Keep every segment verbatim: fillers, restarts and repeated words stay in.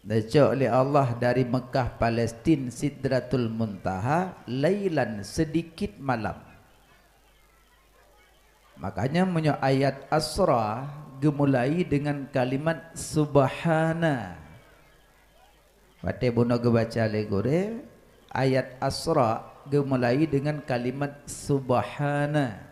Neucok lé Allah dari Meukah Palestin Sidratul Muntaha lailan, seudikit malam. Makanya meunyoe ayat Asra geumulai deungon kalimat Subhana. Watée bunoe geubaca lé gurée, ayat Asra geumulai deungon kalimat Subhana.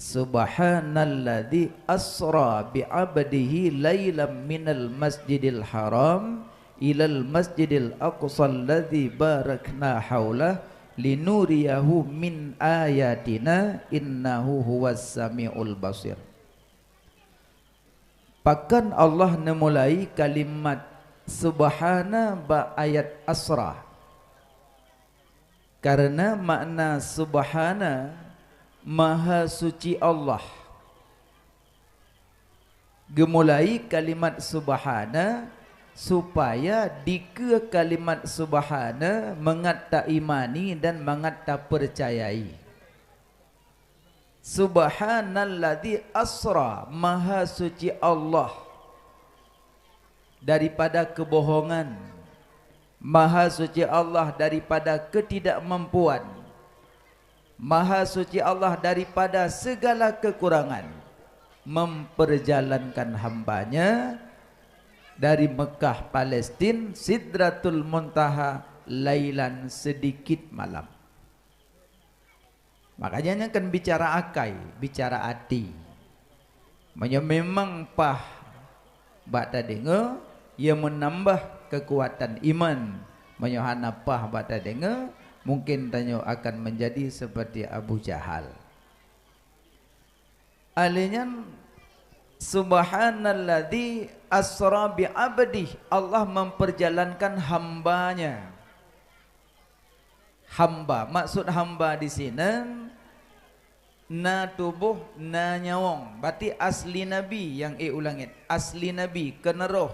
Subhanalladzi asra bi 'abdihi lailam minal masjidil haram ilal masjidil aqsal ladzi barakna haulah linuriyahu min ayatina innahu huwas samiul basir. Pakon Allah neumulai kalimat Subhana bak ayat Asra? Kareuna makna Subhana, Maha Suci Allah. Geumulai kalimat Subhana, supaya dikeue kalimat Subhana mangat taimani dan mangat tapeucayai. Subhanalladzi asra, Maha Suci Allah daripada keubohongan. Maha Suci Allah daripada keutidakmampuan. Maha Suci Allah daripada segala kekurangan. Memperjalankan hamba-Nya dari Mekah, Palestin, Sidratul Muntaha, lailan, sedikit malam. Makanya nyan kan bicara akai, bicara até. Meunyoe memang paih bak tadeungoe, ia meunambah keukuatan iman. Meunyoe hana paih bak tadeungoe, mungkin tanyoe akan menjadi seperti Abu Jahal. Alheuh nyan, Subhanalladzi asra bi abdih, Allah memperjalankan hamba-Nya. Hamba, maksud hamba di sinan na tuboh, na nyawöng. Berarti asli Nabi nyang ék u langét, asli Nabi, keuneurôh.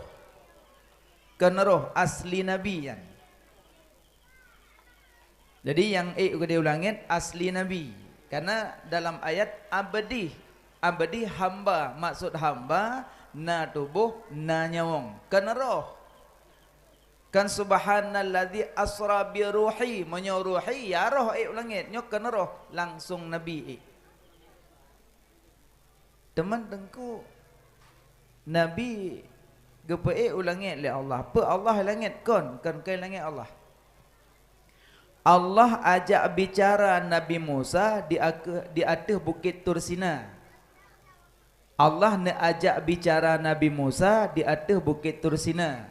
Keuneurôh asli Nabi nyan. Jadi nyang ék keudéh u langét asli Nabi. Karena dalam ayat abdih, abdih hamba, maksud hamba na tuboh, na nyawöng, keuneurôh. Kan subhanalladzi asra bi ruhi, meunyoe ruhi ya roh ék u langét, nyoe keuneurôh langsung Nabi ék. Teuma teungku, Nabi geupeuék u langét lé Allah. Peue Allah i langét? Kon, kon keu langét Allah. Allah ajak bicara Nabi Musa di ake-, di ateueh Bukét Tur Sina. Allah neuajak bicara Nabi Musa di ateueh Bukét Tur Sina.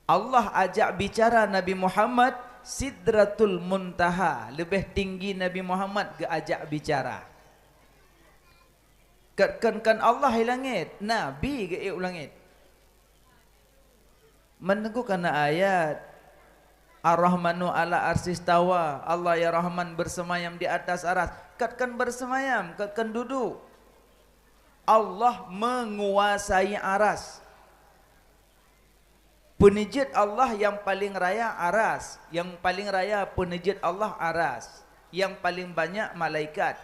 Allah ajak bicara Nabi Muhammad Sidratul Muntaha, leubeh tinggi Nabi Muhammad geuajak bicara. Kon, kon Allah i langét, Nabi geuék u langét. Meunteungku kana ayat, Ar-Rahmanu 'ala arsyistawa, Allah ya Rahman bersemayam di atas aras. Kon, kon bersemayam, kon, kon duduek. Allah menguasai aras. Peuneujeuet Allah nyang paleng raya aras, nyang paleng raya peuneujeuet Allah aras, nyang paleng banyak malaikat.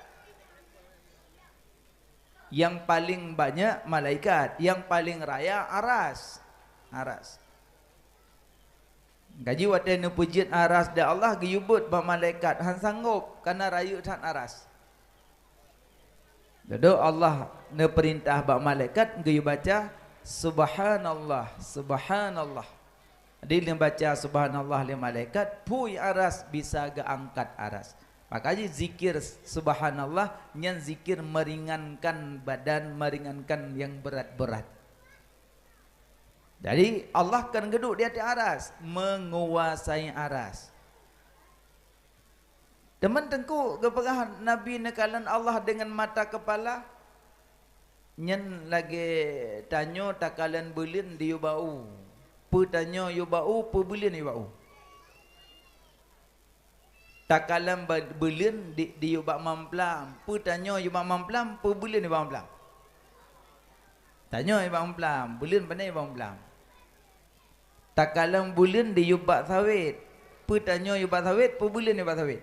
Nyang paleng banyak malaikat, nyang paleng raya aras. Aras. Kaji watée neupeujeuet aras di Allah geuyue beuet bak malaikat, han sanggob, kana rayeuk that aras. Dudoe Allah neupeurintah bak malaikat geuyue baca, "Subhanallah, subhanallah." Jadi neubaca subhanallah lé malaikat, phui aras bisa geuangkat aras. Maka jih zikir subhanallah nyan zikir meringankan badan, meringankan nyang beurat-beurat. Jadi Allah kan geuduek di ateueh aras, menguasai aras. Teuma teungku geupeugah Nabi neukalon Allah deungon mata keupala, nyan lagée tanyoe takalon beuleuen diyue bak u. Peue tanyoe yue bak u, peue beuleuen yue bak u. Takalon ba-, beuleuen di, diyue bak mamplam, peue tanyoe yue bak mamplam, peue beuleuen yue bak mamplam. Tanyoe yue bak mamplam, beuleuen pane yue bak mamplam. Takalon beuleuen diyue bak sawét, peue tanyoe yue bak sawét, peue beuleuen yue bak sawét.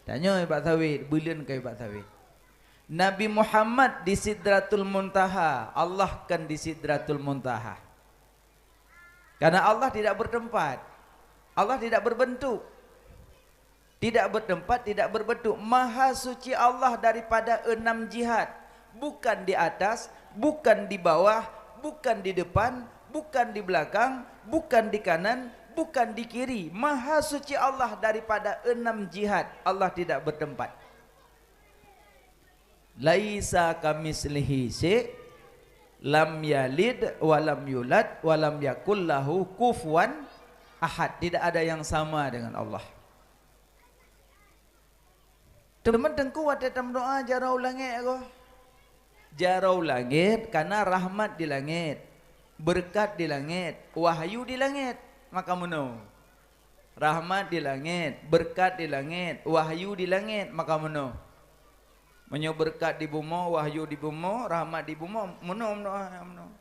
Tanyoe yue bak sawét, beuleuen ka yue bak sawét. Nabi Muhammad di Sidratul Muntaha, Allah kan di Sidratul Muntaha. Karena Allah tidak bertempat. Allah tidak berbentuk. Tidak bertempat, tidak berbentuk. Maha suci Allah daripada enam jihad. Bukan di atas, bukan di bawah, bukan di depan, bukan di belakang, bukan di kanan, bukan di kiri. Maha suci Allah daripada enam jihad. Allah tidak bertempat. "Laisa kamitslihi syai', lam yalid wa lam yulad wa lam yakul lahu kufuwan ahad." Tidak ada yang sama dengan Allah. Teuma teungku watée tameudoá jaroe u langét goh. Jaroe u langét kana rahmat di langét, beureukat di langét, wahyu di langét. Maka meunoe. Rahmat di langét, beureukat di langét, wahyu di langét, maka meunoe. Meunyoe beureukat di bumoe, wahyu di bumoe, rahmat di bumoe, meunoe, meunoe, meunoe.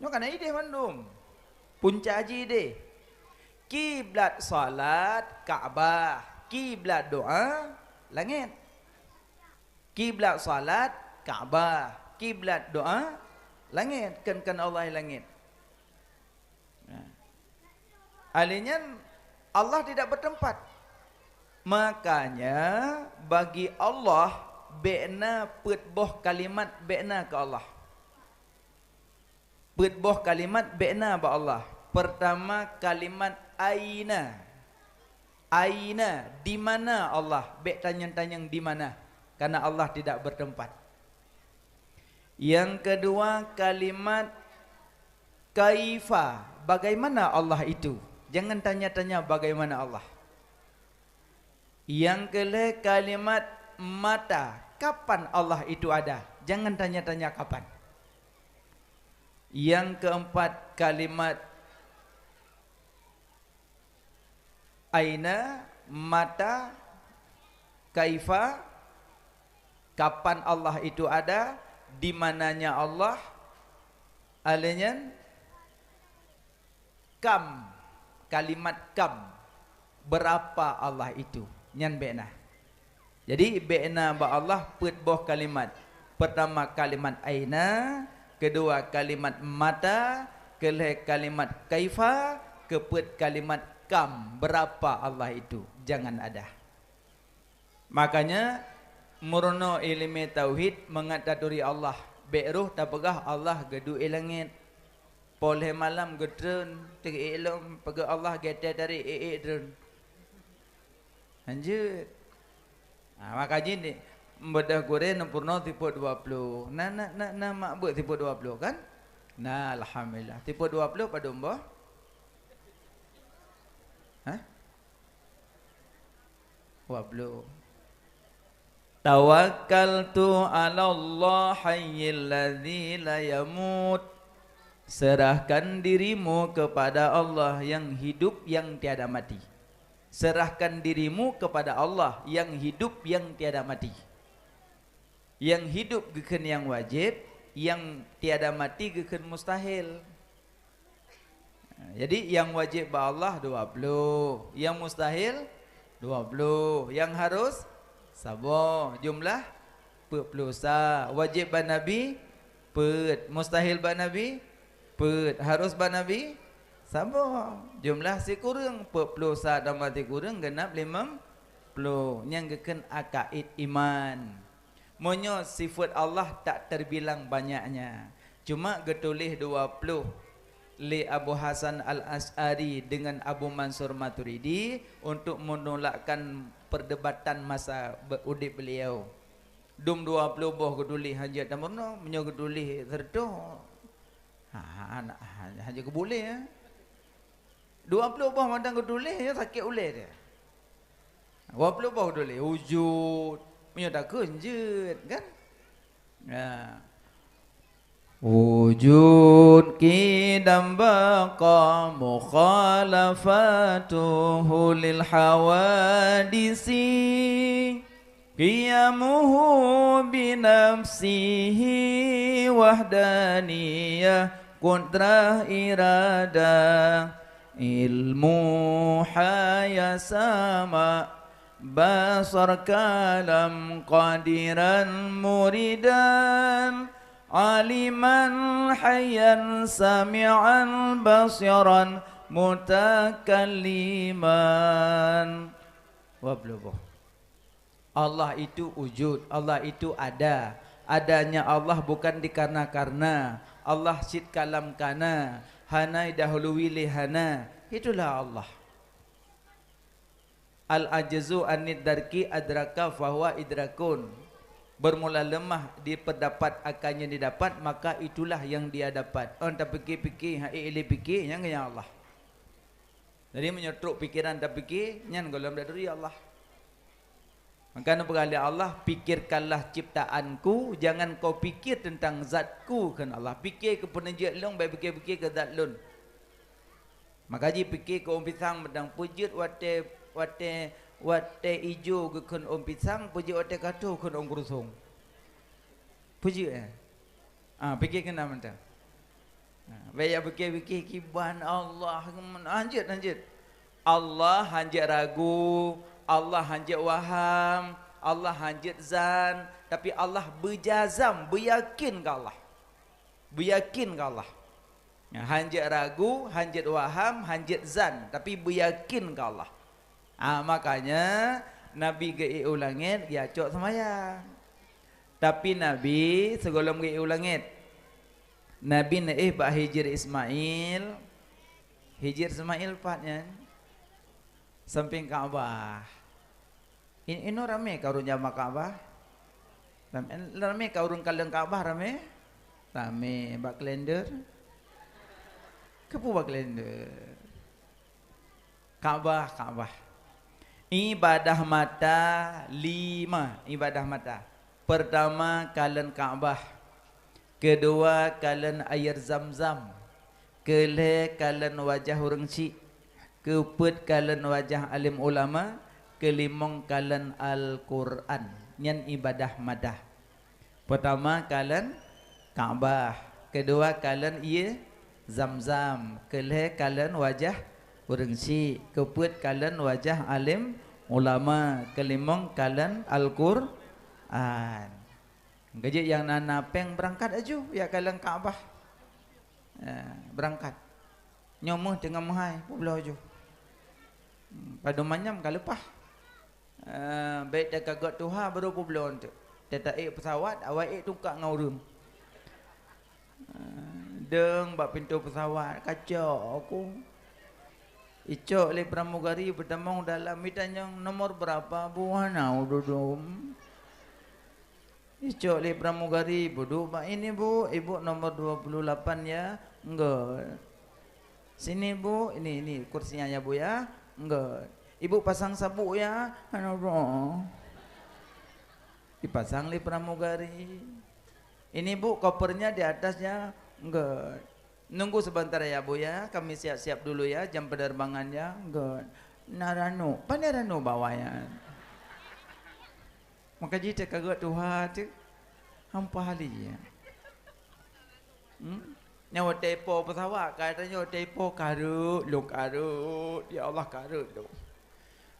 Nyoe kana ideh mandum. Punca jih ideh. Kiblat salat Ka'bah, kiblat doá langét. Kiblat salat Ka'bah, kiblat doá langét, kan, kan Allah di langét. Nah. Ahli nyan Allah tidak bertempat. Makanya bagi Allah bék na peuet boh kalimat bék na keu Allah. Peuet boh kalimat bék na bak Allah. Pertama kalimat aina. Aina, di mana Allah? Bék tanyong-tanyong di mana. Karena Allah tidak bertempat. Yang kedua kalimat kaifa, bagaimana Allah itu? Jangan tanya-tanya bagaimana Allah. Nyang keulhée kalimat mata, kapan Allah itu ada? Jangan tanya-tanya kapan. Nyang keumpat kalimat aina, mata, kaifa, kapan Allah itu ada, di mananya Allah, aleuh nyan, kam, kalimat kam, beurapa Allah itu, nyan bék na. Jadi bék na bak Allah peuet boh kalimat. Pertama kalimat aina, keudua kalimat mata, keulhée kalimat kaifa, keupeuet kalimat kam, beurapa Allah itu, jangan ada. Makanya meurunoe iéleumé tauhid mangat taturi Allah, bék roh tapeugah Allah geuduek i langét. Poh lhée malam geutreun, teuk ék lom peugah Allah geutéh tari ék-ék treun. Hanjeuet. Ha, maka jih ni, beudôh gurée neupeurunoe sifeuet dua ploh. Na, na, na, na mak beuet sifeuet dua ploh kan? Na, alhamdulillah. Sifeuet dua ploh padum boh? Hah? Dua ploh. Tawakkaltu 'alallah hayyil ladzi la yamut. Serahkan dirimu kepada Allah yang hidup yang tiada mati. Serahkan dirimu kepada Allah yang hidup yang tiada mati. Yang hidup geukheun nyang wajéb, yang tiada mati geukheun mustahil. Jadi nyang wajéb bak Allah dua ploh, nyang mustahil dua ploh, nyang harus saboh, jumlah peuet ploh sa. Wajéb bak Nabi peuet, mustahil bak Nabi peuet, harus bak Nabi saboh. Jumlah sikureueng, peuet ploh sa tambah sikureueng geunap limong ploh. Nyang geukheun akaid iman. Meunyoe sifeuet Allah tak terbilang banyaknya, cuma geutuléh dua ploh lé Abu Hasan Al-Asy'ari deungon Abu Mansur Maturidi untuk menolakkan perdebatan masa be-, udeb beliau. Dum dua ploh boh geutuléh hanjeuet tameurunoe, meunyoe geutuléh sireutoh, ha, ha, ha, hanjeuet geubuléh, ya. Dua ploh boh mantong geutuléh, ya, sakét ulée dia. Dua ploh boh geutuléh, wujud. Meunyoe takheun jeuet, kan? Ya. Wujud qidam baqa mukhalafatuhu lil hawadisi. Qiyamuhu binafsihi wahdaniyah qudrah iradah ilmu haya sama. Basar kalam qadiran muridan, aliman hayyan sami'an basiran mutakalliman. Wabluboh. Allah itu wujud, Allah itu ada. Adanya Allah bukan dikarena-karena. Allah cit kalam kana, hana idahului lé hana. Itulah Allah. Al-ajzu anid darki adraka fahuwa idrakun. Bermula lemah di pendapat akan yang didapat, maka itulah yang dia dapat. Ôn tapike-pike, hai ilé pike, nyang keu Allah. Jadi meunyoe trok pikeran tapike, nyan gohlom dak turi Allah. Maka neupeugah lé Allah, "Pikirkanlah ciptaan-Ku, jangan kau pikir tentang zat-Ku," kheun Allah. Pike keu peuneujeuet lôn, bèk pike-pike keu zat lôn. Maka jipike keu ôn pisang mantong, peujeuet watèe, watèe, watèe ijo geukheun ôn pisang, peujeuet watèe ka tho kheun ôn keurusong. Peujeuet, eh? Ah, pike keunan mantong. Ah, bèk ya pike-pike kiban Allah. Hanjeuet, hanjeuet. Allah hanjeuet ragu, Allah hanjeuet waham, Allah hanjeuet zan, tapi Allah beujazam, beuyakin keu Allah. Beuyakin keu Allah. Ya, hanjeuet ragu, hanjeuet waham, hanjeuet zan, tapi beuyakin keu Allah. Ah, makanya Nabi geuék u langét, geucok seumayang. Tapi Nabi sigohlom geuék u langét, Nabi neuéh bak Hijir Ismail. Hijir Ismail pat nyan? Sampéng Ka'bah. In-, inoe ramé ka ureueng jamak Ka'bah? Ramé, ramé ka ureueng kalon Ka'bah, ramé? Ramé. Bak kalender? Keupeue bak kalender? Ka'bah, Ka'bah. Ibadah mata lima, ibadah mata. Pertama, kalon Ka'bah. Keudua, kalon air Zam-Zam. Keulhèe, kalon wajah ureueng chik. Keupeuet, kalon wajah além ulama. Keulimong, kalon Al-Qur'an. Nyan ibadah mata. Peutama kalon Ka'bah, keudua kalon ié Zam-Zam, keulhèe kalon wajah ureueng chik, keupeuet kalon wajah além ulama, keulimong kalon Al-Qur'an. Keujeuet nyang na, na pèng beurangkat aju jak kalon Ka'bah. Eh, beurangkat. Nyoe méuh teungoh meuhai, peubloe ju. Hmm, padum manyam ka leupah. Eh, bèk teuka gèt tuha baru peubloe teuk. Teuta ék peusawat, awai ék tungkak ngon ureueng. Eh, deueng bak pintoe peusawat, kacok aku. Icok lé pramugari beutamong dalam, itanyong, "Nomor berapa, Bu?" "Hana ududum." Icok lé pramugari, "Buduek bak ini, Bu. Ibu nomor dua puluh lapan, ya." "Enggak." "Sini, Bu. Ini, ini kursinya, ya, Bu, ya." "Enggak." "Ibu pasang sabuk, ya." "Hana, Bu." Dipasang lé pramugari. "Ini, Bu, kopernya di atasnya." "Enggak." "Nunggu sebentar, ya, Bu, ya. Kami siap-siap dulu, ya, jam penerbangan, ya." "Enggak." "Na ranuk." "Pane ranuk bawai nyan?" Maka jih teuka gèt tuha teuk, hampa lé. Hmm? Nyoe watèe ipo peusawat, ka tanyoe watèe ipo, "Kareuet lôn, kareuet, ya Allah, kareuet lôn."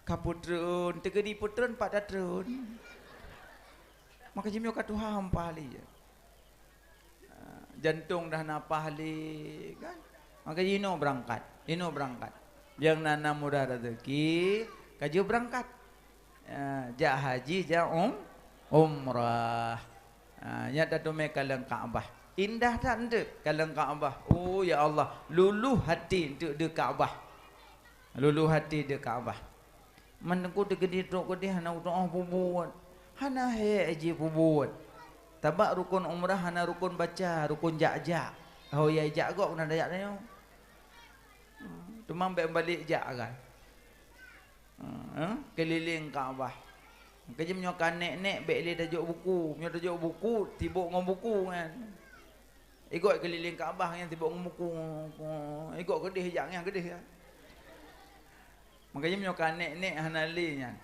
Ka peutreun, teukeudi peutreun pat tatreun. Maka jih meunyoe ka tuha hampa lé. Ah, jantong dah na paih lé, kan? Maka inoe beurangkat, inoe beurangkat. Nyang na, na mudah rezeki, ka jeuet beurangkat. Ah, jak haji, jak um-, umrah. Ah, nyan tateumé kalon Ka'bah. Indah that eunteuk kalon Ka'bah. Oh, ya Allah, luluh hati eunteuk di Ka'bah. Luluh hati di Ka'bah. Man teungku teukeudi trok keudeh hana utoh peubuet. Hana hék jih peubuet. Tabak rukon umrah hana rukon baca, rukon jak-jak. Ho ya jak gok keunan jak tanyoe. Teuma bèk balek jak kan. Ha, keulileng Ka'bah. Keujeuem nyoe ka nèk-nèk bèk lé tajok buku. Meunyoe tajok buku, sibok ngon buku kan. Igot keulileng Ka'bah nyan sibok ngon buku. Igot keudeh jak nyan keudeh ya. Makajih meunyoe ka nèk-nèk hana lé nyan.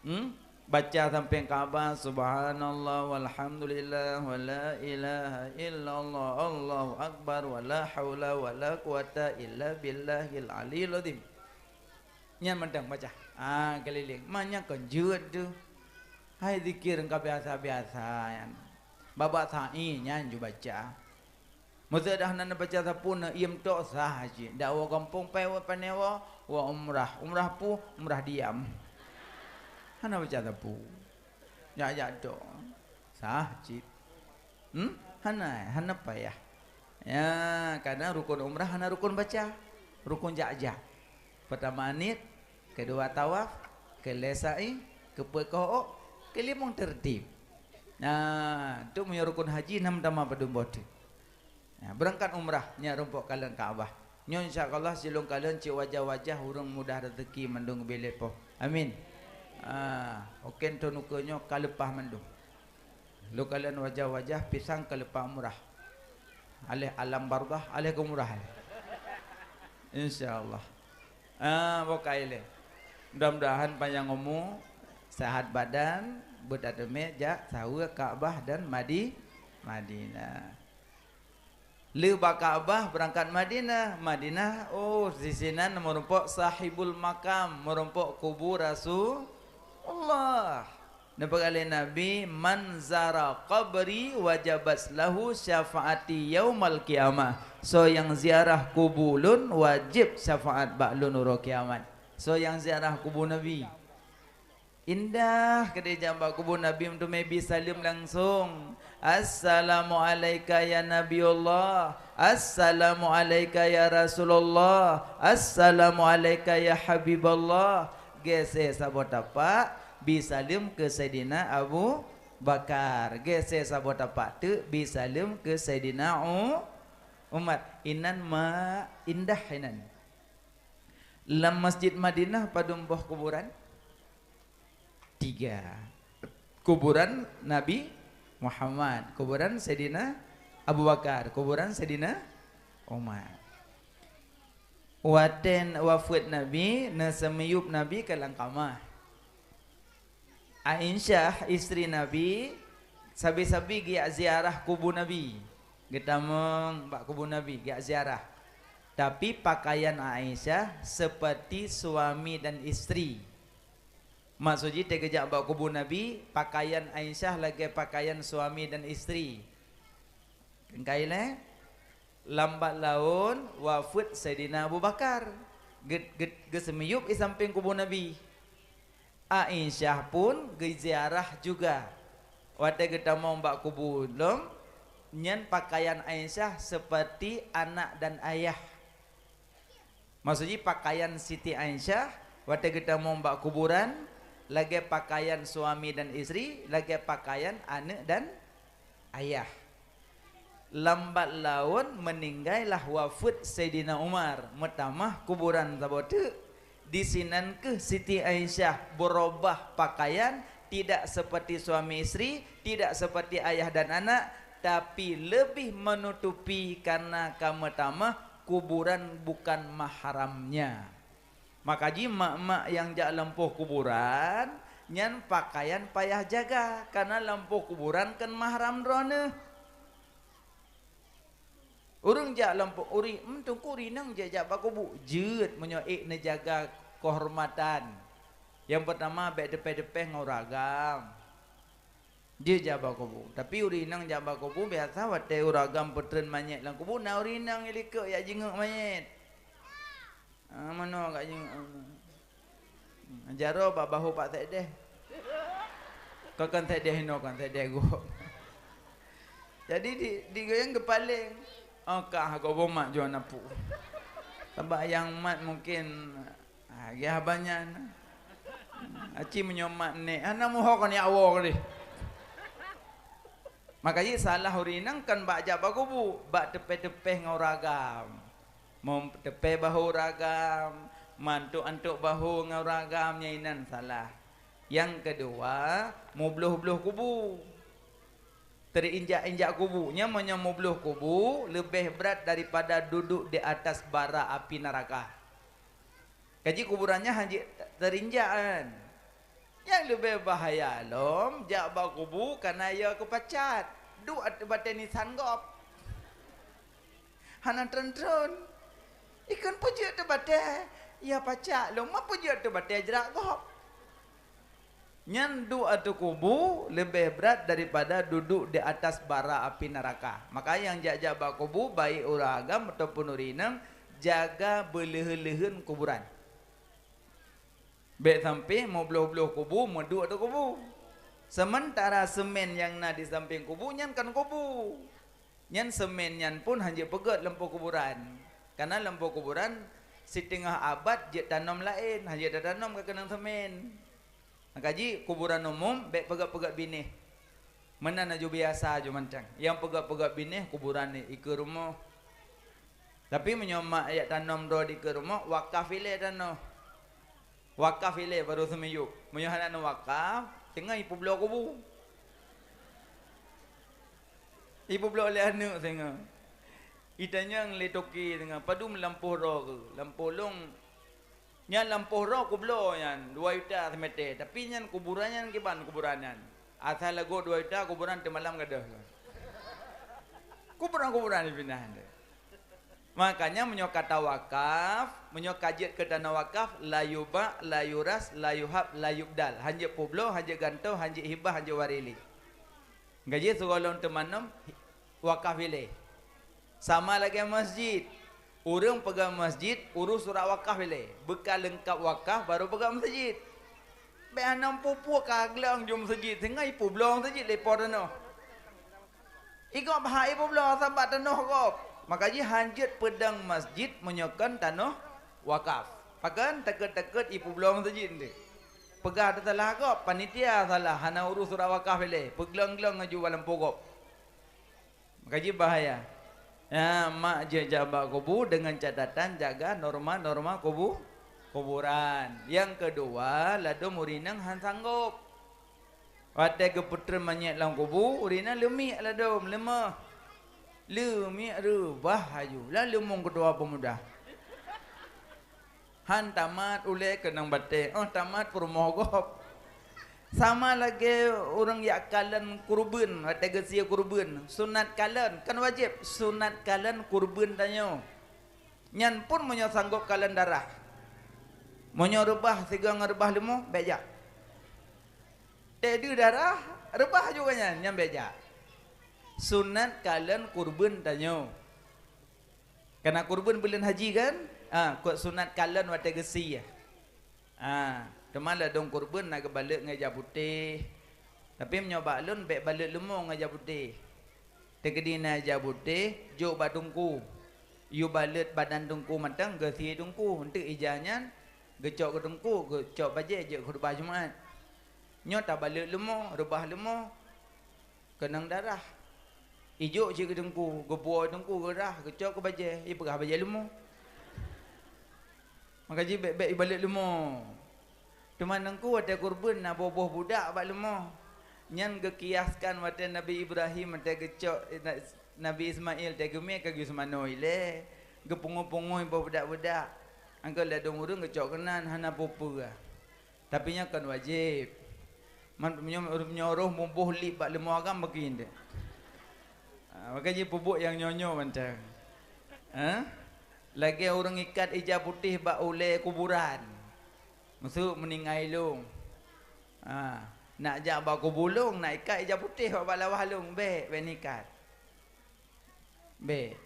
Hmm? Baca sampéng Ka'bah, "Subhanallah, walhamdulillah, wa la ilaha illallah, Allahu akbar, wa la haula wa la quwata illa billahil aliyil azim." Nyan mantong baca. Ah, keliling. Ma nyan kon jeuet tu. Hai zikir ka biasa-biasa nyan. Babak sa'i nyan ju baca. Meuseudah hana baca sapeue na iem tok sah cit. Dak woe gampông pai woe pané woe, woe umrah. Umrah pu, umrah diam. Hana baca sapeue. Jak-jak tok. Sah cit. Hmm? Hana, hana payah. Ya, kadang rukun umrah hana rukun baca. Rukun jak-jak. Pertama niet, kedua tawaf, keulhèe sa'i, keupeuet keuhok, keulimong tertib. Nah, tu meunyoe rukun haji nam tama padum boh teuk. Nah, beurangkat umrah nyan rumpok kalon Ka'bah. Nyoe insya Allah silôn kalon cit wajah-wajah ureuëng mudah rezeki mandum geubri lé Po. Amin. Ah, oke, thon ukeue nyoe ka leupah mandum. Lôn kalon wajah-wajah pisang ka leupah murah. Aléh alam barzah, aléh keu murah. Insya Allah. Ah, bokai lé. Mudah-mudahan panjang umu, sehat badan, beutateumé jak saweue Ka'bah dan Madi-, Madinah. Le bak Ka'bah beurangkat Madinah. Madinah, oh, disinan meurumpok sahibul makam, meurumpok kubu Rasulullah. Neupeugah lé Nabi, "Man zara qabri wajabat lahu syafaati yaumal qiyamah." Soe nyang ziarah kubu lôn, wajéb syafaat bak lôn uroe kiamat. Soe nyang ziarah kubu Nabi. Indah keudéh jak bak kubu Nabi meuteumé bi saleuem langsong. "Assalamu'alaika ya Nabiullah. Assalamu'alaika ya Rasulullah. Assalamu'alaika ya Habiballah." Geusé saboh tapak, bi saleuem keu Saidina Abu Bakar. Geusé saboh tapak teuk, bi saleuem keu Saidina U-, Umar. Inan ma indah inan. Lam Masjid Madinah padum boh kuburan? Tiga. Kuburan Nabi Muhammad, kuburan Saidina Abu Bakar, kuburan Saidina Umar. Watée wafeuet Nabi, neuseumiyueb Nabi ka lam kamah. Aisyah, istri Nabi, sabe-sabe geujak ziarah kubu Nabi. Geutamong bak kubu Nabi, geujak ziarah. Tapi pakaian Aisyah seperti suami dan istri. Maksud jih, watée geujak bak kubu Nabi, pakaian Aisyah lagée pakaian suami dan istri. Keukai lé, lambat laun wafeuet Saidina Abu Bakar. Ge-, ge-, geuseumiyueb di sampéng kubu Nabi. Aisyah pun geuziarah juga. Watée geutamong bak kubu lom, nyan pakaian Aisyah seperti anak dan ayah. Maksud jih, pakaian Siti Aisyah watée geutamong bak kuburan, lagée pakaian suami dan istri, lagée pakaian aneuëk dan ayah. Lambat laun meuninggai lah wafeuet Saidina Umar, meutamah kuburan saboh teuk. Disinan kheueh Siti Aisyah beurubah pakaian, tidak seperti suami istri, tidak seperti ayah dan anak, tapi lebih menutupi karena ka meutamah kuburan bukan mahramnya. Maka jih mak-mak nyang jak lampôh kuburan, nyan pakaian payah jaga, karena lampôh kuburan kon mahram droeneuh. Ureuëng jak lampôh uri, "Hmm, Teungku, ureuëng inong jak, jak bak kubu." Jeuet meunyoe ék neujaga keuhormatan. Nyang peurtama, bék teupéh-teupéh ngon ureuëng agam. Jeuet jak bak kubu. Tapi ureuëng inong jak bak kubu, biasa watée ureuëng agam peutreun manyét lam kubu, na ureuëng inong likot jak jingeuk manyét. Ah, meunoe ka jingeuk. Jaroe bak bahô Pak Sekdes. Kon, kon Sekdes inoe, kon Sekdes gob. Jadi di, di goyang geupaléng. Oh, kah gob mat jua napu. Sabab nyang mat mungkin, ah, gah banyan. Aci meunyoe mat nek, hana muho kon ya Allah deh. Maka jih salah ureuëng inong kon bak jak bak kubu, bak teupéh-teupéh ngon ureuëng agam. Meuteupéh bahô ureuëng agam, meuantok-antok bahô ngon ureuëng agam, nyan inan salah. Nyang keudua, mubloh-bloh kubu. Teuinjak-injak kubu. Nyan meunyoe mubloh kubu, leubeh brat daripada duduk di atas bara api neuraka. Kaji kuburan nyan hana jeuet teuinjak kan. Nyang leubeh bahaya lom, jak bak kubu kana ya keupacat. Duek ateueh batée nisan gob. Hana treun-treun. Ikon peue jeuet teubatée? Ya pacak lôn, ma peujeuet ateueh batée jrak gob. Nyan duek ateueh kubu leubeh brat daripada duduek di atas bara api neuraka. Maka nyang jak-jak bak kubu, baik ureuëng agam ataupun ureuëng inong, jaga beuleuheun-leuheun kuburan. Bék sampai meubloh-bloh kubu, meuduek ateueh kubu. Seumeuntara seumén nyang na di sampéng kubu nyan kon kubu. Nyan seumén nyan pun hanjeuet peugét lampôh kuburan. Kareuna lampôh kuburan siteungoh abad jeuet tanom laén, hanjeuet tatanom ka keunong seumén. Maka jih kuburan umum bék peugét-peugét binéh. Meunan aju biasa aju mantong. Nyang peugét-peugét binéh kuburan ikeue rumoh. Tapi meunyoe mak jak tanom droe dikeue rumoh, wakaf ilée tanoh. Wakaf ilée barô seumiyueb. Meunyoe hana neuwakaf, teungoh ipeubloe kubu. Ipeubloe lé aneuëk teungoh. Itanyong lé toke teungoh, padum lampôh droe keuh? Lampôh lôn. Nyan lampôh droe kubloe nyan dua juta seumeté, tapi nyan kuburan nyan kiban kuburan nyan. Asai lagot dua juta kuburan teumalam gadôh. Kuburan-kuburan dipinah. Makanya meunyoe ka tawakaf, meunyoe ka jeuet keu tanoh wakaf, la yuba', la yuras, la yuhab, la yubdal. Hanjeuet peubloe, hanjeuet gantoe, hanjeuet hibah, hanjeuet waréh lé. Gaji sigohlom teumanom wakaf ilée. Sama lagée masjid. Ureuëng peugah masjid, urus surat wakaf ilée. Beuka leungkap wakaf, barô peugah masjid. Bék hana peue-peue ka gleueng ju masjid, teungoh ipeubloe masjid lé po tanoh. Igob hak ipeubloe sabab tanoh gob. Maka jih hanjeuet peudong masjid meunyoe kon tanoh wakaf. Pakon takot-takot ipeubloe masjid nte. Peugah teusalah gob, panitia salah, hana urus surat wakaf ilée, peuglong-glong laju bak lampôh gob. Maka jih bahaya. Ya, mak jeuet jak bak kubu deungon catatan jaga norma-norma kubu, kuburan. Nyang keudua, ladôm ureuëng inong han sanggob. Watée geupeutreun manyét lam kubu, ureuëng inong leumiek ladôm, leumoh. Leumiek reubah aju, lam leumong keutua peumuda. Han tamat ulée keunong batée, óh tamat peurumoh gob. Sama lagée ureuëng jak kalon kureubeuen, watée geusie kureubeuen, sunat kalon, kon wajéb, sunat kalon kureubeuen tanyoe. Nyan pun meunyoe sanggob kalon darah. Meunyoe reubah sigoe ngon reubah leumoh, bék jak. Tée deuh darah, reubah juga nyan, nyan bék jak. Sunat kalon kureubeuen tanyoe. Kana kureubeuen buleuen haji kan? Ha, kot sunat kalon watée geusie. Ha, teuma ladôm kureubeuen na geubalot ngon ija putéh. Tapi meunyoe bak lôn bék balot leumo ngon ija putéh. Teukeudi na ija putéh, jok bak teungku. Yue balot badan teungku mantong geusie teungku. Eunteuk ija nyan geucok keu teungku, geucok bajée jeuet khutubah Jumat. Nyoe tabalot leumo, reubah leumo. Keunong darah. Ijok cit keu teungku, geupuwoe teungku geurah, geucok keu bajée, ipeugah bajée leumo. Maka jih bék-bék ibalot leumo. Teuma teungku watée kureubeuen na boh-boh budak bak leumo. Nyan geukiaskan watée Nabi Ibrahim watée geucok, eh, na-, Nabi Ismail teuh geumé ka geuseumanö ilée, geupungoe-pungoe boh budak-budak. Angkot ladôm ureuëng geucok keunan hana peue-peue. Tapi nyan kon wajéb. Man meunyoe, meunyoe roh muboh lip bak leumo agam bagi nde. Ah, maka jih peubuet nyang nyoe-nyoe mantong. Ha? Lagée ureuëng ikat ija putéh bak ulée kuburan. Maksud meuninggai lôn. Ha, nak jak bak kubu lôn, nak ikat ija putéh bak, bak lawah lôn, bék, bék nikat. Bék.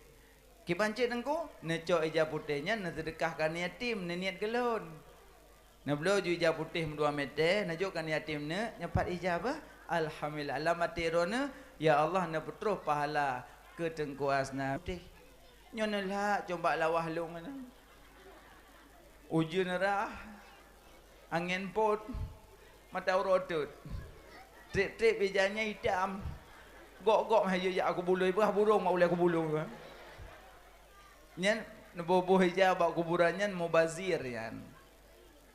Kiban cit teungku, neucok ija putéh nyan neuseudeukah keu aneuk yatim, neuniet keu lôn. Neubloe ju ija putéh meudua mètè, neujok keu aneuk yatim neuk, nyoe pat ija bah. Alhamdulillah, lam até droeneuh, ya Allah, neupeutroh pahala keu Teungku Hasna putéh. Nyoe neulhak cobak lawah lôn nyan. Ujeuen rhah, angén pôt, mata uroe teuet. Trép-trép ija nyan itam. Gok-gok meuhai jak kubu lôn, ipeugah burông bak ulée kubu lôn. Nyan neuboh-boh ija bak kuburan nyan mubazir nyan.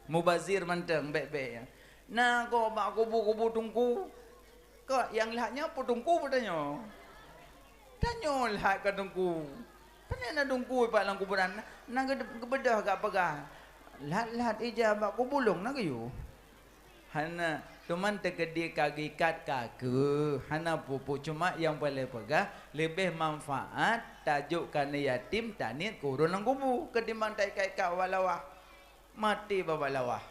Mubazir mantong, bék-bék nyan. Na gob bak kubu-kubu teungku. Kok nyang lhak nyoe peue teungku peutanyoe? Tanyoe lhak keu teungku. Pane na teungku ipat lam kuburan, na geu-, geubeudôh gak peugah, "Lhat-lhat ija bak kubu lôn na geuyue." Hana, teuma teukeudi ka geuikat ka keuh, hana peue-peue, cuma nyang paleng peugah leubeh manfaat tajok keu aneuk yatim taniet keu ureueng lam kubu keutimbang taikat-ikat bak lawah. Maté babah lawah.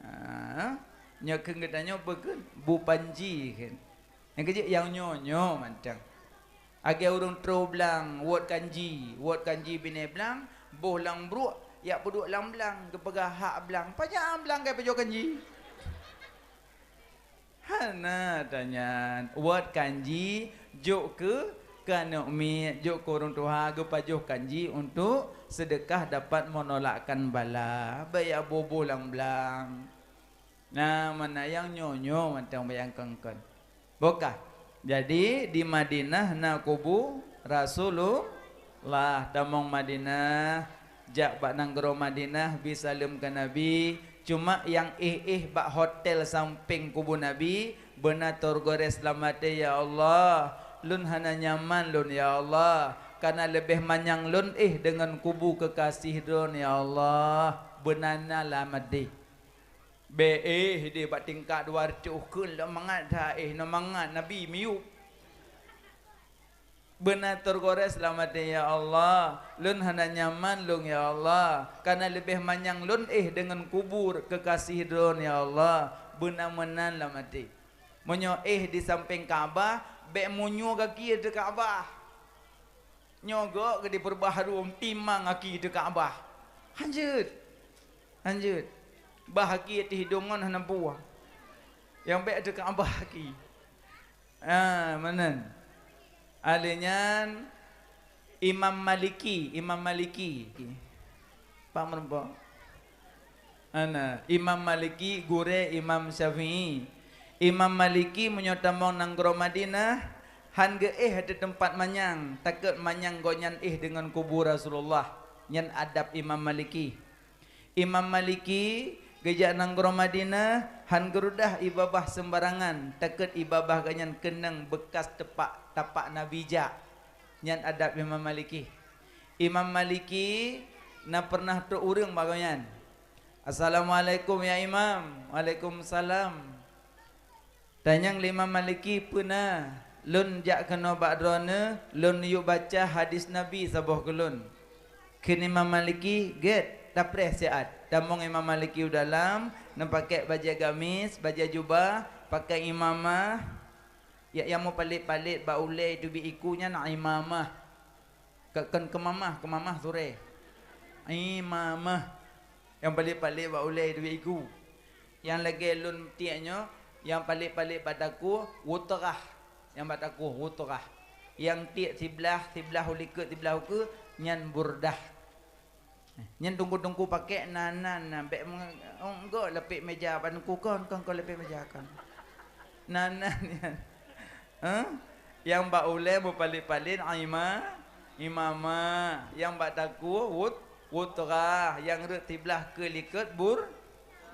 Ha, nyoe kheun geutanyoe beu kheun, bu panji kheun. Nyang keujeuet nyang nyoe-nyoe mantong. Lagèe ureueng troh blang, wot kanji, wot kanji binéh blang, boh lam bruek, jak peuduek lam blang, geupeugah hak blang, "Panyang blang ka ipajoh kanji?" Hana tanyan. Wot kanji, jok keu, keu aneuk miet, jok keu ureueng tuha, geupajoh kanji untuk seudeukah dapat menolakkan bala. Bèk jak boh-boh lam blang. Nah, mana nyang nyoe-nyoe mantong bayangkan kon. Bukah. Jadi, di Madinah na kubu Rasulullah. Tamong Madinah, jak bak nanggroe Madinah, bi saleuem keu Nabi. Cuma nyang éh-éh bak hotel sampéng kubu Nabi, beuna teurgores lam até, "Ya Allah, lôn hana nyaman lôn, ya Allah, kareuna leubeh manyang lôn éh deungon kubu keukaséh droen, ya Allah." Beuna na lam até. Bèk éh deh bak tingkat dua reutôh kheun lom mangat that éh, nyoe mangat Nabi miyueb. Beuna teurgores lam até, "Ya Allah, lôn hana nyaman lôn, ya Allah, kareuna leubeh manyang lôn éh deungon kubu keukaséh droen, ya Allah." Beuna meunan lam até. Meunyoe éh di sampéng Ka'bah, bèk meunyoe gaki ateueh Ka'bah. Nyoe gok geudipeurubah harum timang aki teu Ka'bah. Hanjeuet. Hanjeuet. Bah aki ateueh hidông ngon hana buah. Nyang bèk teu Ka'bah aki. Ah, meunan. Alèh nyan Imam Maliki, Imam Maliki. Pak meureumpok. Ana, Imam Maliki, gurèe Imam Syafi'i. Imam Maliki meunyoe tamong nanggroe Madinah, han geuéh ateueh teumpat manyang, takot manyang gobnyan éh deungon kubu Rasulullah. Nyan adab Imam Maliki. Imam Maliki geujak nanggroe Madinah, han geurudah ié babah seumbarangan, takot ié babah gobnyan keunong beukas tepak, tapak Nabi jak. Nyan adab Imam Maliki. Imam Maliki na peureunah trok ureueng bak gobnyan. "Assalamualaikum ya Imam." "Waalaikumsalam." Tanyong lé Imam Maliki, "Peue na? Lôn jak keunoe bak droeneuh, lôn yue baca hadis Nabi saboh keu lôn." Kheun Imam Maliki, "Gèt, tapreh siat." Tamong Imam Maliki u dalam, neupakèk bajèe gamis, bajèe jubah, pakèk imamah. Ya, nyang meupalet-palet bak ulèe teubiet iku nyan imamah. Ka, kon keumamah, keumamah surèe. Imamah. Nyang palet-palet bak ulèe teubiet iku. Nyang lagèe lôn tiek nyoe, nyang palet-palet bak takue, wutrah. Nyang bak takue, wutrah. Nyang tiek siblah, siblah u likot, siblah ukeue, nyan burdah. Nyan teungku-teungku pakèk nan, nan, nan. Bèk meng-, oh, enggak lapek meja, ban ku kon, kon, kon lapek meja kon. Nan, nan, nyan. Hah? Nyang bak ulèe meupalet-palet, ah, ima-, imamah. Nyang bak takue, wut-, wutrah. Nyang rhot siblah keu likot, bur-,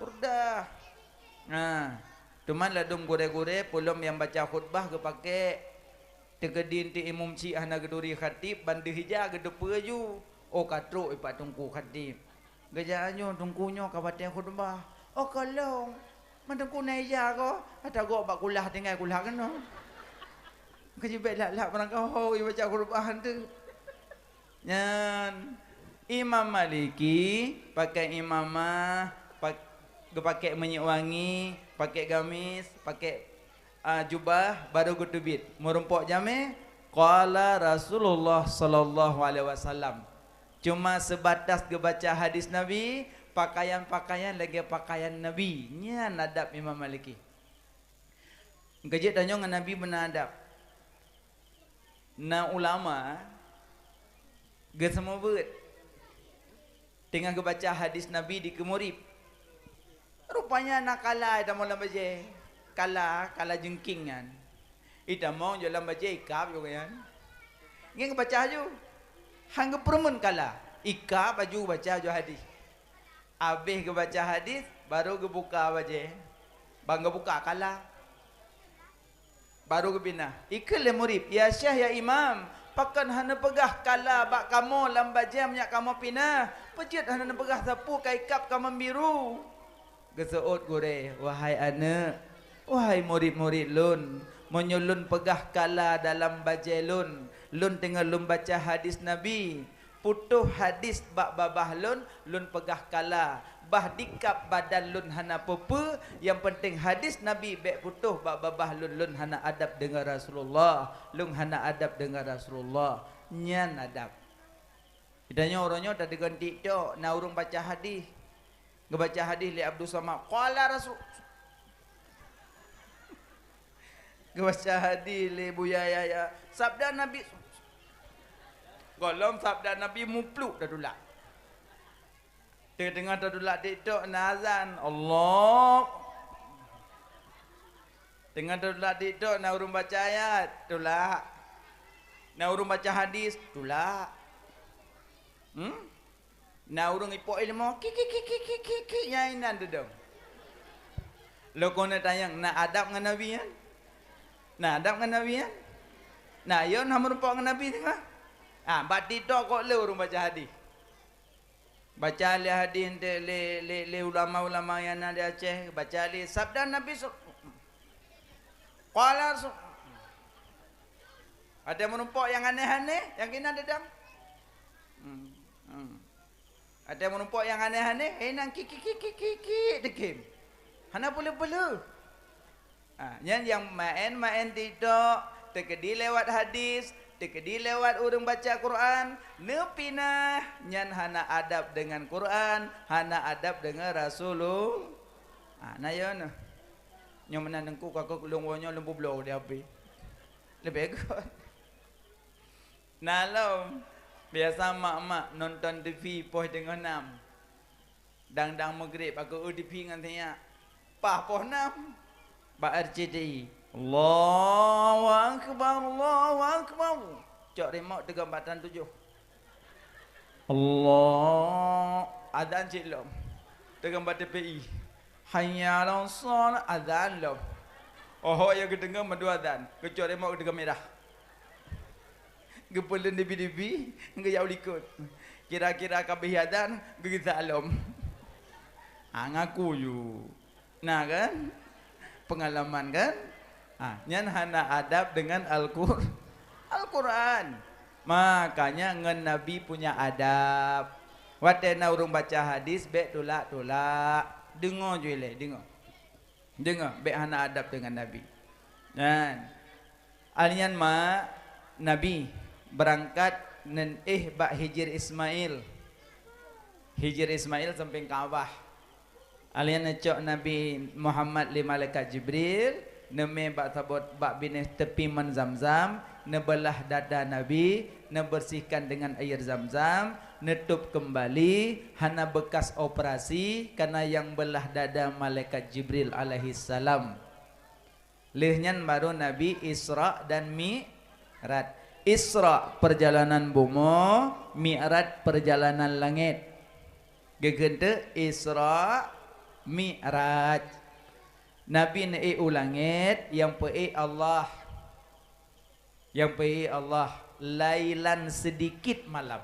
burdah. Nah, teuma ladôm gurèe-gurèe, peulom nyang baca khutbah geupakèk. Teukeudi eunteuk imum chik hana geuturi khatib, ban deuh ija geuteupeue ju. Oh, ka trok ipat teungku khatib. Geujak nyoe teungku nyoe ka watèe khutbah. Oh, ka lheueh. Man teungku na ija ko, ata gok bak kulah tinggai kulah keunoe. Keujeuet bèk lak-lak barangkaho ibaca khutbah eunteuk. Nyan Imam Maliki pakèk imamah, pak-, geupakèk minyeuk wangi, pakèk gamis, pakèk, ah, jubah, barô geuteubiet. Meurumpok jamèe, qala Rasulullah sallallahu alaihi wasallam. Cuma seubatas geubaca hadis Nabi, pakaian-pakaian lagèe pakaian Nabi. Nyan adab Imam Maliki. Keujeuet tanyoe ngon Nabi beuna adab. Na ulama geuseumeubeuet teungoh geubaca hadis Nabi dikeue murit. Rupanya na kala itamong lam bajèe. Kala, kala jeungking nyan. Itamong jok lam bajèe, ikab jok nyan. Ngieng geubaca laju. Han geupeureumeun kala. Ikab laju baca jok hadis. Abéh geubaca hadis, barô geubuka bajèe. Ban geubuka kala. Barô geubina. Ikheun lé murit, "Ya Syekh, ya Imam, pakon hana neupeugah kala bak kamoe lam bajèe meunyo kamoe pinah? Peue jeuet hana neupeugah sapeue ka ikab kamoe biru?" Geuseuôt gurèe, "Wahai aneuk, wahai murit-murit lôn, meunyo lôn peugah kala dalam bajèe lôn, lôn teungoh lôn baca hadis Nabi, Putôh hadis bak babah lôn, lôn peugah kala. Bah dikab badan lôn hana peue-peue, nyang peunteng hadis Nabi bék putôh bak babah lôn, lôn hana adab deungon Rasulullah, lôn hana adab deungon Rasulullah. Nyan adab. Geutanyoe uroe nyoe tadeungon TikTok, na ureuëng baca hadis. Geubaca hadis lé Abdul Samad, qala Rasul. Geubaca hadis lé Buya Yahya, sabda Nabi. Gohlom sabda Nabi mupluk tatulak. Teungoh tatulak TikTok na azan, Allah. Teungoh tatulak TikTok na ureuëng baca ayat, tulak. Na ureuëng baca hadis, tulak. Hmm? Na ureuëng ipok ilmu, ki, ki, ki, nyang inan teudong. Lôn keuneuk tanyong, na adab ngon Nabi nyan? Na adab ngon Nabi nyan? Na, yo na meurumpok ngon Nabi teungoh? Ah, bak TikTok kok le ureuëng baca hadis. Baca lé hadis enteuk lé, lé, lé ulama-ulama nyang na di Aceh, baca lé sabda Nabi su-, qala su-, ada meurumpok nyang aneh-aneh, nyang keunan teudong. Hmm, hmm. Ada meurumpok nyang aneh-aneh, eh, nang ki, ki, ki, ki, ki, ki, teukém. Hana peuleueh-peuleueh. Ha, nyan nyang maén-maén TikTok, teukeudi lewat hadis, teukeudi lewat ureuëng baca Quran, neupinah, nyan hana adab deungon Quran, hana adab deungon Rasulullah. Ha, na yo neuh. Nyoe meunan teungku, ka keuh lôn woe nyoe lôn peubloe di H P. Leubeh göt. Na lom, biasa mak-mak nonton T V poh teungoh nam. Dang-dang meugreb, aku eu T V ngon sinyak. Paih poh nam bak R C T I. Allahu Akbar, Allahu Akbar. Cok remote teugom bak tan tujoh. Allah, azan cit lom. Teugom bak T P I. Hayya 'alas shalah, azan lom. Oho, ya geudeungoe meudua azan. Geucok remote geudeungoe mirah. Geupeuleuen dibi-dibi, geujak u likot. Kira-kira ka abéh azan, geugisa lom. Ha, ngaku ju. Na kan? Peungalaman kan? Ha, nyan hana adab deungon Al-Qur-, Al-Quran. Makanya ngon Nabi punya adab. Watée na ureuëng baca hadis, bék tulak-tulak. Deungoe ju ilée, deungoe. Deungoe, bék hana adab deungon Nabi. Nyan. Alnyan ma Nabi beurangkat neuéh bak Hijir Ismail. Hijir Ismail sampéng Ka'bah. Alnyan neucok Nabi Muhammad lé malaikat Jibril, neumé bak sabot bak binéh teupi man Zamzam, neubeulah dada Nabi, neubersihkan dengan air Zamzam, neutôb keumbali, hana beukas operasi, kana nyang beulah dada malaikat Jibril alaihissalam. Lheueh nyan baru Nabi Isra dan Mi'raj. Isra, perjalanan bumoe, Mi'raj, perjalanan langét. Geukheun teuk Isra, Mi'raj. Nabi neuék u langét, nyang peuék Allah. Nyang peuék Allah, lailan, sedikit malam.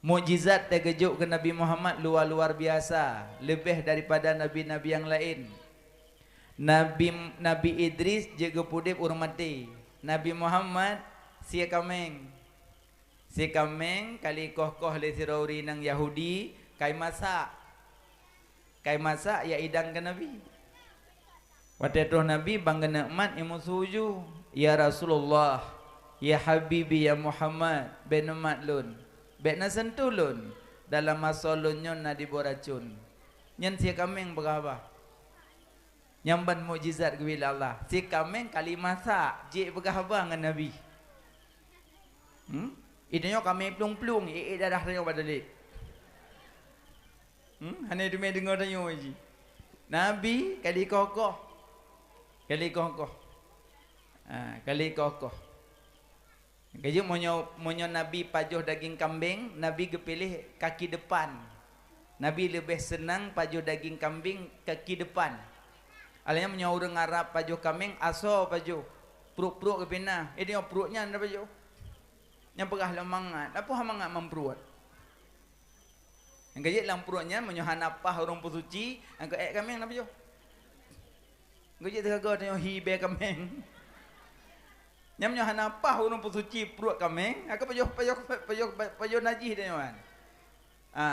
Mukjizat teugeujok keu Nabi Muhammad luwa-luwa biasa, leubeh daripada nabi-nabi nyang laén. Nabi, Nabi Idris jeuet geupeuudeb ureuëng maté. Nabi Muhammad sie kaméng. Sie kaméng ka likoh-koh lé sidroe ureuëng inong Yahudi, ka imasak. Ka imasak, ya idang keu Nabi. Watée troh Nabi ban geuneuk mat, imeusu ju, "Ya Rasulullah, ya Habibi, ya Muhammad, bék neumat lôn, bék neuseuntuh lôn, dalam asoe lôn nyoe na diboh racon." Nyan sie kaméng peugah haba. Nyan ban mukjizat geubri lé Allah. Sie kaméng ka imasak, jeuet peugah haba ngon Nabi. Hmm? Di tanyoe kaméng plueng-plueng, ék-ék darah tanyoe bak dalek. Hmm? Hana teumé deungoe tanyoe jih. Nabi ka likoh-koh. Ka likoh-koh. Ha, ka likoh-koh. Ka jeuet meunyoe, meunyoe Nabi pajoh daging kambing, Nabi geupiléh kaki depan. Nabi leubeh seunang pajoh daging kambing kaki depan. Alheuh nyan meunyoe ureuëng Arab pajoh kaméng, asoe pajoh. Pruet-pruet geupinah. Eh, di tanyoe pruet nyan na pajoh. Nyang peugah lom mangat. Peue hana mangat lam pruet? Nyang ka jeuet lam pruet nyan, meunyoe hana paih ureuëng peusuci, nyang ka ék kaméng na pajoh? Nyang ka jeuet teugaga tanyoe hi bée kaméng. Nyan meunyoe hana paih ureuëng peusuci pruet kaméng, ka pajoh, pajoh, pajoh, pajoh najih tanyoe nyan. Ha.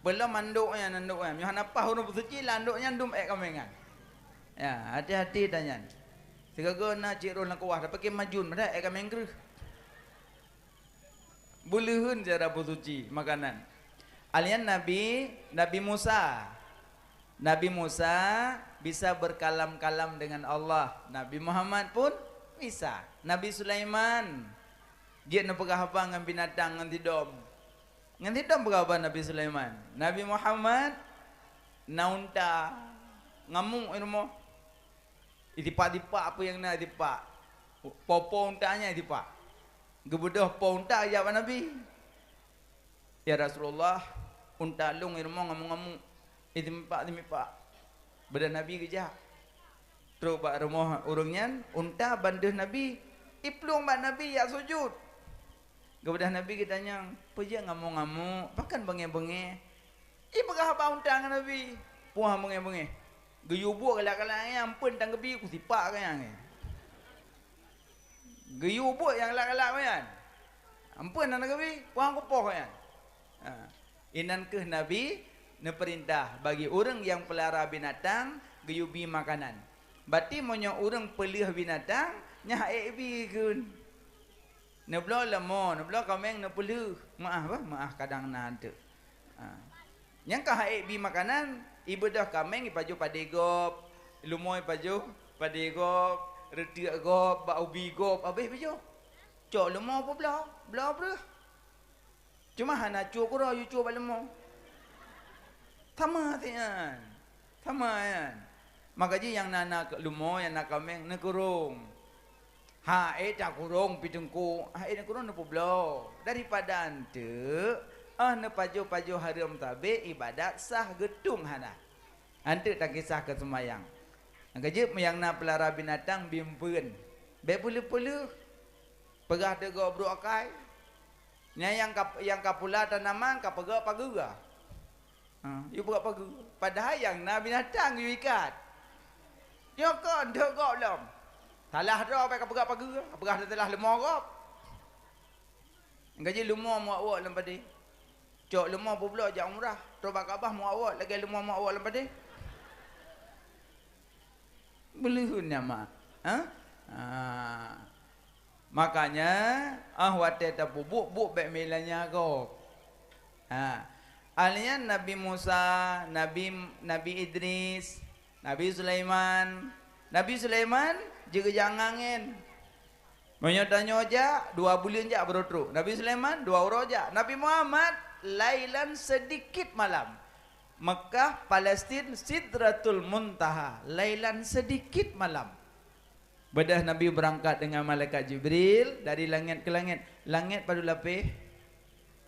Peulom mandok nyan, mandok nyan. Meunyoe hana paih ureuëng peusuci, landok nyan dum ék kaméng nyan. Ya, hati-hati tanyan. Sigoe-goe na cit roh lam kuah, tapi ke majun, padahai ék kaméng kreueh. Beuleuheun cara peusuci makanan. Alian Nabi, Nabi Musa. Nabi Musa bisa berkalam-kalam dengan Allah. Nabi Muhammad pun bisa. Nabi Sulaiman jeuet neupeugah haba ngon binatang ngon sidom. Ngon sidom peugah haba Nabi Sulaiman. Nabi Muhammad na unta, ngamuk i rumoh. Itipak-tipak apa nyang na itipak. Po-po unta nyan itipak. Geubeudôh po unta jak bak Nabi. "Ya Rasulullah, unta lôn i rumoh ngamuk-ngamuk, i teumipak-teumipak." Beudôh Nabi geujak. Trok bak rumoh ureuëng nyan, unta ban deuh Nabi. Iplueng bak Nabi jak sujut. Geubeudôh Nabi geutanyong, "Peue jeuet ngamuk-ngamuk? Pakon beungéh-beungéh?" Ipeugah haba unta ngon Nabi. Puah beungéh-beungéh. Geuyue buet galak-galak nyan, amphon tan geubi kusipak keu nyan. Geuyue buet nyang galak-galak nyan. Amphon hana geubi, puang kupoh nyan. Ha. Inan kheueh Nabi neupeurintah bagi ureuëng nyang peulara binatang geuyue bi makanan. Berarti meunyoe ureuëng peuleueh binatang, nyan hak ék bi kheun. Neubloe leumô, neubloe kaméng neupeuleueh. Meuáh bah, meuáh kadang na teuk. Ha. Nyang ka hak ék bi makanan, ibeudôh kaméng ipajoh padé gob, leumô ipajoh padé gob, reutiek gob, bak ubi gob, habéh pajoh. Cok leumô peubloe, bloe breueh. Cuma hana cue keudroe, yue cue bak leumô. Sama siat nyan. Sama nyan. Maka jih nyang na, na leumô, nyang na kaméng, neukurong. Hak ék takurong pih teungku, hak ék neukurong neupeubloe. Daripada enteuk, ah, neupajoh-pajoh hareuem sabé ibadat sah geutung hana. Enteuk takisah keu seumayang. Nyang keujeuet nyang na peulara binatang bimpeuen. Bék peuleueh-peuleueh. Peugah teuk gob brok akai. Nyan nyang ka, nyang ka pula tanaman ka peugah pageue. Ha, yue peugah pageue. Padahai nyang na binatang yue ikat. Nyoe kon deuek gob lom. Salah droe bèk ka peugah pageue, ka peugah teulah leumô gob. Gaji leumô meuwak-wak lam padé. Cok leumô peubloe jak umrah, trok bak Ka'bah meuwak-wak lagèe leumô meuwak-wak lam padé. Beuleuheun nyan mak. Ha? Ha. Makanya, ah, watèe tapeubuet, buet bèk meulanya gob. Ha. Ahli nyan Nabi Musa, Nabi, Nabi Idris, Nabi Sulaiman. Nabi Sulaiman jigeujak angén. Meunyoe tanyoe jak, dua buleuen jak baru trok. Nabi Sulaiman dua uroe jak. Nabi Muhammad lailan sedikit malam. Mekah, Palestin, Sidratul Muntaha, lailan sedikit malam. Beudôh Nabi beurangkat deungon malaikat Jibril dari langét keu langét. Langét padum lapéh?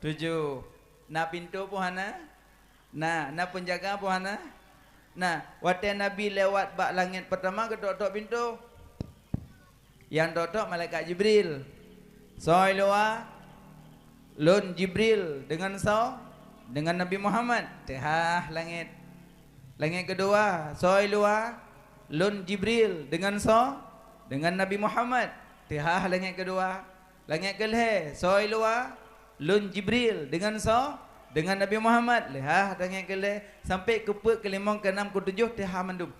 Tujoh. Na pintoe peue hana? Na. Na peunjaga peue hana? Na. Watèe Nabi lewat bak langét peurtama, geutok-tok pintoe. Nyang tok-tok malaikat Jibril. Soe luwa? Lôn Jibril. Deungon soe? Deungon Nabi Muhammad. Teuhah langét. Langét keudua, soe luwa? Lôn Jibril. Deungon soe? Deungon Nabi Muhammad. Teuhah langét keudua. Langét keulhèe, soe luwa? Lôn Jibril. Deungon soe? Deungon Nabi Muhammad. Leuhah langét keulhèe. Sampai keupeuet, keulimong, keunam, keutujoh, teuhah mandum.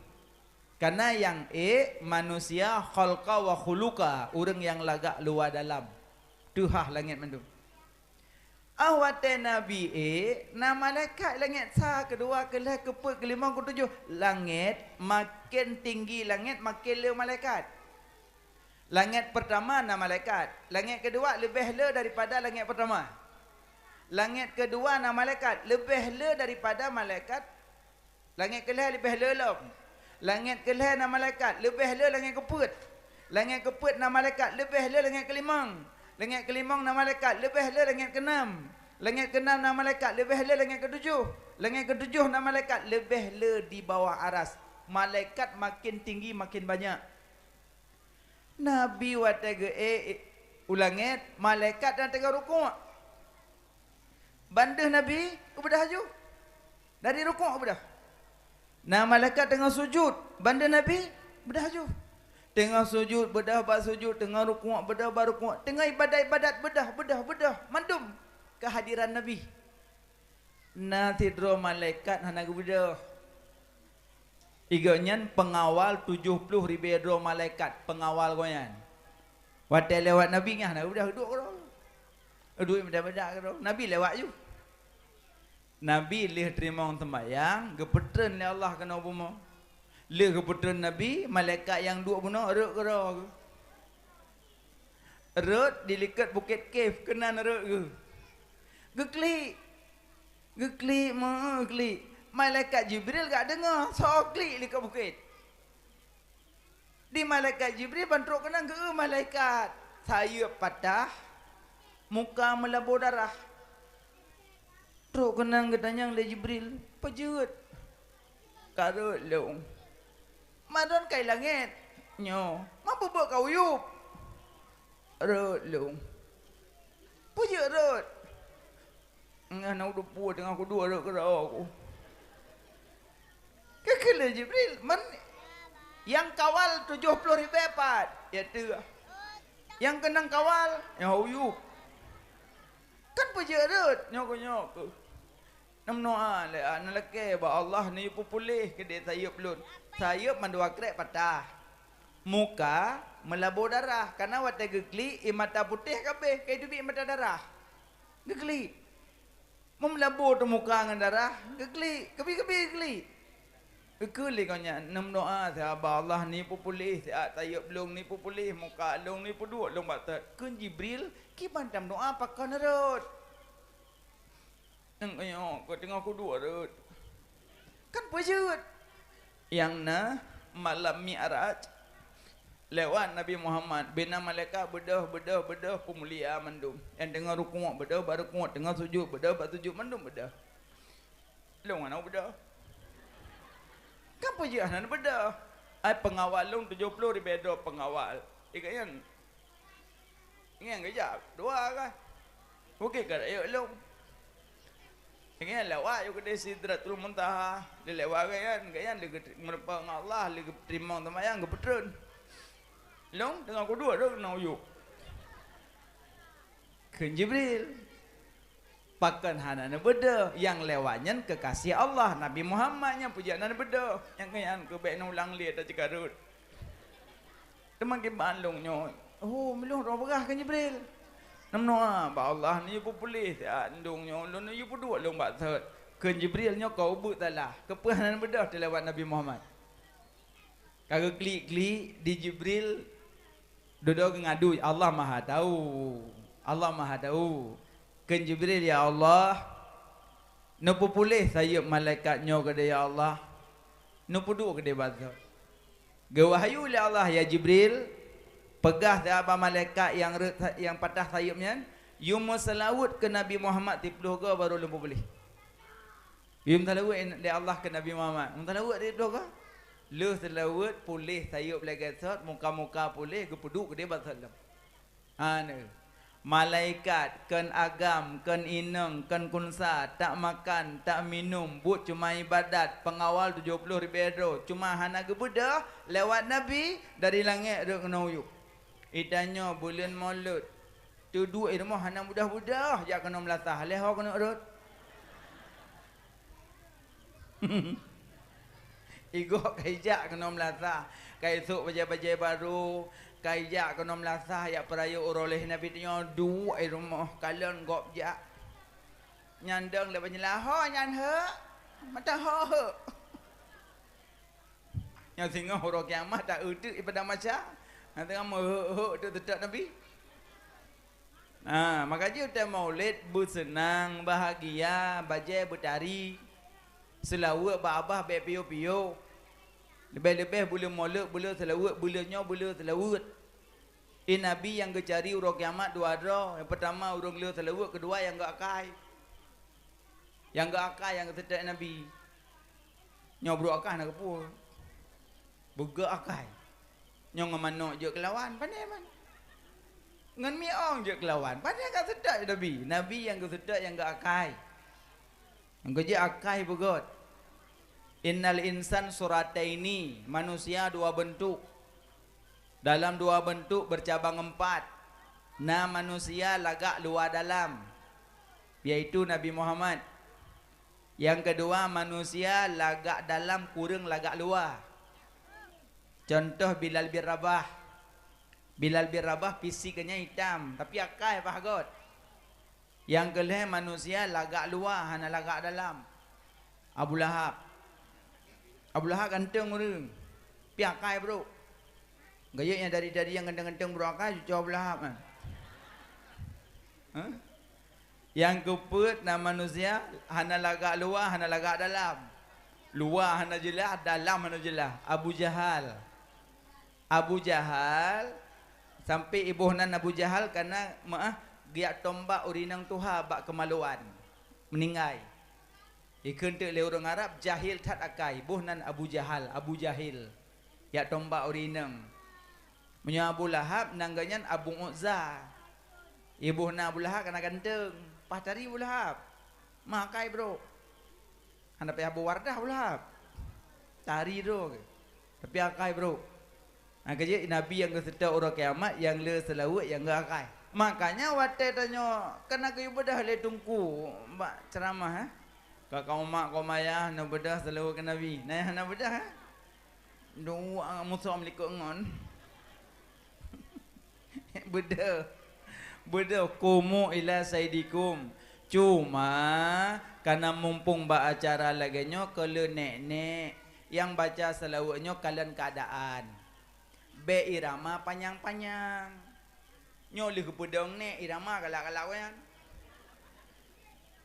Kareuna nyang ék manusia khalqa wa khuluqa, ureueng nyang lagak luwa dalam. Teuhah langét mandum. Ah, watèe Nabi ék, na malaikat langét sa, keudua, keulhèe, keupeuet, keulimong, keutujoh. Langét, maken tinggi langét, maken le malaikat. Langét peurtama na malaikat. Langét keudua leubeh le daripada langét peurtama. Langét keudua na malaikat, leubeh le daripada malaikat. Langét keulhèe leubeh le lom. Langét keulhèe na malaikat, leubeh le langét keupeuet. Langét keupeuet na malaikat, leubeh le langét keulimong. Langét keulimong na malaikat, leubeh le langét keunam. Langét keunam na malaikat, leubeh le langét keutujoh. Langét keutujoh na malaikat, leubeh le di bawah aras. Malaikat maken tinggi, maken banyak. Nabi watèe geuék u langét, malaikat dan teungoh rukuk. Ban deuh Nabi, geubeudôh laju. Dari rukuk geubeudôh. Na malaikat teungoh sujut, ban deuh Nabi, geubeudôh laju. Teungoh sujud, beudôh bak sujud, teungoh rukuk, beudôh bak rukuk, teungoh ibadat-ibadat, beudôh, beudôh, beudôh, mandum keuhadiran Nabi. Na sidroe malaikat hana geubeudôh. Gobnyan peungawal tujoh ploh ribée droe malaikat, peungawal gobnyan. Watée lewat Nabi nyan hana geubeudôh, duek keudroe. Duek meudak-meudak keudroe. Nabi lewat ju. Nabi lheueh teurimong seumayang, geupeutreun lé Allah keunoe bumoe. Lheueh geupeutreun Nabi, malaikat nyang duek bunoe rhot keudroe geuh. Rhot di likot Bukét Kaf keunan rhot geuh. Geuklik. Geuklik, meuklik. Malaikat Jibril ka deungoe, soe klik likot bukét. Di malaikat Jibril ban trok keunan geu malaikat. Sayeuep patah, muka meulabô darah. Trok keunan geutanyong lé Jibril, "Peue jeuet?" "Ka rhot lôn." "Madon kai langét?" "Nyoe." "Ma peue beuet ka uyueb?" "Rhot lôn." "Peue jeuet rhot?" "Ngon na udeup peue teungoh kuduek rhot keudroe ku." Geukheun lé Jibril, "Man nyang kawal tujoh ploh ribée pat?" "Ya teuh." "Nyang keunong kawal?" "Nyang uyueb." "Kan peue jeuet rhot?" "Nyoe keuh, nyoe keuh." Neumeudoá lé, a, neulakée bak Allah, "Neuyue peupuléh keudeh sayeuep lôn." Sayeuep mandua krek patah. Muka meulabô darah, kareuna watée geuklik, ie mata putéh ka abéh, ka teubiet mata darah. Geuklik. Meulabô teumuka ngon darah, geuklik, keubi-keubi geuklik. Geukheun lé gobnyan, "Neumeudoá siat bak Allah, neuyue peupuléh siat sayeuep lôn, neuyue peupuléh muka lôn, neuyue peuduek lôn bak thot." Kheun Jibril, "Kiban tameudoá pakon rhot?" "Nyoe keuh teungoh kuduek rhot." "Kan peue jeuet?" Nyang na malam Mi'raj, lewat Nabi Muhammad, bina malaikat beudôh, beudôh, beudôh, peumulia mandum. Nyang teungoh rukuk beudôh bak rukuk, teungoh sujud beudôh bak sujud, mandum beudôh. Lôn hana beudôh. Kan peue jeuet hana beudôh? Ai peungawal lôn tujoh ploh ribée droe peungawal. Ikeu nyan. Ngieng geujak, dua kah? Bukét ka rayeuk lôn. Ngieng lewat yue keudeh Sidratul Muntaha, lewat gobnyan, gobnyan lé geumeureumpok ngon Allah, lé geuteurimong seumayang, geupeutreun. Lôn teungoh kuduek rhot keunoe uyueb. Kheun Jibril, "Pakon hana neubeudôh? Nyang lewat nyan keukaséh Allah, Nabi Muhammad, nyan peue jeuet hana neubeudôh? Nyang keu nyan keuh bék neulang lé ata ceukarot." Teuma kiban lôn nyoe, "Oh, meulôn droe beurah," kheun Jibril. "Neumeudoá bak Allah, neuyue peupuléh siat ndong nyoe, lôn neuyue peuduek lôn bak thot." Kheun Jibril, "Nyoe keuh ubeut salah. Keupeue hana neubeudôh teulewat Nabi Muhammad?" Ka geuklik-klik di Jibril, dudoe geungadu, "Allah Maha Tahu. Allah Maha Tahu." Kheun Jibril, "Ya Allah, neupeupuléh sayeuep malaikat nyoe keudeh, ya Allah. Neupeuduek keudeh bak thot." Geuwahyu lé Allah, "Ya Jibril, peugah siat bak malaikat nyang rhot, nyang patah sayeuep nyan, yue meuseulaweuet keu Nabi Muhammad siploh goe barô lôn peupuléh." Geuyue meuseulaweuet lé Allah keu Nabi Muhammad. Meuseulaweuet di dua ka. Lheueh seulaweuet, puléh sayeuep lagée sot, muka-muka puléh, geupeuduek keudeh bak thot lom. Hana. Malaikat, kon agam, kon inong, kon kunsa, tak makan, tak minum, buet cuma ibadat, peungawal tujoh ploh ribée droe, cuma hana geubeudôh lewat Nabi dari langét rhot keunoe uyueb. Itanyoe buleuen Molot, teuduek i rumoh hana mudah-mudah jak keunoe meulasah, lé ho keuneuk rhot. Igoe ka ijak keunoe meulasah, ka isôk bajée-bajée barô, ka ijak keunoe meulasah jak peurayeuk uroe lhée Nabi tanyoe duek i rumoh kalon gob jak. Nyan dong lé banyeula, "Ho nyan hek, mata ho hek." Nyang singoh uroe kiamat ta-eu teuk i padang mahsyar, nyang teungoh meuhek-hek teuk teutab Nabi. Ha, maka jeuet teuh Maulid beuseunang, bahagia, bajée beutari, seulaweuet bak babah bék piôh-piôh. Leubeh-leubeh buleuen Molot, buleuen seulaweuet, buleuen nyoe, buleuen seulaweuet. Di Nabi nyang geucari uroe kiamat dua droe, nyang peutama ureuëng le seulaweuet, keudua nyang geuakai. Nyang geuakai nyang geuseutôt Nabi. Nyoe brok akai na geupeue? Beugöt akai. Nyoe ngon manök jeuet keulawan, pandai man. Ngon miong jeuet keulawan, pandai ka seutôt Nabi. Nabi nyang geuseutôt nyang geuakai. Nyang geuh jeuet akai beugöt. Innal insan surataini, manusia dua beuntuk. Dalam dua beuntuk beucabang empat, na manusia lagak luwa dalam, yaitu Nabi Muhammad. Nyang keudua, manusia lagak dalam kureueng lagak luwa. Cuntoh Bilal bin Rabah. Bilal bin Rabah fisik geuh nyan itam, tapi akai paih göt. Nyang keu lhèe manusia lagak luwa hana lagak dalam. Abu Lahab. Abu Lahab ganteng ureueng, pi akai brôk. Geuh nyan dari-dari nyang ganteng-ganteng brôk akai, cucoe Abu Lahab nyan. Hah? Nyang keu peuet na manusia hana lagak luwa, hana lagak dalam. Luwa hana jeulaih, dalam hana jeulaih. Abu Jahal. Abu Jahal, sampai iboh nan Abu Jahal kana meu'ah geujak tombak ureueng inong tuha bak keumaluan, meuninggai. Ikheun teuk lé ureueng Arab, jahil that akai, boh nan Abu Jahal, Abu Jahil. Jak tombak ureueng inong. Meunyoe Abu Lahab, nan geuh nyan Abu Uzza. Iboh nan Abu Lahab kana ganteng, paih tari Abu Lahab. Meu'ah akai brôk. Hana payah boh Wardah Abu Lahab. Tari droe geuh. Tapi akai brôk. Nah, keu jeuet Nabi nyang geuseutôt uroe kiamat, nyang le seulaweuet nyang geuh akai. Makanya watèe tanyoe, kan na geuyue beudôh lé Teungku bak ceuramah, eh. Ka kaum mak, kaum ayah, na beudôh seulaweuet keu Nabi. Na nyang hana beudôh, eh? Dua musoh likot ngon. Beudôh. Beudôh, qumu ila sayyidikum. Cuma, kana mumpung bak acara lagèe nyoe keu le nèk-nèk nyang baca seulaweuet nyoe kalon keuadaan. Bèk irama panyang-panyang. Nyoe lheueh geupeudong nèk, irama galak-galak nyan.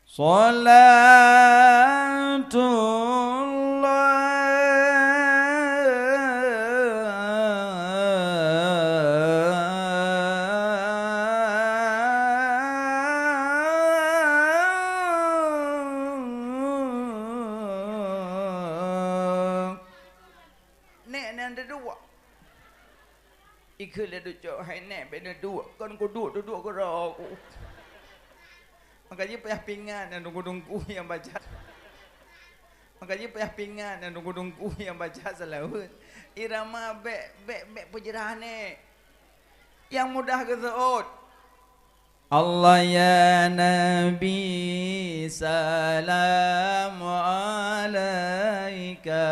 Shalatullah. Nèk nyan teuduek. Ikheun lé ducok, "Hai nèk, bèk neuduek, kon kuduek, duduek keudroe ku." Maka jih payah pingat nyang teungku-teungku nyang baca. Maka jih payah pingat nyang teungku-teungku nyang baca seulaweuet. Irama bèk, bèk, bèk peujeurah nèk. Nyang mudah geuseuôt. Allah ya Nabi, salam alaika.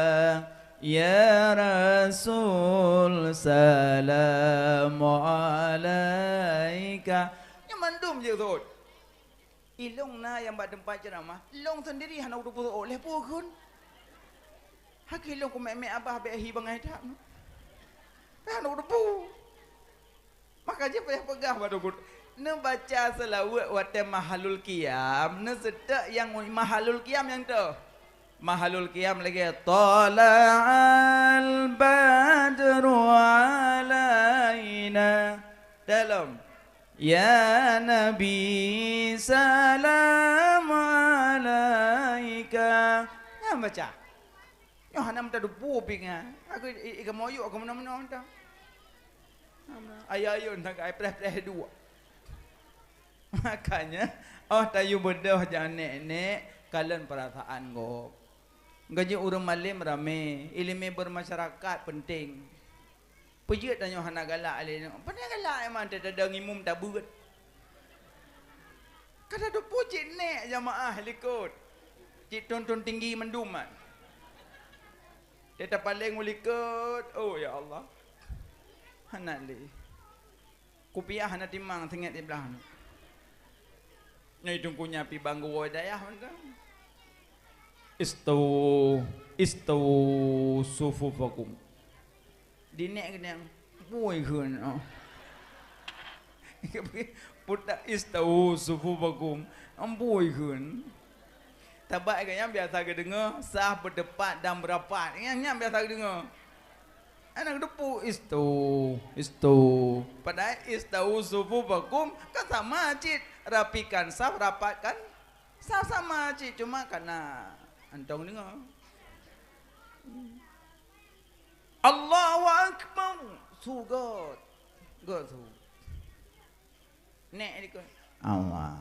Ya Rasul, salam alaika. Nyan mandum jeuet seuôt. Ilôn na nyang bak teumpat ceuramah, lôn seundiri hana kuteupeu seuôt, lheueh peue kheun. Haki lôn kumèk-mèk abah bèk hi bangai that. Hana kuteupeu. Maka jih payah peugah bak teungku, neubaca seulaweuet watèe mahalul qiyam, neuseutôt nyang mahalul qiyam nyang toh. Mahalul qiyam lagèe, "Tala'al badru alaina." Dalam, "Ya Nabi, salam alaika." Nyan baca. Nyoe hana meuteupeu pih nyan. Aku i, i, i kamoe yuk, aku meunoe-meunoe mantong. Ayo-ayo, entah ka preh-preh dua. Makanya, oh tayue beudôh jak nèk-nèk, kalon peurasaan gob. Gaji ureueng malém ramé, ileumèe beurmasyarakat peunteng. Peujeuet tanyoe hana galak lé nyoe. Pane galak emang teuh tadong imum tabeuet. Ka tateupeu cit nèk jamaah likot. Cit thon-thon tinggi mandum nyan. Teuh tapaleng u likot, oh ya Allah. Hana lé. Kupiah hana timang singet siblah nyoe. Nyoe teungku nyan pi bang geuwoe dayah mantong. Istawu, istawu sufufakum. Di nèk geuh nyan, bui kheun, oh. Putak istawu sufufakum, bui kheun. Tabak geuh nyan biasa geudeungoe, saf, beuteupat dan beurapat. Nyan, nyan biasa geudeungoe. Hana geuteupeue, istawu, istawu. Padahai istawu sufufakum kan sama cit, rapikan saf, rapatkan saf sama cit, cuma kana antong deungoe. Allahu Akbar. Su göt. Göt su. Nèk dikeue. Allah.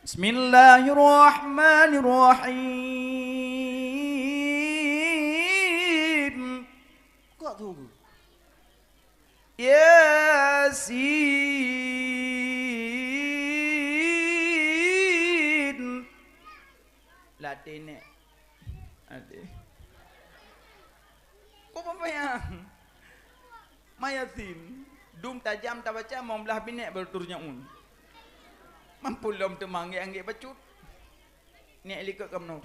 Bismillahirrahmanirrahim. Kok Yasin. Latih nek. Latih. Kok payah? Mayasin. Dum tajam tabaca mong blah binek baru turun nyaun. Mampu lom teuma anggik-anggik bacut. Nek likot kamoe.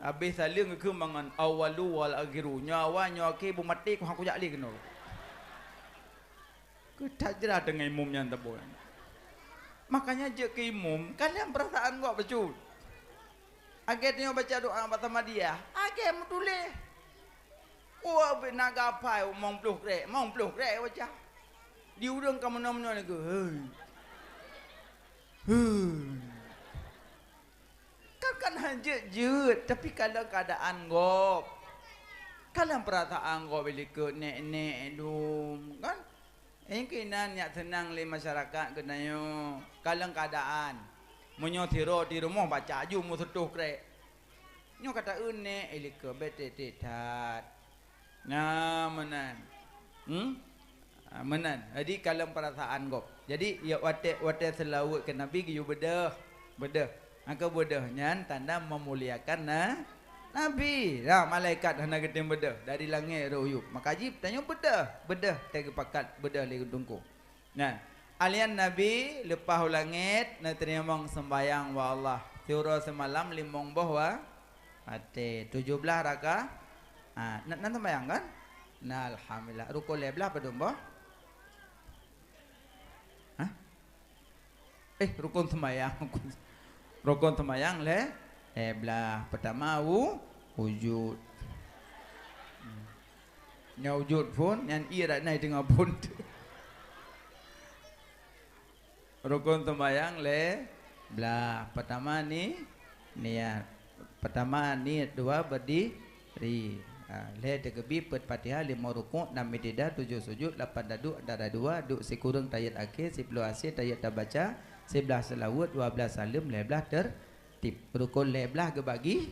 Habéh saleueng geukheun mangat awalu wal akhiru. Nyoe awai, nyoe akhé, beumaté, ku hana kujak lé keunoe. Keutajra teungoh imum nyan tabôi. Makanya jeuet keu imum, kalon peurasaan gob bacut. Lagèe tanyoe baca doa bak Samadiyah, lagèe meutuléh. Wah, beu na gapai mong ploh krek, mong ploh krek baca. Di ureueng ka meunoe-meunoe lagèe, "Hei. Hei." Kan, kan han jeuet-jeuet, tapi kalon keuadaan gob. Kalon peurasaan gob, likot nek-nek dum, kan? Nyang keunan nyak seunang lé masyarakat geutanyoe. Kalon keuadaan. Meunyoe sidroe di rumoh baca aju meuseutôh krek. Nyoe ka taeu nek, eh, likot bèk tek-tek that. Nah, meunan. Hmm? Ah, meunan. Jadi, kalon peurasaan gob. Jadi, ya, watèe, watèe seulaweuet keu Nabi geuyue beudôh. Beudôh. Maka beudôh nyan tanda meumuliakan na-, Nabi. Nah, malaikat hana geutem beudôh dari langèt rot u yup. Maka jih tanyoe beudôh. Beudôh, watèe geupakat beudôh lé Teungku. Nah, alian Nabi leupah u langèt neuteurimong seumbahyang bak Allah. Siuroe seumalam limong boh wa-, watèe tujoh blaih raka-, ha, na, na seumbahyang kan? Nah, alhamdulillah. Rukon lhèe blaih padum boh? Hah? Eh, rukon seumbahyang. Rukon seumbahyang lhèe, lhèe blaih. Peutama wu-, wujud. Hmm. Nyoe wujud phôn, nyan ie dak na teungoh phôn. Rukon seumbahyang lhèe blaih. Peutama ni-, niat. Peutama niet, dua berdiri. Ha, lhèe teugeubie, peuet Fatihah, limong rukuk, nam i'tidal, tujoh sujud, lapan taduek antara dua, duek sikureueng tayat akhé, siploh asie tayat tabaca, siblaih seulaweuet, dua blaih saleuem, lhèe blaih teurtib. Rukon lhèe blaih geubagi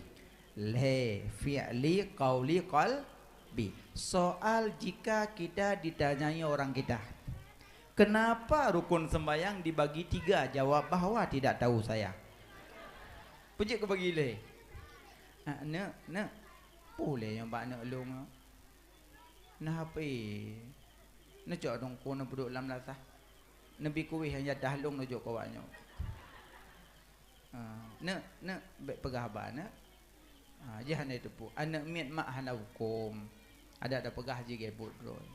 lhèe, fi'li, qauli, qalbi. Soal jika kita ditanyai orang kita, "Kenapa rukun sembahyang dibagi tiga?" Jawab bahwa tidak tahu saya. Peue jeuet geubagi lhèe? Ah, neuk, neuk. Peue lé nyang bak neuk lôn nyoe? Na hapé. Neucok dongko neupeuduek lam lasah. Neubi kuéh nyang jadah lôn neujok keu awak nyoe. Ah, neuk, neuk, bèk peugah haba neuk. Ah, jih hana teupeu. Aneuk miet mak hana huköm. Adak tapeugah jih gèt buet droe.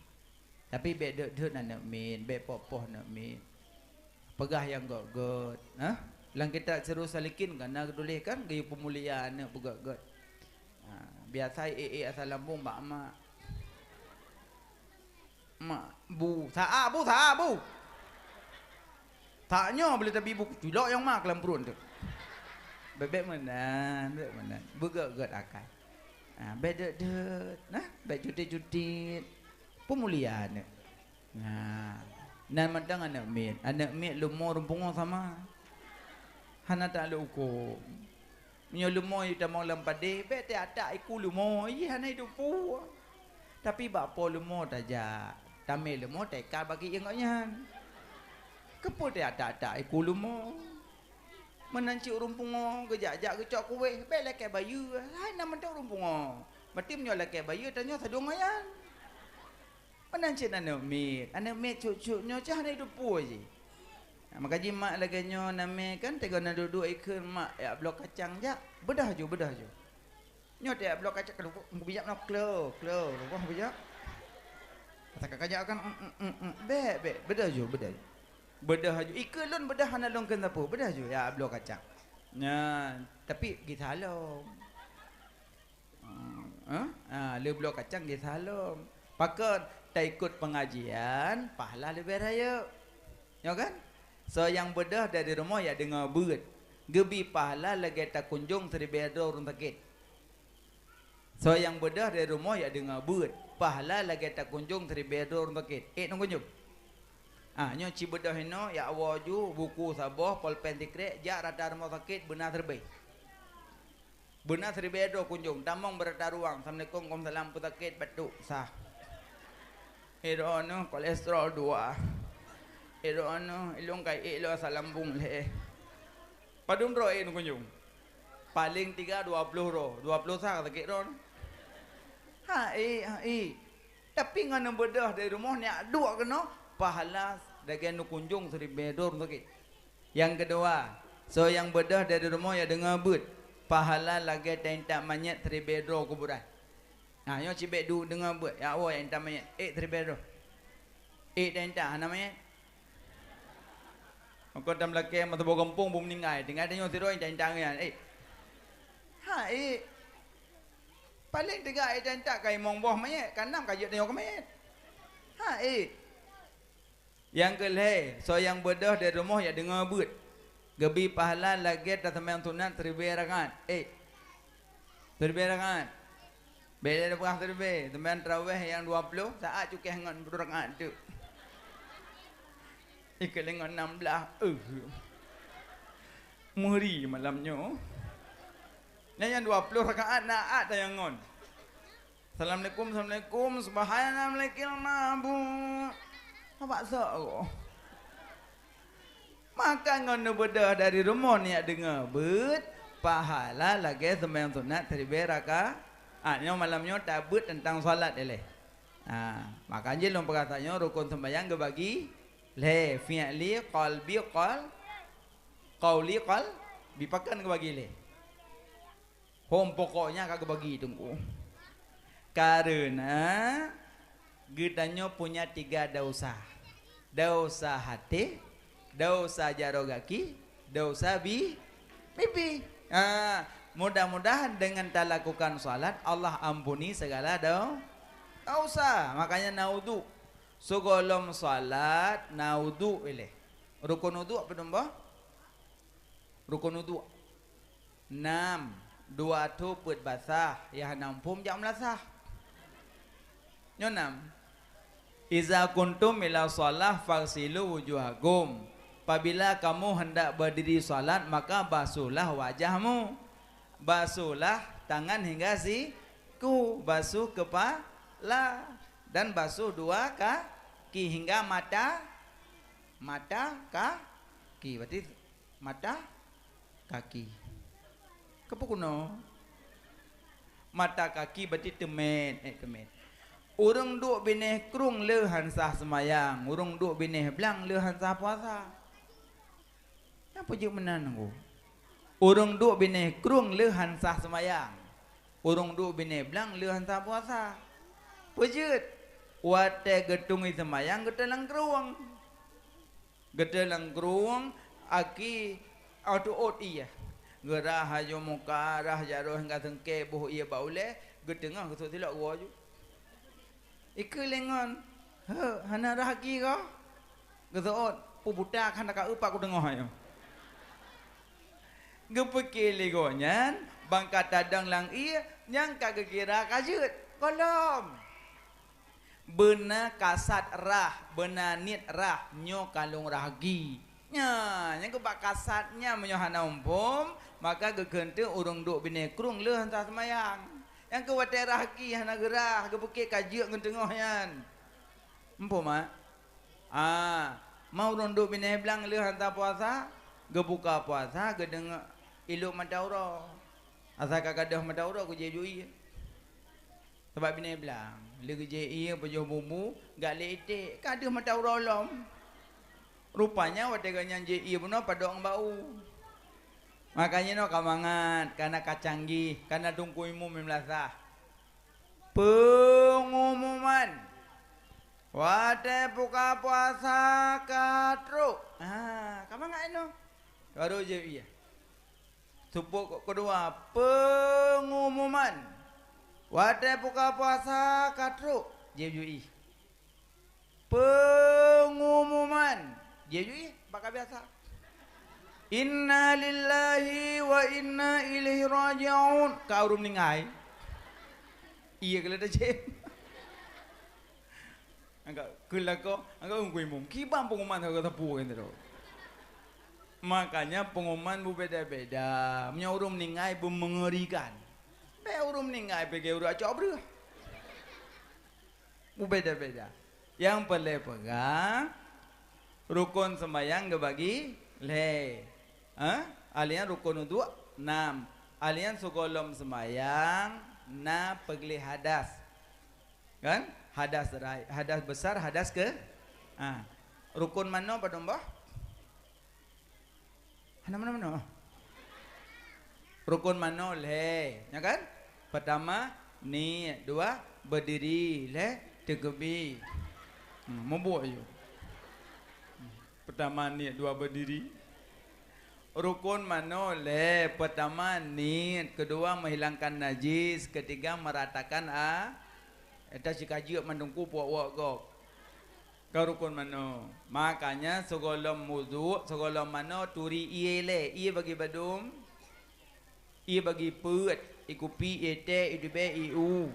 Tapi bèk deuet-deuet aneuk miet, bèk poh-poh aneuk miet. Peugah nyang gèt-gèt, ha? Lam kitab Sirus Salikin kan na geutuléh kan, geuyue peumulia aneuk peugèt-gèt. Ha, biasa ék-ék asai lambông bak mak. Mak, bu, sa-a, bu, sa-a, bu. Tanyoe bila tabi bu, culok nyang ma keu lam pruet teuh. Bèk-bèk meunan, bèk meunan. Beugèt-gèt akai. Ha, bèk deuet-deuet, nah, bèk cutit-cutit. Peumulia aneuk. Nah, nan mantong aneuk miet. Aneuk miet leumo rumpung sama. Hana taklok huköm. Meunyoe leumo jitamong lam padé, bèk teuatak iku leumo, ih, hana jiteupeue. Tapi bak po leumo tajak, tamè leumo teuikat bak kiéng gobnyan. Keupeue teuatak-atak iku leumo? Meunan cit ureueng pungo geujak-jak geucok kuéh, bèk lakèe bayeue, hai na mantong ureueng pungo. Berarti meunyoe lakèe bayeue, tanyoe sadong nyan. Meunan cit aneuk miet. Aneuk miet cut-cut nyoe cit hana jiteupeue jih. Nah, maka jih mak lagèe nyoe namè kan, teungoh na duek-duek ikheun mak jak bloe kacang jak. Beudôh ju, beudôh ju. Nyoe teuh jak bloe kacang, klo, mubijak nyoe klo, klo, klo, mubijak. Kata ka kajak kan, mm, mm, mm, mm. Bèk, bèk, beudôh ju, beudôh ju. Beudôh ju. Ikheun lôn beudôh hana lôn kheun sapeue, beudôh ju jak bloe kacang. Nyan, tapi gisa lom. Ah, eh? Ah, le bloe kacang gisa lom. Pakon? Taikot pengajian, pahala leubeh rayeuk. Nyo kan? Soe nyang beudôh dari rumoh jak deungoe beuet, geubi pahala lagèe takunjong siribèe droe ureueng sakét. Soe nyang beudôh dari rumoh jak deungoe beuet, pahala lagèe takunjong siribèe droe ureueng sakét. Ék neukunjong? Ah, nyoe ci beudôh inoe, jak woe ju, buku saboh, polpen sikrek, jak rata rumoh sakét, beuna siribèe. Beuna siribèe droe kunjong, tamong beurata ruang, "Assalamualaikum." "Waalaikumsalam." "Peue sakét?" "Batuk." "Sah." "Eh, droeneuh kolesterol dua." "Eh, droeneuh ilôn ka ék lom asam lambung lé." Padum droe ék neukunjong? Paleng tiga dua ploh droe, dua ploh sah ka sakét droeneuh. Ha ék, ha ék. Tapi ngon neubeudôh dari rumoh neujak duek keunoe, pahala lagèe neukunjong siribèe droe sakét. Nyang keudua, soe nyang beudôh dari rumoh jak deungoe beuet, pahala lagèe taintat manyét siribèe droe kuburan. Nah, nyoe cit bèk duek deungoe beuet, jak woe jak intat manyét, ék siribèe droe. Ék taintat hana manyét. Maka tam lakèe meusaboh gampông beumeuninggai, tinggai tanyoe sidroe intat-intat ngon nyan, ék. Ha ék. Paleng teuga ék taintat ka limong boh manyét, ka nam ka jeuet tanyoe keu manyét. Ha ék. Nyang keu lhèe, soe nyang beudôh dari rumoh jak deungoe beuet, geubri pahala lagèe taseumayang sunat siribèe rakaat. Ék. Siribèe rakaat. Bèk lé peugah siribèe, seumayang tarawèh nyang dua ploh, saát cukéh ngon dua rakaat teuk. Ikeu lé ngon nam blah, eh. Meuri malam nyoe. Nyan nyang dua ploh rakaat na at nyang ngon. "Assalamualaikum, assalamualaikum, subhanallah, malikil mabud." Abak sok ko. Maka ngon neubeudôh dari rumoh neujak deungoe beuet, pahala lagèe seumayang sunat siribèe rakaat. Nyoe malam nyoe tabeuet teuntang salat ilèe. Ha, maka jih lôn peugah tanyoe rukon seumayang geubagi lhèe, fi'li, qalbi, qal-, qauli, qalbi, pakon geubagi lhèe. Hom pokoknya ka geubagi teungku. Kareuna geutanyoe punya tiga dosa. Dosa haté, dosa jaroe gaki, dosa bi-, bibi. Ha, mudah-mudahan dengan talakukan salat, Allah ampuni segala do-, dosa. Makanya na udhu. Sigohlom salat, na udhu ilèe. Rukon udhu apa nambah? Rukon udhu. Nam, dua tho peuet basah, nyang hana muphom jak meulasah. Nyoe nam. "Iza qumtum ila shalah faghsilu wujuhakum." Apabila kamu hendak berdiri salat, maka basuhlah wajahmu. Basuhlah tangan hingga siku, basuh kepala, dan basuh dua kaki hingga mata, mata kaki. Berarti mata, kaki. Keupeue keunoe? Mata kaki berarti teumèt, eh, teumèt. Ureueng duek binéh krueng le han sah seumayang, ureueng duek binéh blang le han sah puasa. Nyan peue jeuet meunan, Teungku? Ureueng duek binéh krueng le han sah seumayang, ureueng duek binéh blang le han sah puasa. Peue jeuet? Watèe geutungui seumayang, geuteulang krueng. Geuteulang krueng, aki, ôh teuôt ié. Geurah aju muka, rah jaroe hingga seungkée, boh ié bak ulèe, geuteungoh geuseuôt silop geuwoe ju. Ikeu lé ngon, "Heu, hana rah aki kah?" Geuseuôt, "Peue buta ka hana ka eu pat kuteungoh nyoe." Geupeuké lé gobnyan, ban ka tadong lam ié, nyang ka geukira ka jeuet. Gohlom. Beuna kasat rah, beuna niet rah, nyoe ka lôn rah agi. Nyan, nyang keuh bak kasat nyan meunyoe hana muphom, maka geukheun teuk ureueng duek binéh krueng lheueh han sah seumayang. Nyang keuh watèe rah agi hana geurah, geupeuké ka jeuet ngon teungoh nyan. Muphom, mak? Ah, ma ureueng duek binéh blang lheueh han sah puasa, geubuka puasa, geudeungoe ilop mata uroe. Asai ka gadôh mata uroe, geujép ju ié. Sabab binéh blang, lé geujép ié, pajoh bumbu, gak lé iték, ka deuh mata uroe lom. Rupanya watèe gobnyan jép ié bunoe padok ngon bak u. Makanya nyoe ka mangat, kana ka canggih, kana dungkui mum meulasah. Peungumuman. Watèe buka puasa ka trok. Ha, ka mangat inoe. Baru jép ié. Seupôt keudua, peungumuman. Watèe buka puasa ka trok, jép ju ié. Peungumuman, jép ju ié, bak ka biasa. Innalillahi wa inna ilaihi raji'un. Ka ureueng meuninggai. Ié keuh lé tajép. Angkat keu lakoe, angkat ureueng kuimum. Kiban peungumuman sapeue-sapeue nyan tu. Makanya pengumuman beubeda-beda. Meunyoe ureuëng meuninggai beumeungerikan. Bèk ureuëng meuninggai pike ureuëng acok breueh. Beubeda-beda. Nyang peureulée peugah, rukon seumayang geubagi lhée. Hah? Alian rukon uduk nam. Alian sigohlom seumayang na peugleh hadas. Kan? Hadas rai-, hadas besar, hadas ke-, ah. Rukon manoe padum boh? Hana manoe-manoe. Rukon manoe lhée, nya kan? Pertama, niet, dua, berdiri, lhée, teukeubie. Hmm, mubuek yue. Pertama niet, dua berdiri. Rukon manoe lhée, pertama niet, kedua menghilangkan najis, ketiga meratakan a-, eta sikajeuk mandum ku puak-puak gob. Ka rukon manoe. Makanya sigohlom wudhu, sigohlom manoe turi ié lé, ié bagi badum, ié bagi peuet, ié kupi, ié tée, ié dibée, ié u.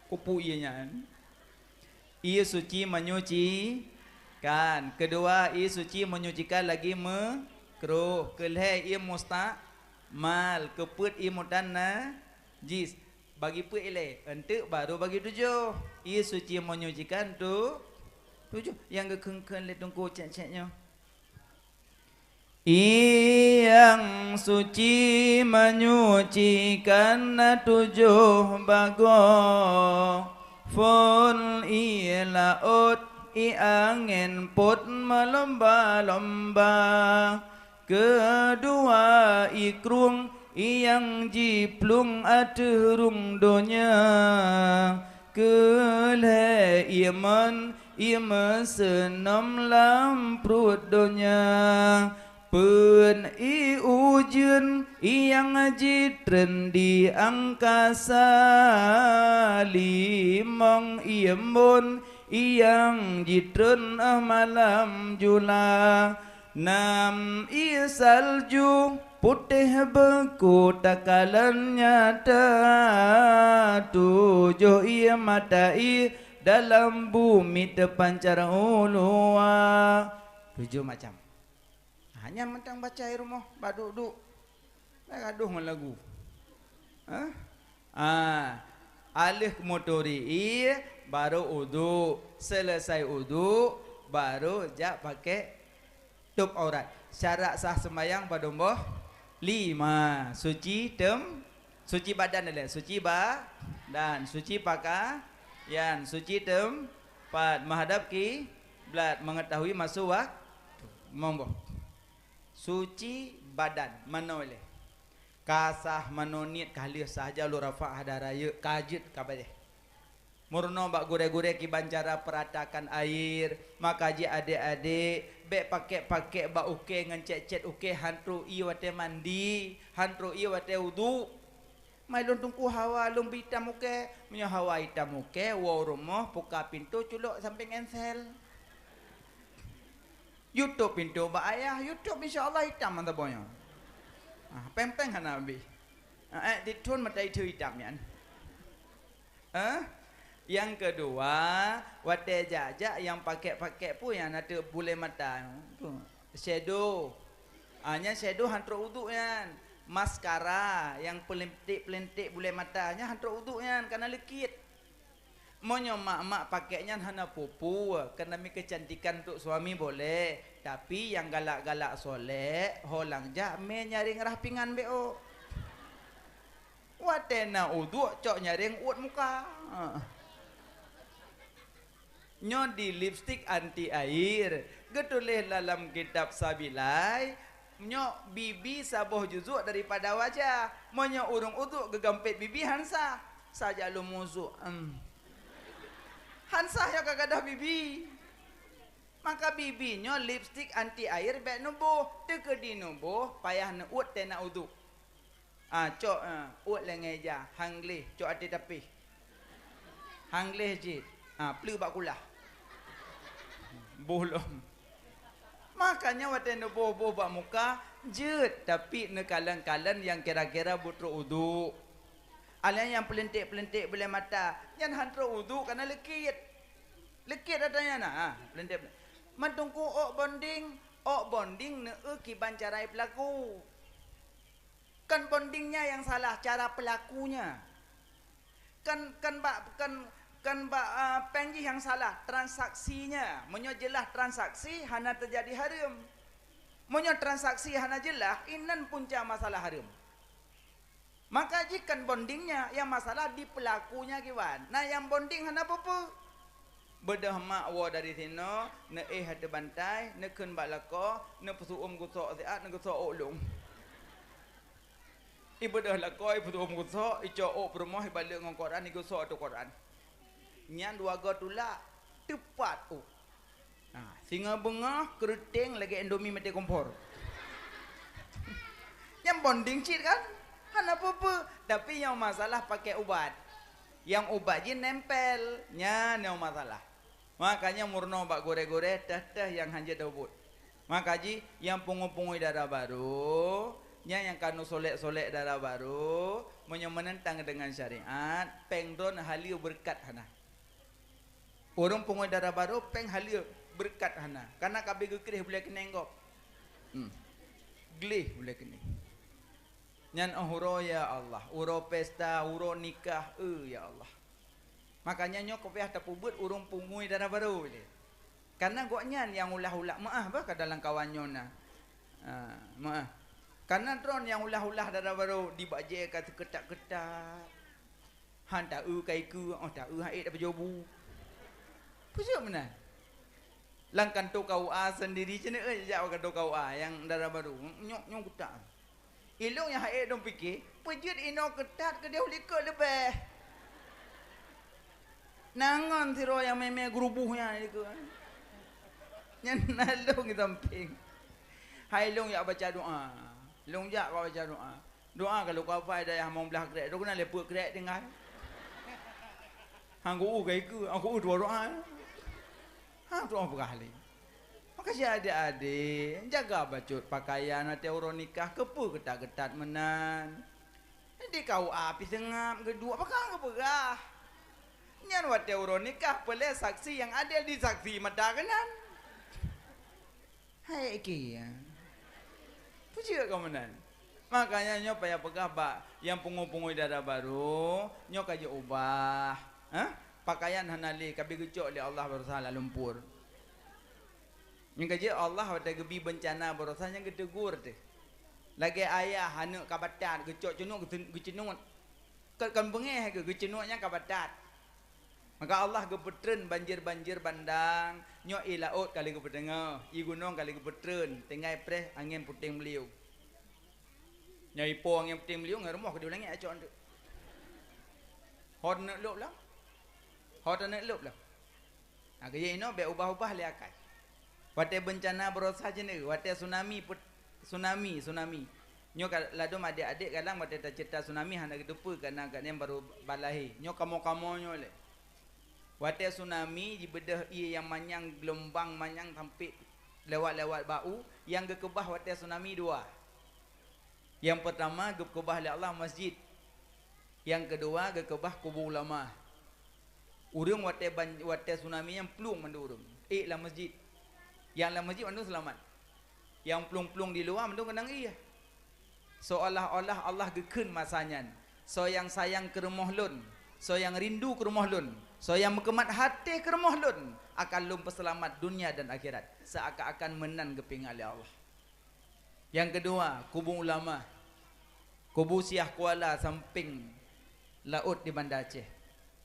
Kupu ié nyan. Ié suci menyucikan. Keudua, ié suci menyucikan lagi meukrôh. Keulhée, ié mustakmal. Keupeuet, ié mutan najis. Bagi peuet ilée, eunteuk baru bagi tujoh. Ié suci menyucikan tu tujoh. Nyang geukheun-kheun lé Teungku cék-cék nyoe. Ié nyang suci menyucikan na tujoh bagoe. Phon ié laôt, ié angén pôt meulomba-lomba. Keudua ié krueng, ié nyang jiplueng ateueh rhueng donya. Keulhée ié mon, ié meuseunom lam pruet donya. Peuet ié ujeuen, ié nyang jitreun di angkasa. Limong ié embôn, ié nyang jitreun malam jula. Nam ié salju putéh beuku takalon nyata, tujoh ié mata ié dalam bumi teupancar u luwa. Tujoh macam. Hanya mantong baca di rumoh, bak duek-duek. Dah gadoh ngon lagu. Hah? Ah, aleuh meuturi ié, baru uduk. Selesai uduk, baru jak pakai tôp aurat. Syarat sah seumayang padum boh? Lima. Suci tem-, suci badan dilée. Suci badan, suci pakaian, suci teumpat, menghadap kiblat, mengetahui masu waktu. Limong boh. Suci badan, manoe lé. Ka sah manoe niet ka lheueh sah, jak lôn rafa' hadah rayeuk, ka jeuet ka bajée. Meurunoe bak gurée-gurée kiban cara peratakan air, maka jih adék-adék, bék pakek-pakek bak ukée ngon cét-cét ukée han trok ié watée mandi, han trok ié watée uduk. Mai lôn teungku hawa lôn bri itam ukée, meunyoe hawa itam ukée, woe u rumoh, puka pintoe culok sampéng ensel. Yue tôp pintoe bak ayah, yue tôp insya Allah itam mata boh nyoe. Ah, péng-péng hana habéh. Ah, ék dithon mata itheue itam nyan. Eh? Nyang keudua, watée jak-jak nyang pakek-pakek peue nyang na teuk bulée mata nyoe? Shadow. Ah, nyan shadow han trok uduk nyan. Maskara nyang peulinték-peulinték bulée mata nyan han trok uduk nyan, ka na leukit. Meunyoe mak-mak pakek nyan hana peue-peue, keuneumi keucantikan untuk suami boleh, tapi nyang galak-galak solek, ho lam jak mé nyaréng rhah pingan bék ôk. Watée na uduk cok nyaréng uet muka. Nyoe di lipstik anti air, geutuléh lam kitab Sabilai, nyoe bibi saboh juzuk daripada wajah. Meunyoe ureuëng uduk geugampét bibi han sah, saja lôn muzuk, em. Han sah nyoe ka gadôh bibi. Maka bibi nyoe lipstik anti air bék neuboh, teukeudi neuboh payah neuuet teunak uduk. Ah, cok, ah, uet lé ngon ija, han gleh, cok até tapéh. Han gleh cit. Ah, pleue bak kulah. Boh lom. Makanya watée neuboh-boh bak muka, jeuet, tapi neukalon-kalon nyang kira-kira beutrok uduk. Alah nyang peulinték-peulinték bulée mata, nyan han trok uduk kana leukit. Leukit ata nyan na, ah, peulinték-peulinték. Mantong ku ôk bonding, Ôk bonding neueu kiban cara peulaku. Kon bondingnya yang salah, cara pelakunya. Kon, kon bak, kon, kon bak, ah, péng jih yang salah, transaksinya. Meunyoe jeulaih transaksi, hana teujadi hareuem. Meunyoe transaksi hana jeulaih, inan punca masalah hareuem. Maka jih kon bondingnya, yang masalah di pelakunya kiban. Nah, yang bonding hana peue-peue. Beudôh mak woe dari sinoe, neuéh ateueh bantai, neukheun bak lakoe, neupeusu'uem gusok siat, neugeusok ôk lôn. Ibeudôh lakoe, ipeusu'uem gusok, icok ôk peurumoh, ibalek ngon koran, igeusok ateueh koran. Nyan dua goe tulak, teupat ôk. Nah, singoh beungoh, keureuteng lagèe Indomie maté kompor. Nyan bonding cit kan? Hana peue-peue. Tapi nyang masalah pakai ubat. Nyang ubat jih nempel. Nyan nyang masalah. Makanya meurunoe bak gurèe-gurèe, teuh-teuh nyang hanjeuet ubit. Maka jih, nyang pungo-pungo dara barô, nyan nyang ka neusolek-solek dara barô, meunyoe meunentang deungon syariat, péng droen haleue beureukat hana. Ureueng pungo dara barô péng haleue beureukat hana, kareuna ka abéh geukreh bulèe keuneng gob. Hmm. Gleh bulèe keuneng. Nyan 'oh uroe, ya Allah, uroe pesta, uroe nikah, eu, ya Allah. Makanya nyoe ka payah tapeubuet ureueng pungo dara barô lé. Kareuna gobnyan nyang ulah-ulah, meu'ah bah ka dalam kawan nyoe na. Ha, meu'ah. Kareuna droen nyang ulah-ulah dara barô dibajèe ka teuketat-ketat. Han taeu ka ikeue, 'oh taeu han ék tapeujobu. Peue jeuet meunan? Lam kantô K U A sendiri cit, eh, jak kantô K U A nyang dara barô. Nyoe, nyoe kutak. Ilôn nyang han ék lôn pike, peue jeuet inoe keutat keudéh likot leubeh. Na ngon sidroe nyang mè-mè geuruboh nyan likot. Nyan na lôn di sampéng. Hai lôn jak baca doa. Lôn jak baca doa. Doa ka lôn kafai dayah limong blaih krek, droe keunan lé peuet krek tinggai. Han geu-u ka ikeue, han geu-u dua doa. Ha, tu'oh peugah lé. Maka si adék-adék, jaga bacut pakaian watèe uroe nikah, keupeue keutat-keutat meunan. Di K U A pih seungab geuduek, pakon geupeugah. Nyan watèe uroe nikah, peureulèe saksi nyang adil disaksi mata keunan. Hai, oke, ya. Peue jeuet ka meunan? Makanya nyoe payah peugah bak nyang pungo-pungo dara barô, nyoe ka jiubah. Hah? Pakaian hana lé, ka abéh geucok lé Allah baroesa lam lumpur. Nyang ka jeuet Allah watèe geubi beuncana baroesa nyan geuteugur teuh. Lagèe ayah aneuk ka batat, geucok cunuk geucen-, geuceunut. Kon, kon beungèh geu-, geuceunut nyan ka batat. Maka Allah geupeutreun banjir-banjir bandang, nyoe ié laôt ka lheueh geupeuteungoh, ié gunong ka lheueh geupeutreun, tinggai preh angén puténg beuliu. Nyoe ipo angén puténg beuliu ngon rumoh keudéh u langèt acok anteuk. Ho taneuk lôb lom? Ho taneuk lôb lom? Nah, geuyue inoe bèk ubah-ubah lé akai. Watèe beuncana baroesa jeuet, watèe tsunami pet-, tsunami, tsunami. Nyoe ka ladôm adék-adék galang watèe taceurita tsunami hana geuteupeue kareuna gobnyan barô ba lahé. Nyoe kamoe-kamoe nyoe lé. Watèe tsunami jibeudôh ié nyang manyang, geulombang manyang sampé lewat-lewat bak u, nyang geukeubah watèe tsunami dua. Nyang peurtama geukeubah lé Allah masjid. Nyang keudua geukeubah kubu ulama. Ureueng watèe ban-, watèe tsunami nyan plueng mandum ureueng. Ék lam masjid. Nyang lam masjid mandum seulamat. Nyang plueng-plueng di luwa mandum keunong ié. Seolah-olah Allah geukheun masa nyan, "Soe nyang sayang keu rumoh Lôn, soe nyang rindu keu rumoh Lôn, soe nyang meukeumat até keu rumoh Lôn, akan Lôn peuseulamat dunia dan akhirat." Seuakan-akan meunan geupeuingat lé Allah. Nyang keudua, kubu ulama. Kubu Syiah Kuala sampéng laôt di Banda Aceh.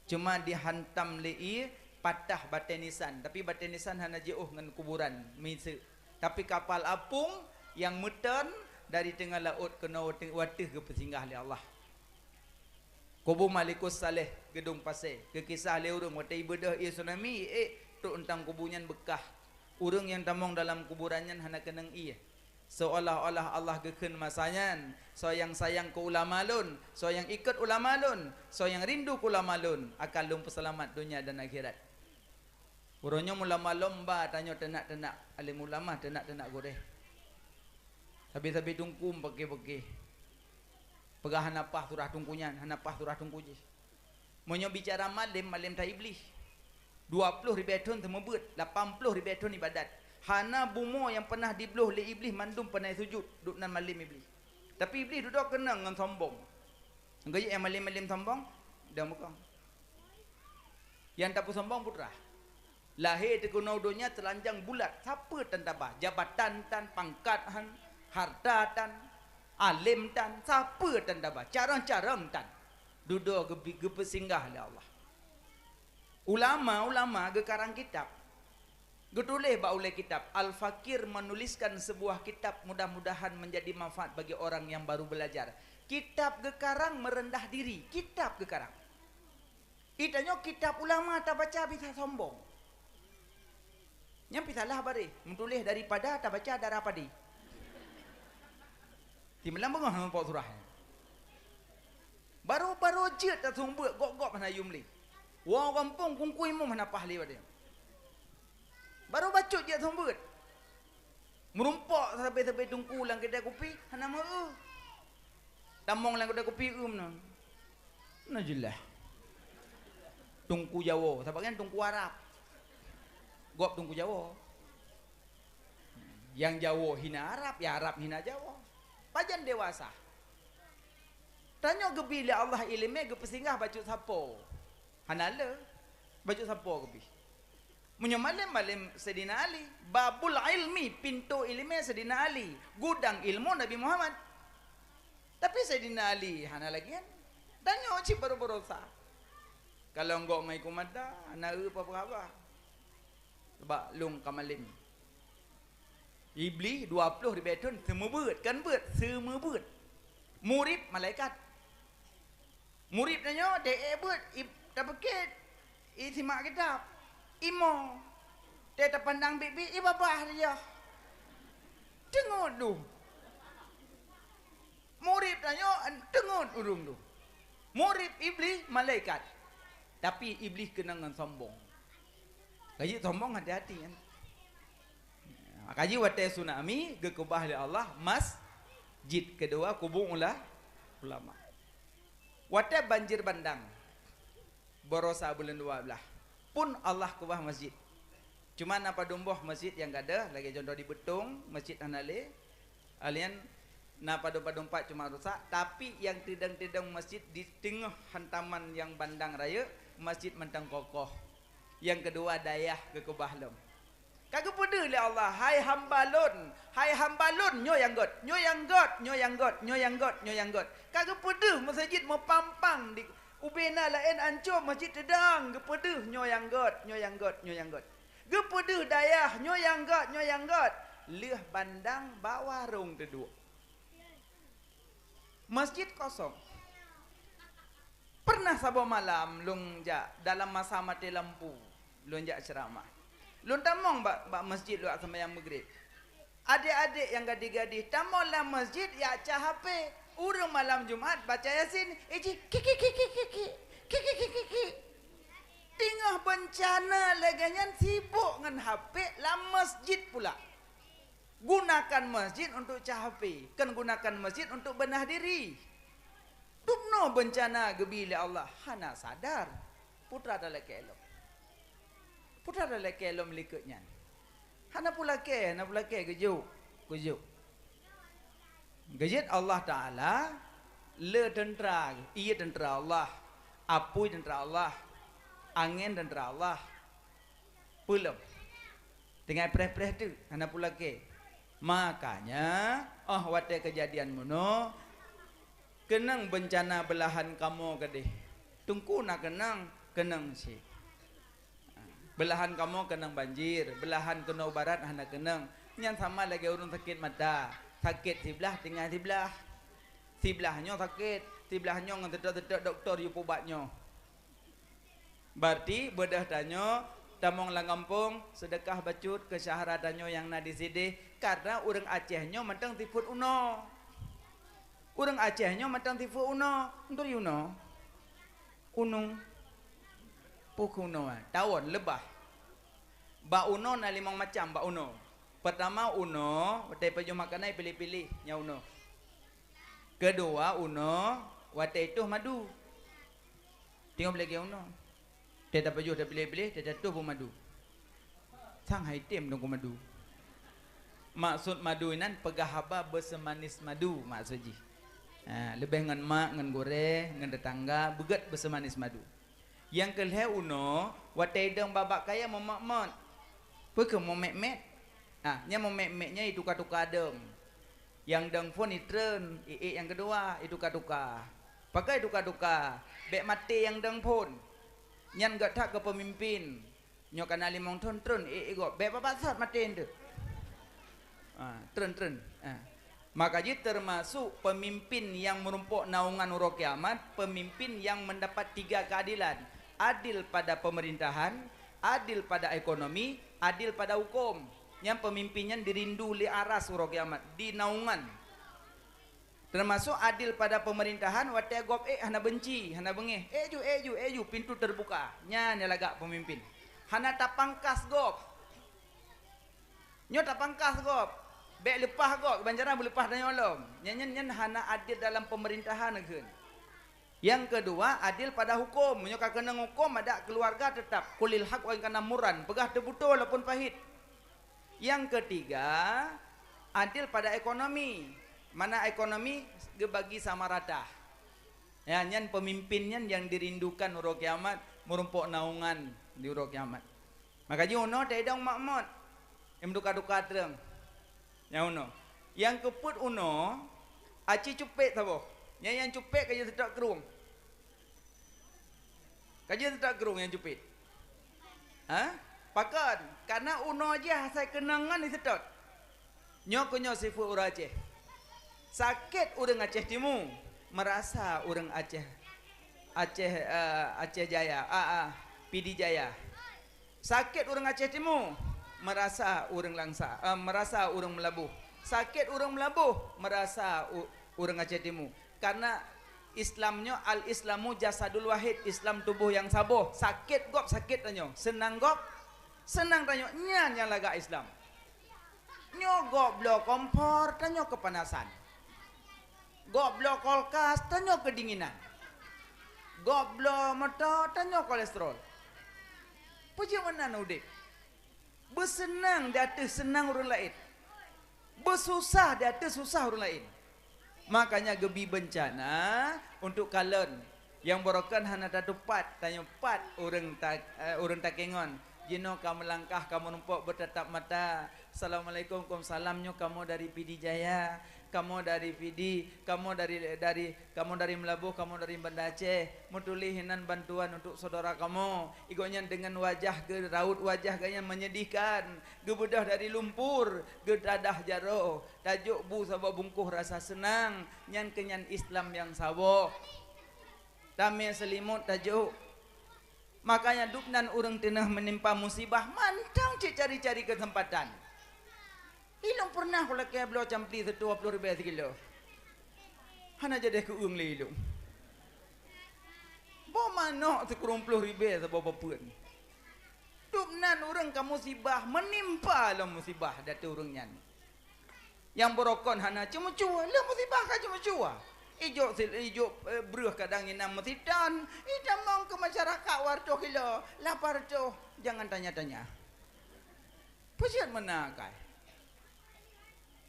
Cuma dihantam lé ié, patah batèe nisan, tapi batèe nisan hana jiôh ngon kuburan miseue. Tapi kapal apung nyang meuteun dari teungoh laôt keunoe watèe, watèe geupeusinggah lé Allah. Kubu Malikus Saleh, Geudong Pasè, geukisah lé ureueng watèe ibeudôh ié tsunami, ié ék trok teuntang kubu nyan beukah. Ureueng nyang tamong dalam kuburan nyan hana keunong ié. Seolah-olah Allah geukheun masa nyan, "Soe nyang sayang keu ulama Lôn, soe nyang ikot ulama Lôn, soe nyang rindu keu ulama Lôn, akan Lôn peuseulamat dunia dan akhirat." Uroe nyoe ulama lom ba tanyoe teunak-teunak além ulama, teunak-teunak gurèe. Sabe-sabe teungku pake-pake. Peugah hana paih surah teungku nyan, hana paih surah teungku jih. Meunyoe bicara malém, malém that Iblih. Dua ploh ribèe thon seumeubeuet, lapan ploh ribèe thon ibadat. Hana bumoe nyang pernah dibloh lé Iblih mandum peureunah sujut, duek nan malem Iblih. Tapi Iblih dudoe keunong ngon sombong. Geuyue nyang malem-malem sombong, dan muka. Nyang tapeusombong putra. Lahé teukeunoe donya teulanjang bulat, sapeue tan tabah, jabatan tan, pangkat han, harta tan, alem tan, sapeue tan tabah, carông-carông tan. Dudoe geubi-, geupeusinggah lé Allah. Ulama-ulama geukarang kitab. Geutuléh bak ulée kitab, Al-Fakir menuliskan sebuah kitab, mudah-mudahan menjadi manfaat bagi orang yang baru belajar. Kitab geukarang merendah diri, kitab geukarang. Itanyoe kitab ulama tabaca bisa sombong. Nyan pi salah bareh, meutuléh daripada tabaca darah padé. Ti meulam beungoh pok surah nyan. Baru-baru jeuet taseumeubeuet, gob-gob hana yum lé. Woe gampông kungkui mum hana paih lé watée nyan. Baru bacut jeuet seumeubeuet. Meurumpok sabe-sabe teungku lam keudai kupi, hana meu-eu. Tamong lam keudai kupi, eu meunan. Na jeulaih. Teungku Jawoe, sabab nyan teungku Arab. Gob teungku Jawoe. Nyang Jawoe hina Arab, nyang Arab hina Jawoe. Pajan dewasa? Tanyoe geubi lé Allah iéleumé geupeusinggah bacut sapo. Hana le, bacut sapo geubi. Meunyoe malem-malem Saidina Ali, babul ilmi, pintoe iéleumé Saidina Ali, gudang ilmu Nabi Muhammad. Tapi Saidina Ali hana lagée nyan. Tanyoe cit baroe-baroe sa. Kalau nggok ngon iku mata, hana eu peue haba. Bak lôn ka malem. Iblih dua ploh ribée thon seumeubeuet, kan beuet, seumeubeuet. Murit malaikat. Murit tanyoe deh ék beuet, i, tapeukét, i simak kitab. Imo. Teu tapandang biet-biet, i babah riah. Teungeut duh. Murit tanyoe teungeut ureuëng duh. Murit Iblih malaikat. Tapi Iblih keunong ngon sombong. Kaji sombong hati-hati kan. Kaji watée tsunami geukeubah lé Allah masjid, keudua kubu ula-, ulama. Watée banjir bandang, barosa buleuen dua blaih, pun Allah keubah masjid. Cuma na padum boh masjid nyang gadôh, lagée contoh di Beutong, masjid hana lé. Alien na padum-padum pat cuma rusak, tapi nyang teudong-teudong masjid di teungoh hantaman nyang bandang rayeuk, masjid mantong kokoh. Nyang keudua dayah geukeubah lom. Ka geupeudeuh lé Allah, "Hai hamba Lôn, hai hamba Lôn, nyoe nyang gét, nyoe nyang gét, nyoe nyang gét, nyoe nyang gét, nyoe nyang gét." Ka geupeudeuh meuseujid meupampang di ubena laén ancô, masjid teudong, geupeudeuh nyoe nyang gét, nyoe nyang gét, nyoe nyang gét. Geupeudeuh dayah, nyoe nyang gét, nyoe nyang gét. Lheueh bandang ba warong teuduek. Masjid kosong. Pernah saboh malam lôn jak dalam masa maté lampu, lôn jak ceuramah. Lôn tamong bak, bak masjid lôn jak seumayang Maghrib. Adék-adék nyang gadih-gadih tamong lam masjid jak cah H P. Ureuëng malam Jumat baca Yasin, iji kiki kiki kiki, kiki kiki kiki. Teungoh beuncana lagée nyan sibok ngon H P lam masjid pula. Gunakan masjid untuk cah H P, kon gunakan masjid untuk beunah diri. Dumnoe beuncana geubi lé Allah, hana sadar. Putra talakée lom. Putra talakée lom likot nyan. Hana peue lakée, hana peue lakée, geujok, geujok. Geujeuet Allah Taala le teuntra, ie teuntra Allah, apui teuntra Allah, angén teuntra Allah. Peue lom. Tinggai preh-preh teuk, hana peue lakée. Makanya, óh watée keujadian meunoe, keunong beuncana beulahan kamoe keudeh. Teungku na keunong, keunong cit. Beulahan kamoe keunong banjir, beulahan keunoe barat hana keunong. Nyan sama lagée ureuëng sakét mata. Sakét siblaih, tinggai siblaih. Siblaih nyoe sakét, siblaih nyoe ngon teutôk-teutôk dokto yue peubat nyoe. Berarti beudôh tanyoe tamong lam gampông, seudeukah bacut keu syedara tanyoe nyang na di sideh, karna ureuëng Aceh nyoe mantong sifeuet unoe. Ureuëng Aceh nyoe mantong sifeuet unoe, beutôi unoe. Unoe. Peue keuh unoe, tawon, leubah. Bak unoe na limong macam bak unoe. Peurtama unoe, watée pajoh makanan piléh-piléh nyang unoe. Keudua unoe, watée itoh madu. Teungoh lagée unoe. Teuh tapajoh tapiléh-piléh, teuh tatoh bak madu. Sang hai tem dong keu madu. Maksud madu inan peugah haba beuseumanis madu maksud jih. Ha, leubeh ngon mak, ngon gurée, ngon teutangga, beugét beuseumanis madu. Nyang keu lhée unoe, watée idong babak kayée meumat-mat. Peu kheueh meumet-met? Ha, nyang meumet-met nyan ituka-tuka dong. Nyang dong phon itreun, iék nyang keudua ituka-tuka. Pakon ituka-tuka? Bék maté nyang dong phon. Nyan gét that keu peumimpin. Nyoe kana limong thon treun, eh, eh, gob, bék babah sot maté eunteuk. Ah, treun, treun. Ah. Maka jih teumasuk peumimpin nyang meurumpok naungan uroe kiamat, peumimpin nyang meudapat tiga keuadilan, adil pada peumeurintahan, adil pada ekonomi, adil pada huköm. Nyan peumimpin nyan dirindu lé aras uroe kiamat, di naungan. Teumasok adil pada peumeurintahan, watée gob ék hana beunci, hana beungéh. Ék ju, ék ju, ék ju, pintoe teubuka. Nyan nyang lagak peumimpin. Hana tapangkas gob. Nyoe tapangkas gob. Bék leupah gob, kiban cara beuleupah tanyoe lom. Nyan, nyan, nyan hana adil dalam peumeurintahan kheun. Nyang keudua, adil pada huköm. Meunyoe ka keunong huköm, adak keuluwarga teutap. Qulil haq wa in kana murran. Peugah teubeutôi walaupun pahit. Nyang keutiga, adil pada ekonomi. Mana ekonomi geubagi sama rata. Ya, nyan peumimpin nyan nyang dirindukan uroe kiamat, meurumpok naungan di uroe kiamat. Maka jih unoe taidong mak-mak, nyang meuduka-duka treung. Nyang unoe. Nyang keupeuet unoe, aci cupet saboh. Nyang, nyang cupet ka jeuet seutôt krueng. Ka jeuet seutôt krueng nyang cupet. Ha? Pakon? Karena unoe jih asai keunong ngon diseutôt. Nyoe keuh nyoe sifeuet ureuëng Aceh. Sakét ureuëng Aceh Timu, meurasa ureuëng Aceh, Aceh, eh, Aceh Jaya, ah, ah, Pidie Jaya. Sakét ureuëng Aceh Timu, meurasa ureuëng Langsa, eh, meurasa ureuëng Meulaboh. Sakét ureuëng Meulaboh, meurasa u-, ureuëng Aceh Timu. Karena Islam nyoe, al-Islamu jasadul wahid, Islam tuboh nyang saboh. Sakét gob, sakét tanyoe. Seunang gob, seunang tanyoe. Nyan nyang lagak Islam. Nyoe gob bloe kompor, tanyoe keupanasan. Gob bloe kulkas, tanyoe keudinginan. Gob bloe moto, tanyoe kolesterol. Peue jeuet meunan udeb? Beuseunang di ateueh seunang ureuëng laén. Beususah di ateueh susah ureuëng laén. Makanya geubi beuncana untuk kalon. Nyang barokon hana tatupat, tanyoe pat ureuëng ta-, eh, ureuëng takengon. Jinoe ka meulangkah, ka meurumpok beutatap mata. Assalamualaikum, waalaikumsalam, nyoe kamoe dari Pidie Jaya, kamoe dari Pidie, kamoe dari, dari, kamoe dari Meulaboh, kamoe dari Banda Aceh. Meutuléh inan bantuan untuk saudara kamoe. Igoe nyan deungon wajah geu-, raut wajah geuh nyan menyedihkan. Geubeudôh dari lumpur, geutadah jaroe. Tajok bu saboh bungkôh rasa seunang. Nyan keuh nyan Islam nyang saboh. Tamé seulimot tajok. Makanya dubnan ureuëng teungoh meunimpa musibah mantong cit cari-cari keuseumpatan. Ilong peureunah kulakée bloe campli seutuwoe ploh ribée sikilo. Hana jadeh keueung lé ilong. Boh manok sikureueng ploh ribée saboh bapeuet. Dubnan ureuëng ka musibah, meunimpa lom musibah di ateueh ureuëng nyan. Nyang barokon hana ceumeucue, lheueh musibah ka ceumeucue. Ijok sil-, ijok, eh, breueh kadang inong meusitan, itamong keu masyarakat wareutôh kilo, lapan reutôh, jangan tanya-tanya. Peue jeuet meunan akai.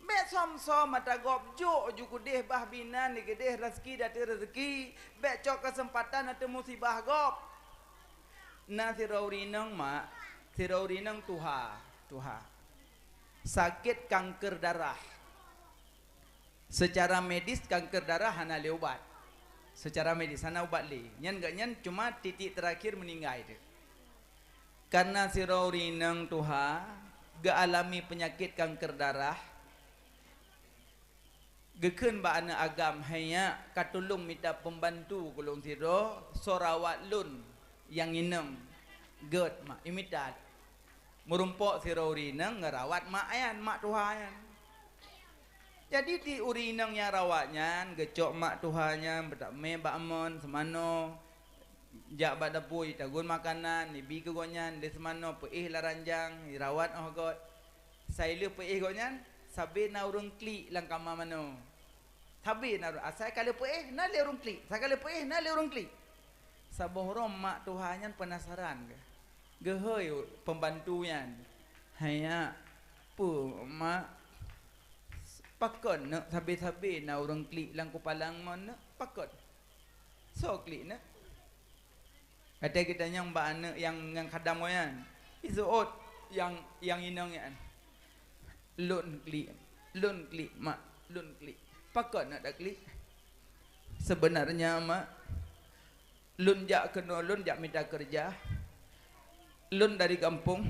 Bék som-som mata gob jok ju keudeh bah binan di keudeh raseuki di ateueh raseuki, bék cok keuseumpatan ateueh musibah gob. Na sidroe ureuëng inong mak, sidroe ureuëng inong tuha, tuha. Sakét kanker darah. Seucara medis kanker darah hana lé ubat. Seucara medis hana ubat lé. Nyan geuh nyan cuma titik teurakhir meuninggai teuk. Karena sidroe ureuëng inong tuha geualami peunyakét kanker darah, geukheun bak aneuëk agam, "Hai nyak, ka tulông mita peumbantu keu lôn sidroe, soe rawat lôn nyang inong." Gét mak, imitat. Meurumpok sidroe ureuëng inong ngerawat mak nyan, mak tuha nyan. Jadi di ureuëng inong nyang rawat nyan geucok mak tuha nyan beutamé bak amon seumanoe, jak bak dapui tagun makanan, ibi keu gobnyan lé seumanoe peuéh lam ranjang, irawat óh göt. Sai lheueh peuéh gobnyan, sabe na ureuëng klik lam kama manoe. Sabe na ureuëng, asai ka lheueh peuéh na lé ureuëng klik, asai ka lheueh peuéh na lé ureuëng klik. Saboh uroe mak tuha nyan peunasaran geuh. Geuhôi peumbantu nyan, "Hai nyak, peue mak, Pakon neuk sabe-sabe na ureuëng klik lam kupalang mon neuk? Pakon? Soe klik neuk? Kata geutanyoe bak aneuëk nyang, nyang khadam nyan, iseuôt nyang, nyang inong nyan, "Lôn klik, lôn klik, mak, lôn klik." "Pakon neuk taklik?" "Seubeunarnya, mak, lôn jak keunoe, lôn jak mita keureuja. Lôn dari gampông,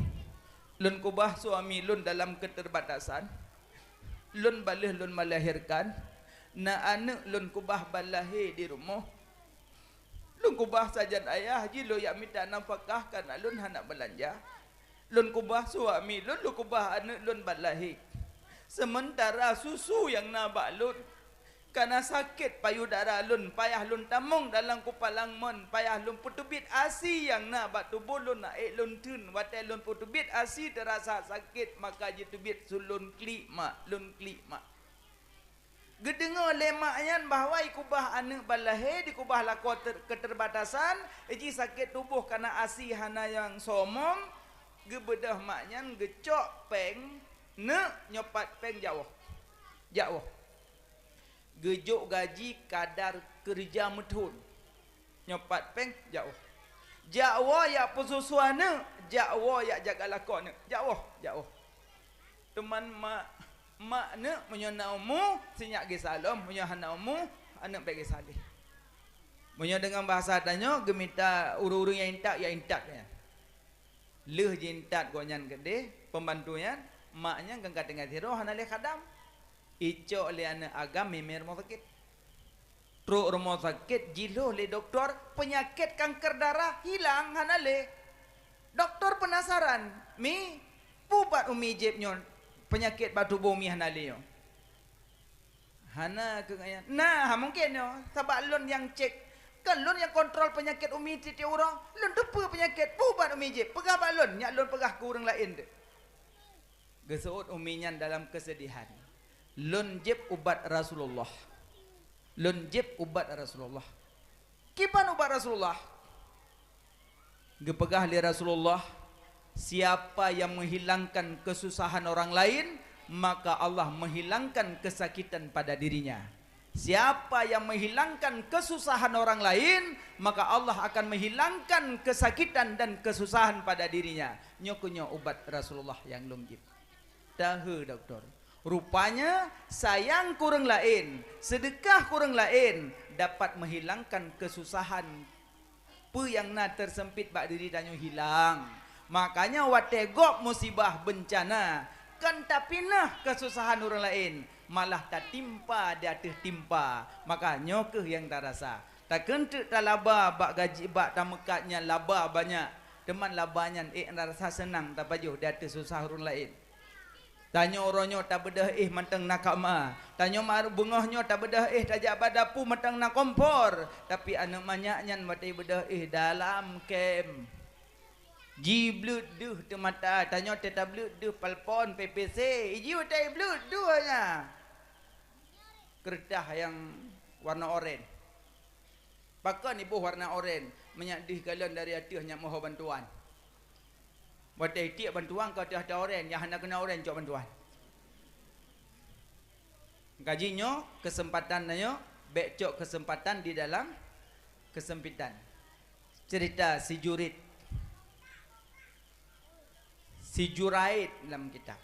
lôn keubah suami lôn dalam keuteubatasan. Lôn ban lheueh lôn meulahérkan, na aneuëk lôn keubah ban lahé di rumoh. Lôn keubah sajan ayah jih lôn jak mita nafakah keu aneuëk lôn hana beulanja. Lôn keubah suami lôn, lôn keubah aneuëk lôn ban lahé. Seumeuntara susu nyang na bak lôn ka na sakét payudara lôn, payah lôn tamong dalam kupalang mon, payah lôn peuteubiet asi nyang na bak tuboh lôn, na ék lôn theun. Watée lôn peuteubiet asi teurasa sakét, maka jiteubiet su lôn klik, mak, lôn klik, mak." Geudeungoe lé mak nyan bahwa ikeubah aneuëk ban lahé, dikeubah lakoe ter-, keuteubatasan, jih sakét tuboh ka na asi hana nyang somong, geubeudôh mak nyan geucok péng neuk nyoe pat péng jak woe. Jak woe. Geujok gaji kadar keureuja meuthon. Nyoe pat péng, jak woe. Jak woe jak peususu aneuëk, jak woe jak jaga lakoe aneuëk. Jak woe, jak woe. Teuma mak, mak aneuëk meunyoe na umu, sinyak gisa lom, meunyoe hana umu, aneuëk bék gisa lé. Meunyoe deungon bahasa tanyoe, geumita ureuëng-ureuëng nyang intat, ya intat nyan. Lheueh jiintat gobnyan keudeh, pembantu nyan, mak nyan kan ka tinggai sidroe hana lé khadam. Icok lé aneuëk agam mimé rumoh sakét. Trok rumoh sakét, jilhoh lé dokto, peunyakét kanker darah hilang hana lé. Dokto peunasaran, "Mi, peue ubat umi jieb nyoe, peunyakét bak tuboh umi hana lé nyoe?" Hana keuh ayah. "Na, ha mungken nyoe, sabab lôn nyang cek. Kan lôn nyang kontrol peunyakét umi tieb-tieb uroe. Lôn teupeue peunyakét, peue ubat umi jieb. Peugah bak lôn, nyak lôn peugah keu ureuëng laén teuh." Geuseuôt umi nyan dalam keusedihan, "Lôn jieb ubat Rasulullah. Lôn jieb ubat Rasulullah." "Kiban ubat Rasulullah?" Geupeugah lé Rasulullah, "Siapa yang menghilangkan kesusahan orang lain, maka Allah menghilangkan kesakitan pada dirinya. Siapa yang menghilangkan kesusahan orang lain, maka Allah akan menghilangkan kesakitan dan kesusahan pada dirinya." Nyoe keuh nyoe ubat Rasulullah nyang lôn jieb. Tahe dokto. Rupanya, sayang keu ureuëng laén, seudeukah keu ureuëng laén dapat menghilangkan kesusahan. Peue nyang na teuseumpét bak diri tanyoe hilang. Makanya watée gob musibah beuncana, kon tapinah keususahan ureuëng laén, malah tatimpa di ateueh timpa. Maka nyoe keuh nyang tarasa. Takheun teuk talaba bak gaji bak tameukat nyan laba banyak, teuma laba nyan ék rasa seunang tapajoh di ateueh susah ureuëng laén. Tanyoe uroe nyoe tabeudôh éh mantong na kama. Tanyoe ma-, beungoh nyoe tabeudôh éh tajak bak dapu mantong na kompor. Tapi aneuëk manyak nyan watée beudôh éh dalam kem. Jibleuet deuh teumata, tanyoe teuh tableuet deuh palpon, P P C. Iji watée bleuet deuh nyan. Keureutah nyang warna oren. Pakon iboh warna oren, meunyak deuh galon dari ateueh nyak meuho bantuan. Watée tiek bantuan ka teuh ata oren, nyang hana keuna oren cok bantuan. Kaji nyoe, keuseumpatan nyoe, bék cok keuseumpatan di dalam keusempitan. Cerita si Jurit, si Juraid lam kitab.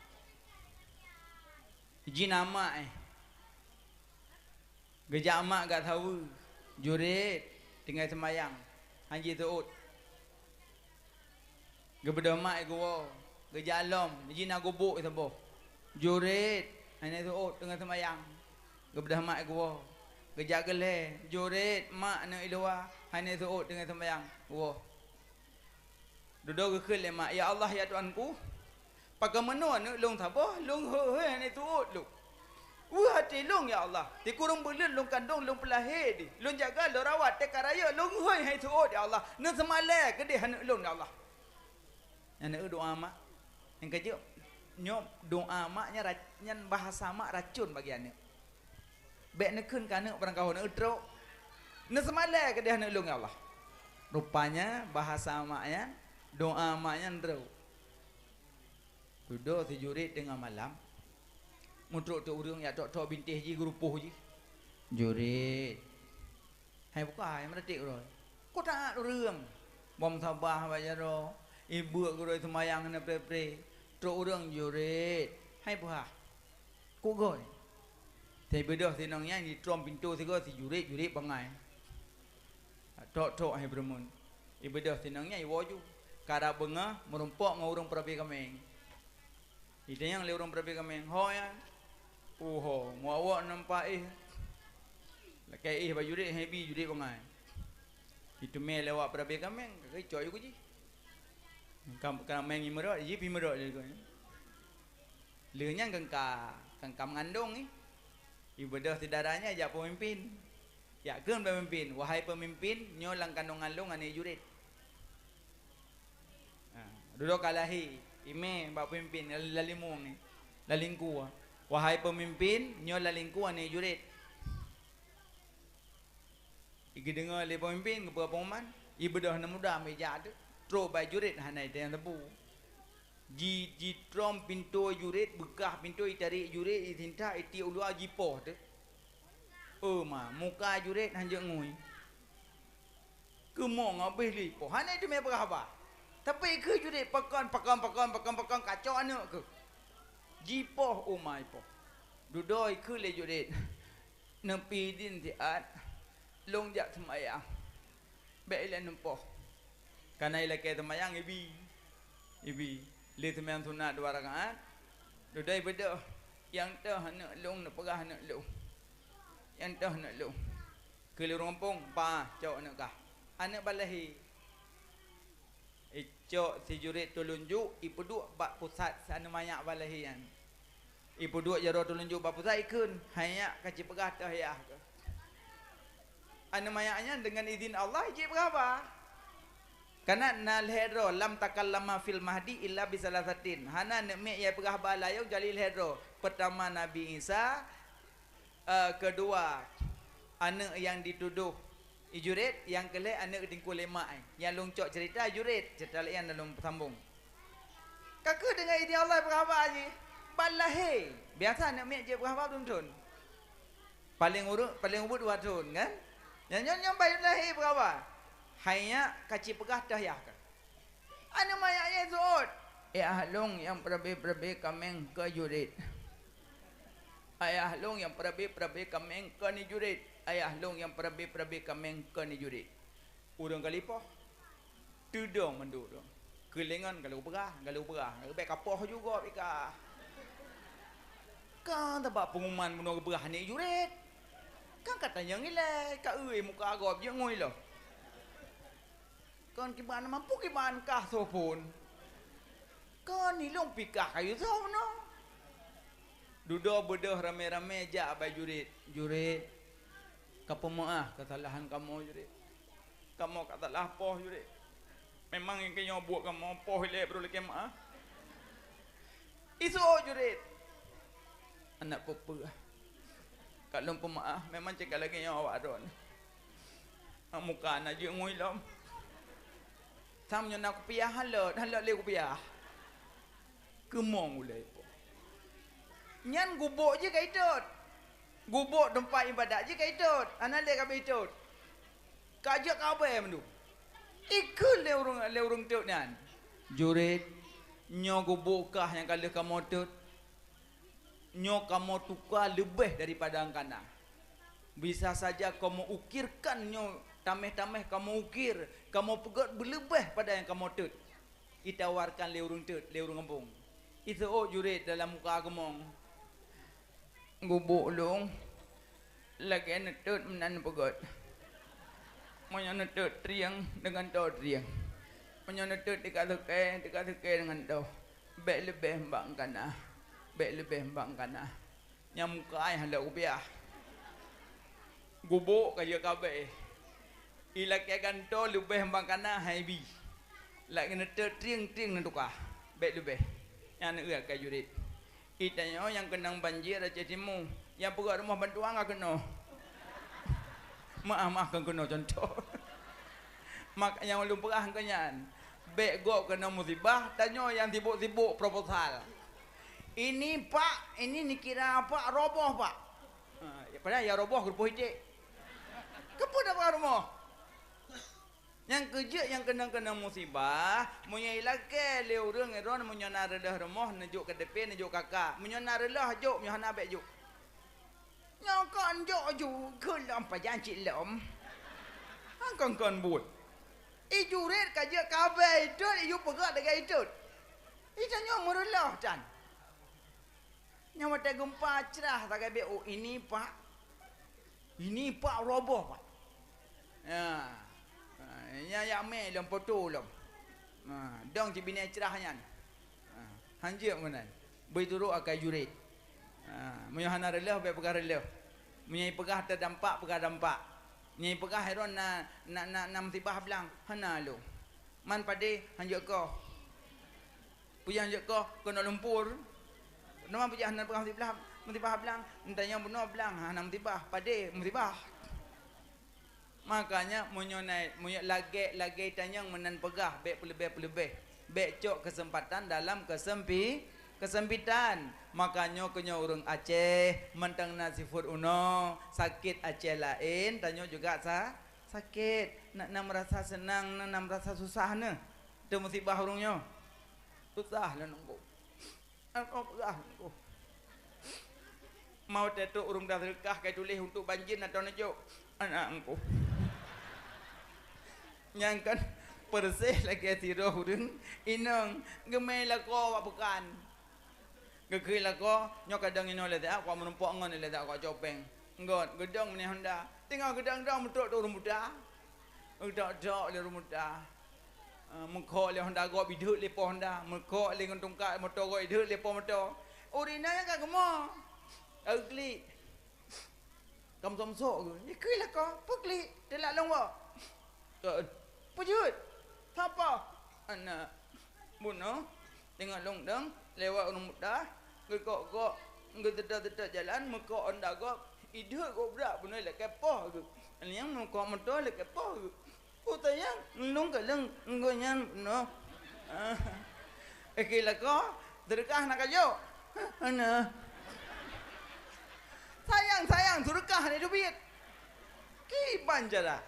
Jih na mak, eh. Geujak mak gak saweue, Jurit, tinggai seumayang, han jiseuôt. Geubeudôh mak geuwoe, geujak lom, jih na gubuk saboh. Jurit, hana seuôt teungoh seumayang. Geubeudôh mak geuwoe, geujak geuh lhée, Jurit, mak aneuëk i luwa, hana seuôt teungoh seumayang. Woe. Dudoe geukheun lé mak, "Ya Allah, ya Tuhanku, pakon meunoe aneuëk lôn saboh, lôn hôi-hôi hana seuôt lôn. Weueh até lôn, ya Allah. Sikureueng buleuen lôn kandong, lôn peulahé deh. Lôn jaga, lôn rawat, teuka rayeuk lôn hôi hana seuôt, ya Allah. Neuseumalée keudeh aneuëk lôn, ya Allah." Nyan na doa mak. Nyang keujeuet, nyoe doa mak nyan rac-, nyan bahasa mak racun bagi aneuëk. Bék neukheun keu aneuëk barangkaho neutrok. Neuseumalée keudeh aneuëk lôn, ya Allah. Rupanya bahasa mak nyan, doa mak nyan trok. Dudoe si Jurit teungoh malam. Meutrok-trok ureuëng jak trok-trok bintéh jih, geurupoh jih. Jurit. Hai bukai, meuratik uroe. Ko taát ureuëng. Bom sabah bak jaroe. Ibeuk geuroe seumayang hana pré-pré. Trok ureuëng jurit. Hai buhah. Kuk goi. Sibeudôh sinong nyan jitrom pintoe sigoe sijurit-jurit bangai. Trok-trok hai beureumeun. Ibeudôh sinong nyan iwoe ju. Karab beungoh meurumpok ngon ureuëng peurabe kaméng. Itanyong lé ureuëng peurabe kaméng, "Ho nyan?" "Uho, meu awak nampak éh." Lakée éh bak jurit, hai bi jurit bangai. Iteumé lé awak peurabe kaméng, ka geucok ju keu jih. Ka, ka main ngimeurot, jih pi meurot lé geuh. Lheueh nyan keu ka, keu ka meungandong ngi. Ibeudôh syedara nyan jak peumimpin. Jak kheun bak peumimpin, "Wahai peumimpin, nyoe lam kandongan lôn aneuëk jurit." Ha, dudoe ka lahé, imé bak peumimpin, lalimueng ngi, lalingkue. "Wahai peumimpin, nyoe lalingkue aneuëk jurit." Igeudeungoe lé peumimpin geupeugah pengumuman, ibeudôh aneuk muda meujak teuk, trok bak jurit hana itanyong sapeue. Ji, jitrom pintoe jurit, beukah pintoe, itarek jurit, isintak, itiek u luwa, jipoh teuk. Oh ma, muka jurit han jeuet ngui. Keumong habéh lé ipoh, hana iteumé peugah haba. Tapi keu jurit pakon, pakon, pakon, pakon, pakon, kacok aneuk keuh. Jipoh, oh ma, ipoh. Dudoe kheun lé jurit. Neupi idin siat, lôn jak seumayang. Bék ilée neupoh. Kana ilakée seumayang ibi. Ibi. Lé seumayang sunat dua rakaat. Dudoe ibeudôh, "Nyang toh aneuk lôn, neupeugah aneuk lôn. Nyang toh aneuk lôn." Keu lé ureuëng gampông, "Bah, cok aneuk kah." Aneuk ban lahé. Icok sijurit tulunjuk, ipeuduek bak pusat si aneuk manyak ban lahé nyan. Ipeuduek jaroe tulunjuk bak pusat, ikheun, "Hai nyak, ka cipeugah toh yah keuh." Aneuk manyak nyan deungon idin Allah jeuet peugah haba. Kana na lhée droe, "Lam takallama fil mahdi illa bisalasatin." Hana aneuk miet nyang peugah haba layong kecuali lhée droe. Peutama Nabi Isa, Eh, keudua, aneuk nyang ditudoh ijuret, nyang keulhée aneuk teungku lé mak, eh. Nyang lôn cok ceurita juret, ceurita laén nyang lôn peusambong. Ka keuh deungon idin Allah peugah haba jih, ban lahé. Biasa aneuk miet jeuet peugah haba dum thon. Paleng ureueng, paleng ubit dua thon, kan? Nyang nyoe, nyoe ban lahé peugah haba. Hai nyak, ka cipeugah toh yah kah. Aneuk manyak nyan seuôt, "Ayah lôn nyang peurabe-peurabe kaméng keu juret. Ayah lôn nyang peurabe-peurabe kaméng keu ni juret. Ayah lôn nyang peurabe-peurabe kaméng keu ni juret." Ureueng ka lipoh, teudong mandum. Keulengan ka lheueh peugah, ka lheueh peugah. Bék ka poh ju gob ikah. Kan tabak pengumuman bunoe geupeugah aneuk juret. Kan ka tanyong ilée, ka eu muka gob jeuet ngui lom. Kon kiban, mampu kiban kah soe phon. Kon ilôn pih kah kayue soe bunoe. Dudoe beudôh ramé-ramé jak bak juret. "Juret, kapeumeuáh keusalahan kamoe, juret. Kamoe ka salah poh, juret. Memang nyang keunoe buet kamoe poh ilée, beudoh lakée meuáh." Iseuôt juret. Aneuk peue-peue. Ka lôn peumeuáh, memang cit ka lagée nyoe awak droeneuh. Muka na jeuet ngui lom. Sam nyoe na kupiah halot, halot lé kupiah. Keumong ulée po. Nyan gubok jih ka itot. Gubok teumpat ibadat jih ka itot. Hana lé ka beuitot. Ka jeuet ka abée mandum. Ikheun lé ureueng, lé ureueng tot nyan, "Juret, nyoe gubok kah nyang ka lheueh kamoe tot. Nyoe kamoe tuka leubeh daripada nyang kana. Bisa saja kamoe ukirkan nyoe, taméh-taméh kamoe ukir, kamoe peugét beuleubeh pada nyang kamoe tot." Itawarkan lé ureueng tot, lé ureueng gampông. Iseuôt juret dalam muka keumong. Gubok lôn lagée neutot meunan peugét. Meunyoe neutot trieng deungon toe trieng. Meunyoe neutot tika sukée, tika sukée deungon toe. Bék leubeh bak kana. Bék leubeh bak kana. Nyang muka ai hana kupiah. Gubok ka jeuet ka abée. Ilakée gantoe leubeh bak kana hai bi. Lagée neutot trieng-trieng neutuka. Bék leubeh. Nyan eu akai juret. Itanyoe nyang keunong banjir Aceh Timu, nyang peugét rumoh bantuan ka keunoe. Meuáh-meuáh kon keunoe cuntoh. Mak nyang ulôn peugah keu nyan, bék gob keunoe musibah, tanyoe nyang sibok-sibok proposal. Ini pak, ini nikira pak, roboh pak. Ha, padahai ya roboh geureupoh iték. Keupeue tapeugah rumoh? Nyang keujeuet nyang keunong-keunong musibah, meunyoe ilakée lé ureuëng droen meunyoe na reuloh rumoh neujok K T P, neujok K K. Meunyoe na reuloh jok, meunyoe hana bék jok. Nyoe kon jok ju, keu lom pajan cit lom. Hang kon-kon buet. Ijuret ka jeuet kabée itot, iju peugah lagée itot. Itanyoe meureuloh tan. Nyang watée geumpa crah sagai bék, oh, ini pak, ini pak roboh pak. Ya. Ha, nyan yak mé lom poto lom. Ha, dong cit binéh crah nyan. Ha, hanjeuet meunan. Beuturot akai jurit. Ha, meunyoe hana reuloh bék peugah reuloh. Meunyoe peugah terdampak, peugah dampak. Meunyoe peugah heron na na na, na musibah blang, hana lom. Man padé hanjeuet koh. Peue nyang jeuet koh keunoe lumpur? Nama peujah hana peugah musibah, musibah blang? Entanyong bunoe blang hana musibah, padé musibah. Makanya meunyoe na, meunyoe lagée-lagée tanyong meunan peugah, bék peuleubeh-peuleubeh. Bék cok keuseumpatan dalam keuseumpi-, keuseumpatan. Makanya keunyoe ureuëng Aceh mantong na sifeuet unoe, sakét Aceh laén, tanyoe juga sa-, sakét. Na, na meurasa seunang, na, na meurasa susah neuh. Teumusibah ureuëng nyoe. Susah lôn nunggu. Aku peugah nunggu. Mau teutôk ureuëng dah seudeukah kai tuléh untuk banjir atau neujok. Anak engku. Nyang kan persis lagée tiroh ureuëng inong geumé lakoe wak peukan. Geukheun lakoe nyoe kadang inoe lé tak, kok meurumpok ngon lé tak, kok copeng. Ngon geudong meuneh honda. Tinggai geudong-dong meutrok tu ureuëng buta. Geudok-dok lé ureuëng buta. Ah, meukok lé honda gob ideuek lé po honda, meukok lé ngon tungkat moto gob ideuek lé po moto. Ureuëng inong nyan ka geumo. Ka geuklik. Ka meusok-meusok geuh. Ikui lakoe, peuklik, teulak lôn woe. Peujeuet. Sapa? Anak. Bunoe. Teungoh lôn dong, lewat ureuëng buta, geukok-kok, geuteutap-teutap jalan, meukok honda gob, ideuek gob brat bunoe lakée poh geuh. Nyang meukok moto lakée poh geuh. Peue tanyong, lôn kalon gobnyan bunoe. Ah. Ikui lakoe, seudeukah na kajok? Hana. Sayang, sayang, seudeukah hana teubiet. Kiban cara.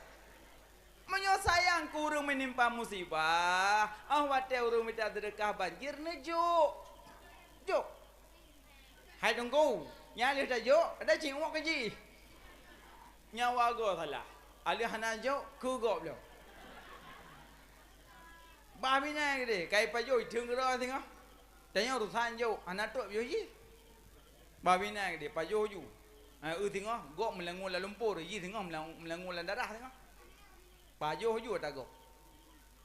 Meunyoe sayang keu ureuëng meunimpa musibah, óh watée ureuëng mita seudeukah banjir, neujok. Jok. Hai Teungku, nyan lheueh tajok, ada cingok keu jih. Nyawa goe salah. Aleuh hana jok, keu gob lom. Bah binai geude, kai pajoh, itheun keudroe singoh. Tanyoe urusan jok, hana trok piôh jih. Bah binai geude, pajoh ju. Ha, eu singoh, gob meulangue lam lumpur, jih singoh meulang-, meulangue lam darah singoh. Pajoh ju ata gob.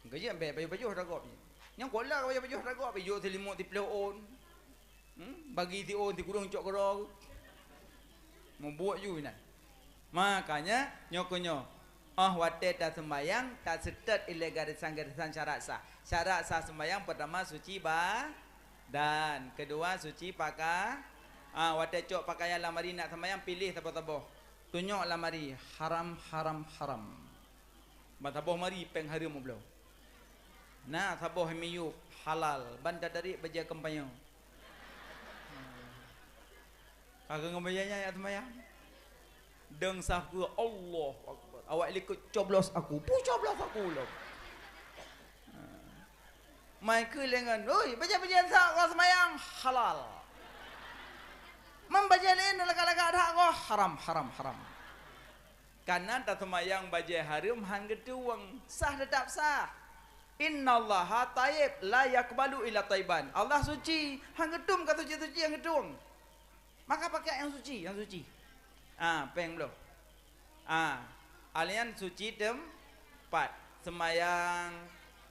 Geujak bèk pajoh-pajoh ata gob jih. Nyang kola ka pajoh-pajoh ata gob, ijok seulimut siploh ôn. Hmm? Bagi si ôn sikureueng cok keudroe. Mubuet ju inan. Makanya, nyoe keuh nyoe. Óh watée taseumbahyang, taseutôt ilée garésan-garésan syarat sah. Syarat sah seumbahyang peurtama suci badan, keudua suci paka-, ah, watée cok peukayan lamari nak seumbahyang, piléh saboh-saboh. Tunyok lamari, haram, haram, haram. Ban saboh mari péng hareuem ubloe. Na saboh miyueb, halal, ban tatarék bajée kampanye. Ka keuh ngon bajée nyan jak seumbahyang. Dong sah keu Allahu Akbar. Awak likot coblos aku. Pu coblos aku lom. Mai keu lengan, "Oi, bajée-bajée sa ka seumbahyang halal. Man bajée laén lagak-lagak that ka haram, haram, haram." Kana taseumbahyang bajée hareuem han geutueng, sah teutap sah. "Innallaha thayyib la yaqbalu illa thayyiban." Allah suci, han geutueng ka suci-suci han geutueng. Maka pakai nyang suci, nyang suci. Ah, péng bloe. Ah, alian suci teumpat. Seumbahyang,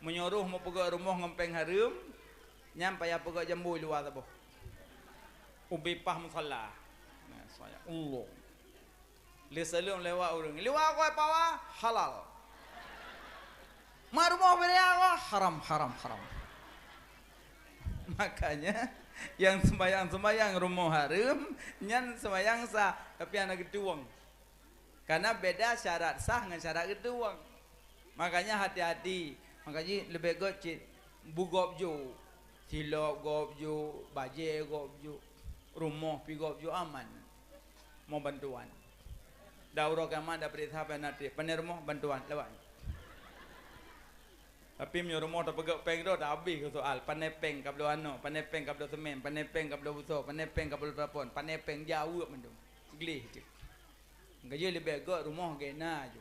meunyoe roh meupeugöt rumoh ngon péng hareuem, nyan payah peugöt jambo luwa saboh. Ubé paih musala. Nah, seumbahyang. Allah. Lé saleuem lewat ureuëng. Liwat kôi pawa, halal. Mak rumoh beuria kôi, haram, haram, haram. Makanya, nyang seumbahyang-seumbahyang rumoh hareuem, nyan seumbahyang sah, tapi hana geutueng. Karena beda syarat sah ngon syarat geutueng. Makanya hati-hati. Makanya leubeh göt cit bugop jok. Tilok gob ju, bajée gob ju, rumoh pi gob ju, aman. Mo bantuan. Da uroe kiamat da peuriksa, pi na treb, pane rumoh, bantuan, lewat. Tapi meunyoe rumoh tapeugét péng droe, dah habéh keu soal. Pane péng ka bloe anok, pane péng ka bloe seumén, pane péng ka bloe busoe, pane péng ka bloe plafon, pane péng jaweueb mandum. Gleh cit. Geujeuet leubeh gét rumoh gét na ju.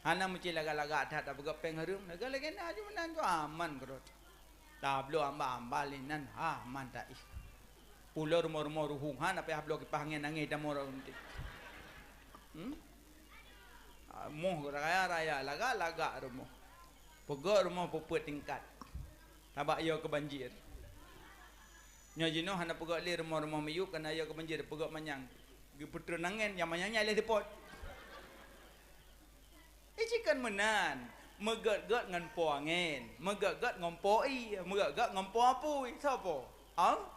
Hana meuci lagak-lagak that tapeugét péng hareuem, lagak-lagak na ju meunan ju aman keudroe. Tabloe amba-amba lé nan ha man taih. Pulo rumoh-rumoh ruhueng hana payah bloe kipah angén, angén tamong rot unti. Hmm? Ah, moh raya-raya lagak-lagak rumoh. Peugét rumoh peuet tingkat. Sabab yo keu banjir. Nyoe jinoe hana peugét lé rumoh-rumoh miyueb, kana yo keu banjir, peugét manyang. Geupeutreun angén, nyang manyang nyan lé seupôt. Ih, ci kon meunan, meugét-gét ngon po angén, meugét-gét ngon po ié, meugét-gét ngon po apui. Soe po? Al-,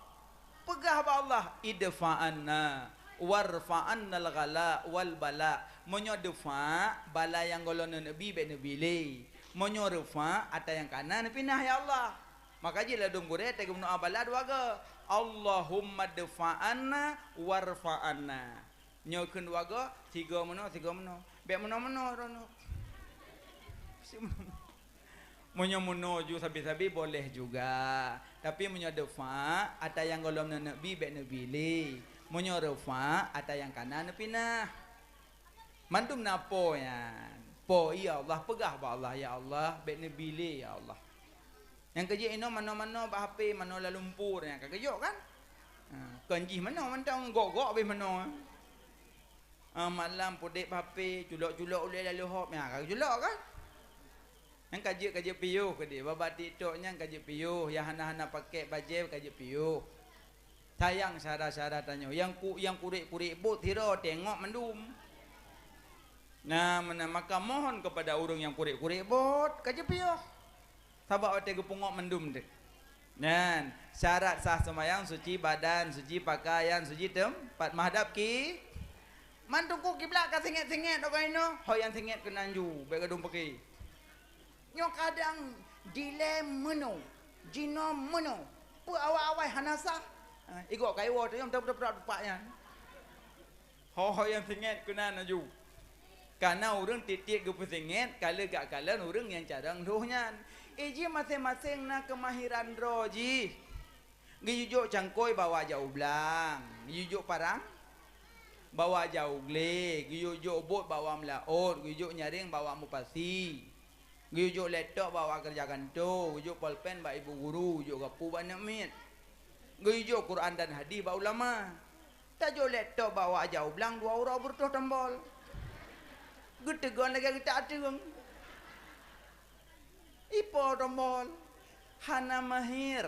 peugah bak Allah, "Idfa anna, warfa annal ghala wal bala." Meunyoe difa, bala nyang gohlom neubri bék neubri lé. Meunyoe rifa, atra nyang kana neupinah, ya Allah. Maka jih ladôm gurée teugeumeudoá bala dua goe, "Allahumma dfa anna warfa anna." Nyoe kheun dua goe, sigoe meunoe, sigoe meunoe. Bék meunoe-meunoe droeneuh. Meunyoe meunoe ju sabe-sabe boleh juga. Tapi meunyoe difa, atra nyang gohlom neubri bék neubri lé. Meunyoe rifa, atra nyang kana neupinah. Mandum na po nyan. Po, ya Allah, peugah bak Allah, "Ya Allah, bék neubri lé, ya Allah." Nyang keujeuet inoe manoe-manoe bak H P, manoe lam lumpur nyan ka geujok kan? Ha, kon jih manoe mantong gok-gok habéh manoe. Ha, malam pudek bak H P, culok-culok ulée lalu hop, nyan ka geujulok kan? Nyan ka jeuet, ka jeuet piôh keudeh, babah TikTok nyan ka jeuet piôh, nyang hana-hana pakèk bajée ka jeuet piôh. Sayang syedara-syedara tanyoe, nyang ku-, nyang kurek-kurek bot sidroe teungoh mandum. Nah, meunan maka mohon kepada ureuëng nyang kurek-kurek bot, ka jeuet piôh. Sabab watée geupeungoh mandum deh. Nyan, syarat sah seumayang, suci badan, suci pakaian, suci teumpat, menghadap ki-, man teungku kiblat ka singét-singét, oh ka inoe, ho nyang singét keunan ju, bék gadong peuki. Nyoe kadang dilée meunoe, jinoe meunoe, peue awai-awai hana sah. Ha, igok kayue woe teuh nyang teupeue-teupeue tupak nyan. Ho-ho nyang singét keunan laju. Kana ureuëng tieb-tieb geupeusingét, ka lheueh gak kalon ureuëng nyang carông lhôh nyan. Ih, jih maséng-maséng na keumahiran droe jih. Geuyue jok cangkôi bawa jak u blang, geuyue jok parang bawa jak u glé, geuyue jok bot bawa meulaôt, geuyue jok nyaréng bawa mupasi, geuyue jok laptop bawa keureuja kantô, geuyue jok polpen bak ibu guru, geuyue jok gapu bak aneuk miet, geuyue jok Quran dan hadis bak ulama. Tajok laptop bawa jak u blang dua uroe beureutôh tombol. Geuteugon lagée geutak ateueng. Ipo tombol? Hana mahir.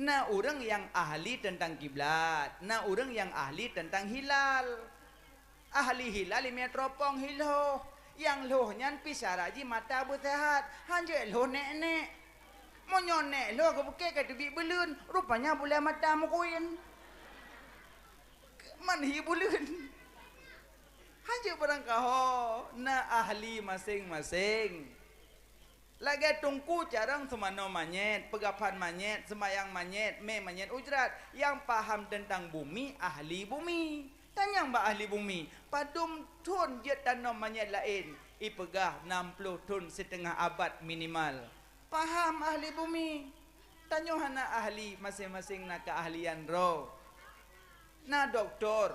Na ureuëng nyang ahli teuntang kiblat, na ureuëng nyang ahli teuntang hilal. Ahli hilal imeutropong hi lhôh, nyang lhôh nyan pi syarat jih mata beuseuhat, hanjeuet lhôh nék-nék. Meunyoe nék lhôh geupeukée ka teubiet buleuen, rupanya bulée mata meukuén. Man hi buleuen. Hanjeuet barangkaho, na ahli maséng-maséng. Lagée teungku carông seumanoe manyét, peugaphan manyét, seumayang manyét, mé manyét ujrat, nyang paham teuntang bumi, ahli bumi. Tanyong bak ahli bumi, padum thon jeuet tanom manyét laén? Ipeugah nam ploh thon siteungoh abad minimal. Paham ahli bumi? Tanyoe hana ahli, maséng-maséng na keuahlian droe. Na doktor,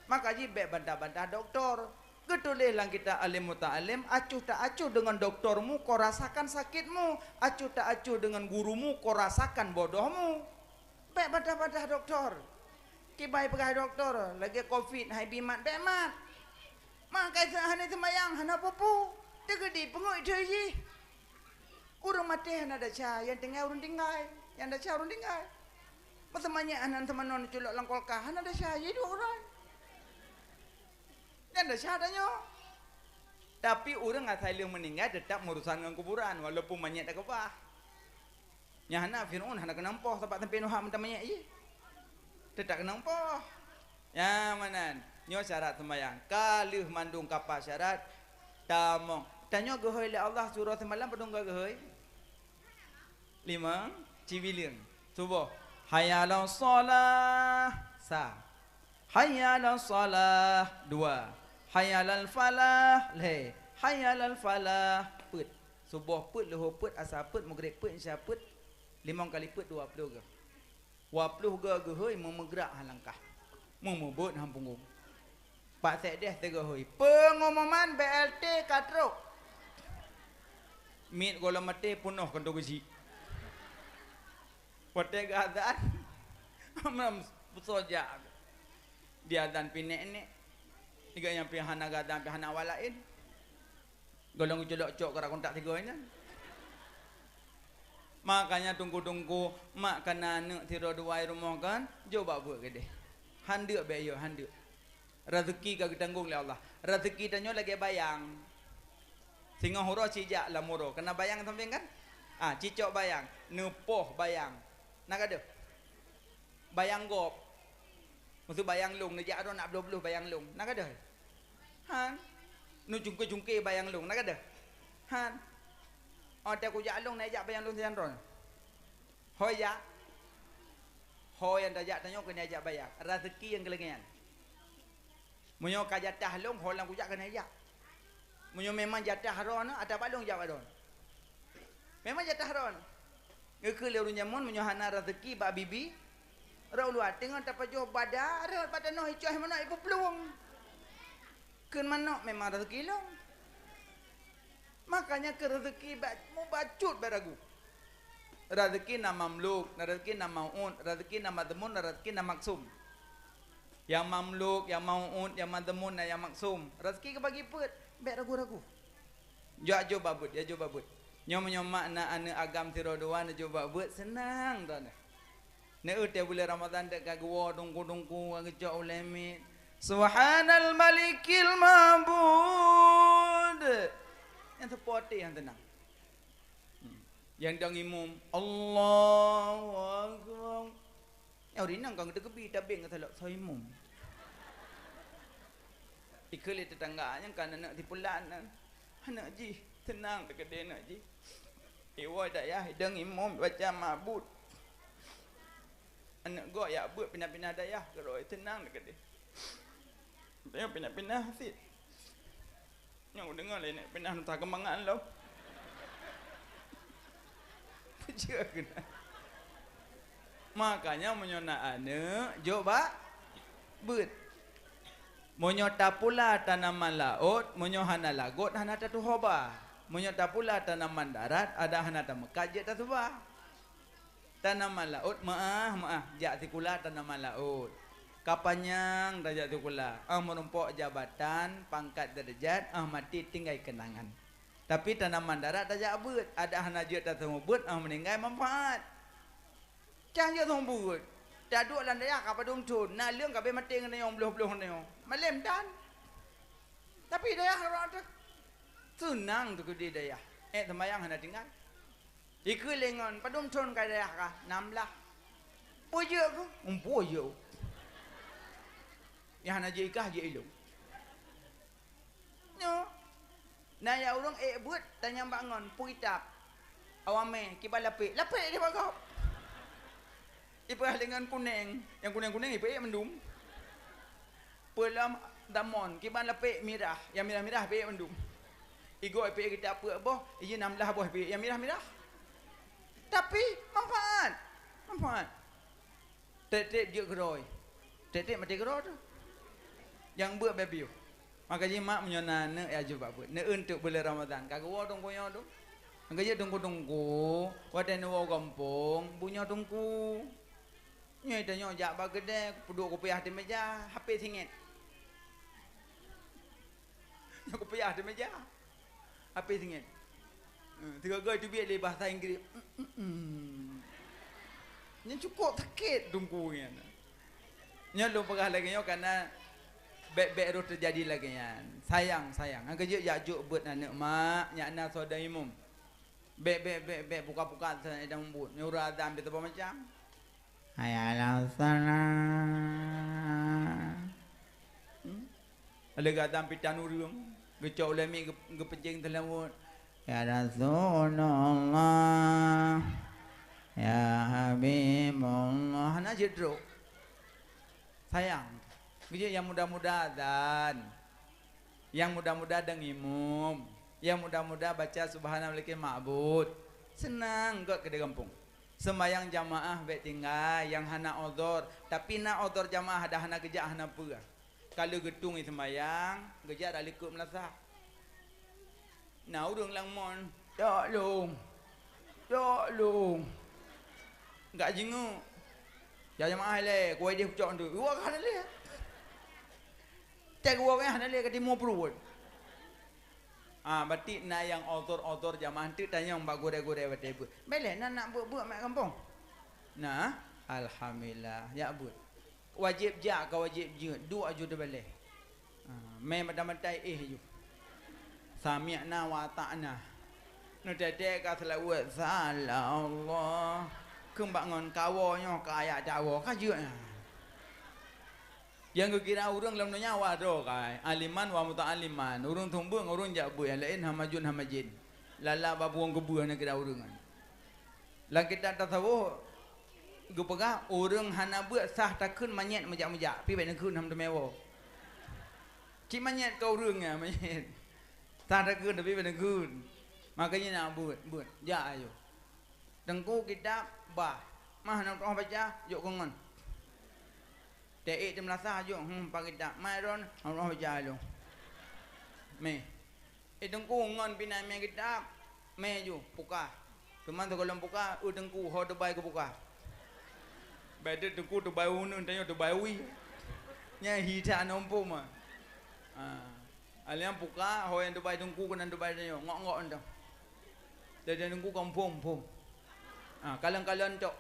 maka jih bék bantah-bantah doktor. Geutuléh lam kitab Alim Muta'alim, acuh ta-acuh deungon doktormu, kau rasakan sakitmu. Acuh ta-acuh deungon gurumu, kau rasakan bodohmu. Bék bantah-bantah doktor. Kiban peugah doktor, lagée covid hai bi mat, bék mat. Maka hana seumayang, hana peue-peue. Teugeudi peungeuet jih. Ureuëng maté hana desya, nyang tinggai ureuëng tinggai, nyang desya ureuëng tinggai. Masa manyét hana teumanoe neuculok lam kulkas, hana desya, jih duek uroe. Nyang desya tanyoe. Tapi ureuëng asai lheueh meuninggai teutap meurusan ngon kuburan, walaupun manyét takeubah. Nyang hana Fir'aun hana keunong poh sabab sampoe Nuh mantong manyét jih. Teutap keunong poh. Nyang meunan, nyoe syarat seumayang. Ka lheueh mandum kapa syarat, tamong. Tanyoe geuhôi lé Allah siuroe simalam padum geuhôi? Limong, cibileueng. Suboh. Hayya 'alas shalah. Sa. Hayya 'alas shalah. Dua. Hayya 'alal falah. Lhèe. Hayya 'alal falah. Peuet. Suboh peuet, luhô peuet, asa peuet, meugreb peuet, isya peuet. Limong kali peuet, dua ploh goe. Dua ploh goe geuhôi meumeugrak han langkah. Meumeubeuet han punggong. Pak Sekdes teugoh hôi, "Peungumuman B L T ka trok." Miet gohlom maté peunoh kantô geuchik. Watèe geuazan, meunan peusoe jak. Diazan pih nèk-nèk. Tiga nyang pih hana geuazan pih hana awak laén. Gohlom geucolok cok keu kontak tiga nyan. Makanya teungku-teungku, mak kana aneuk sidroe dua i rumoh kan, jok bak beuet keudeh. Han deuk bèk yôh, han deuk. Raseuki ka geutanggong lé Allah. Raseuki tanyoe lagèe bayang. Singoh uroe ci jak lam uroe. Kana bayang sampéng kan? Ah, ci cok bayang, neupoh bayang. Na ka deuh? Bayang gob. Maksud bayang lông, neujak droe nak bloh-bloh bayang lông. Na ka deuh? Han. Neucungké-cungké bayang lông. Na ka deuh? Han. Oh, watèe kujak lông, neujak bayang lông sinan droe. Ho jak. Ho nyang tajak tanyoe keuneuk jak bayang. Raseuki nyang keu lagèe nyan. Meunyoe ka jatah lông, ho nyang kujak keuneuk jak. Meunyoe memang jatah droeneuh, ata bak lông jak bak droeneuh. Memang jatah droeneuh. Geukheun lé ureueng jameun, meunyoe hana raseuki bak bibi, rot uluwa teungoh tapajoh bada, rot bak tanoh icoh manok ipeuplueng. Kheun manok memang raseuki lông. Makanya keu raseuki bèk mubacut bèk ragu. Raseuki na mamluk, na raseuki na mau'ud, raseuki na madhmun, na raseuki na maksum. Nyang mamluk, nyang mau'ud, nyang madhmun, na nyang maksum. Raseuki geubagi peuet, bèk ragu-ragu. Jak jok bak beuet, jak jok bak beuet. Nyoe meunyoe mak na aneuk agam sidroe dua neujok bak beuet, seunang droeneuh. Neu-eu teuh buleuen Ramadhan deuek ka geuwoe teungku-teungku ka geucok ulèe miet. Subhanal Malikil Ma'bud. Nyang teupoh até nyang teunang. Hmm. Nyang dong imum, Allahu Akbar. Nyoe rinang ka geuteukeubie tabeng gata lok soe imum. Ikheun lé teutangga nyang ka aneuk sipulan nyan. Aneuk jih teunang teukeudeh aneuk jih. Iwoe dayah idong imum baca mabut. Aneuk gob jak beuet pinah-pinah dayah keudroe teunang teukeudeh. Teuh pinah-pinah cit. Nyang kudeungoe lé nèk pinah Nusa Keumbangan lom. Peue jeuet keunan. Makanya meunyoe na aneuk, jok bak beuet. Meunyoe tapula tanaman laôt, meunyoe hana lagot, hana tatuho ba. Meunyoe tapula tanaman darat, adak hana tameukat jeuet tasuba. Tanaman laôt meuáh-meuáh jak sikula tanaman laôt. Ka panyang tajak sikula, óh meurumpok jabatan, pangkat, deurajat, óh maté tinggai keunangan. Tapi tanaman darat tajak beuet, adak hana jeuet taseumeubeuet, óh meuninggai manfaat. Cang jeuet seumeubeuet, taduek lam dayah ka padum thon, naleueng ka abéh maté ngon nyoe, bloh-bloh nyoe. Malém tan. Tapi dayah rot teuh. Seunang teuh keudeh dayah. Ék seumayang hana tinggai. Ikheun lé ngon, padum thon ka dayah kah? Nam blah. Peue jeuet keuh? Umpue jeuet. Nyang hana jeuet i kah, jeuet i lôn. Nyoe. Na ya ureueng ék beuet tanyong bak ngon, peue kitab. Awamè, kiban lapék. Lapék di bak gob. Ipeugah lé ngon kunèng. Nyang kunèng-kunèng ipeuék mandum. Peulom damon, kiban lapék mirah, nyang mirah-mirah ipeuék mandum. Igoe ipeuék kitab peuet boh, ijih nam blah boh ipeuék nyang mirah-mirah. Tapi manfaat. Manfaat. Trép-trép jeuet keudroe. Trép-trép maté keudroe teuh. Nyang beuet bèk piôh. Maka jih mak meunyoe na aneuk ya jok bak beuet. Neu-eu teuk buleuen Ramadhan. Ka geuwoe teungku nyoe teuh. Maka jih teungku-teungku, watèe neuwoe gampông, bunoe teungku. Nyoe tanyoe jak bak keudè, peuduek kupiah di meja, hapé singét. Nyoe kupiah di meja, hapé singét. Eh, sigoe-goe teubiet lé bahasa Inggréh. Mm, mm, mm. Nyan cukôp sakét teungku nyan. Nyoe lôn peugah lagèe nyoe kareuna bèk-bèk rôh teujadi lagèe nyan. Sayang, sayang. Nyang keujeuet jak jok beuet aneuk mak, nyak na soe dong imum. Bèk, bèk, bèk, bèk, buka-buka, nyoe ureueng azan bèk saboh macam. Hayya 'alas shalah. Hmm? Lé gata pitan ureueng, geucok ulèe miet geu-, geupeucéng teulaweuet. Ya Rasulullah. Ya Habibullah, hana jeuet trok. Sayang. Geujeuet nyang muda-muda azan. Nyang muda-muda dong imum. Nyang muda-muda baca Subhanal Malikil Ma'bud. Seunang göt keu di gampông. Seumayang jamaah bék tinggai, nyang hana udhur. Tapi na udhur jamaah dah hana geujak, hana peue. Ka lheueh geutueng seumayang, geujak dak likot meulasah. Na ureueng lam mon, "Cok lôn! Cok lôn!" Gak jingeuk. "Ya jamaah ilée, kuwai deh kucok nteuk." Geuwoe ka hana lé. Cak geuwoe ka hana lé, ka timu pruet. Ah, batik na nyang odor-odor jamaah teuk tanyong bak gurée-gurée watée beuet. Bék lé na nak beuet-beuet mat gampông. Na, alhamdulillah, jak beuet. Wajéb jak ka wajéb jeuet, duek aju teubalée. Ah, mé mata-mata éh aju. Sami'na wa ata'na. Neuteutek ka seulaweuet, salah Allah. Keumbak ngon kawoe nyoe ka ayak dawoe ka jeuet na. Nyang geukira ureuëng lam donya wa droe kai, aliman wa muta'aliman, ureuëng tumbeueng, ureuëng jak beuet, nyang laén hama jeuet hama jén. Lala bak puwöng keubeueh na kira ureuëng nyan. Lam kitab tasawuf geupeugah, ureuëng hana beuet sah takheun manyét meujak-meujak, pi bék neukheun hana meuteumé woe. Cit manyét ka ureuëng nyan manyét. Sah takheun tapi bék neukheun. Makanya nak beuet, beuet, jak ayo. Teungku kitab bah, mah na troh baca, jok keu ngon. Teuék teumeulasah jok, hmm, pakitab. Mai ron, Allah baca lôn. Mé. Eh, teungku ngon pih na mé kitab. Mé ju, pukah. Teuma sigohlom pukah, eu teungku, ho teubai keu pukah. Bai teungku teubai uneun, tanyoe teubai wie. Nyan hi that na umpung mah. Ha. Alheuh pukah, ho nyang teubai teungku keunan teubai tanyoe, ngok-ngok entah. Jadi teungku kon phom-phom. Ha, kalon-kalon tok.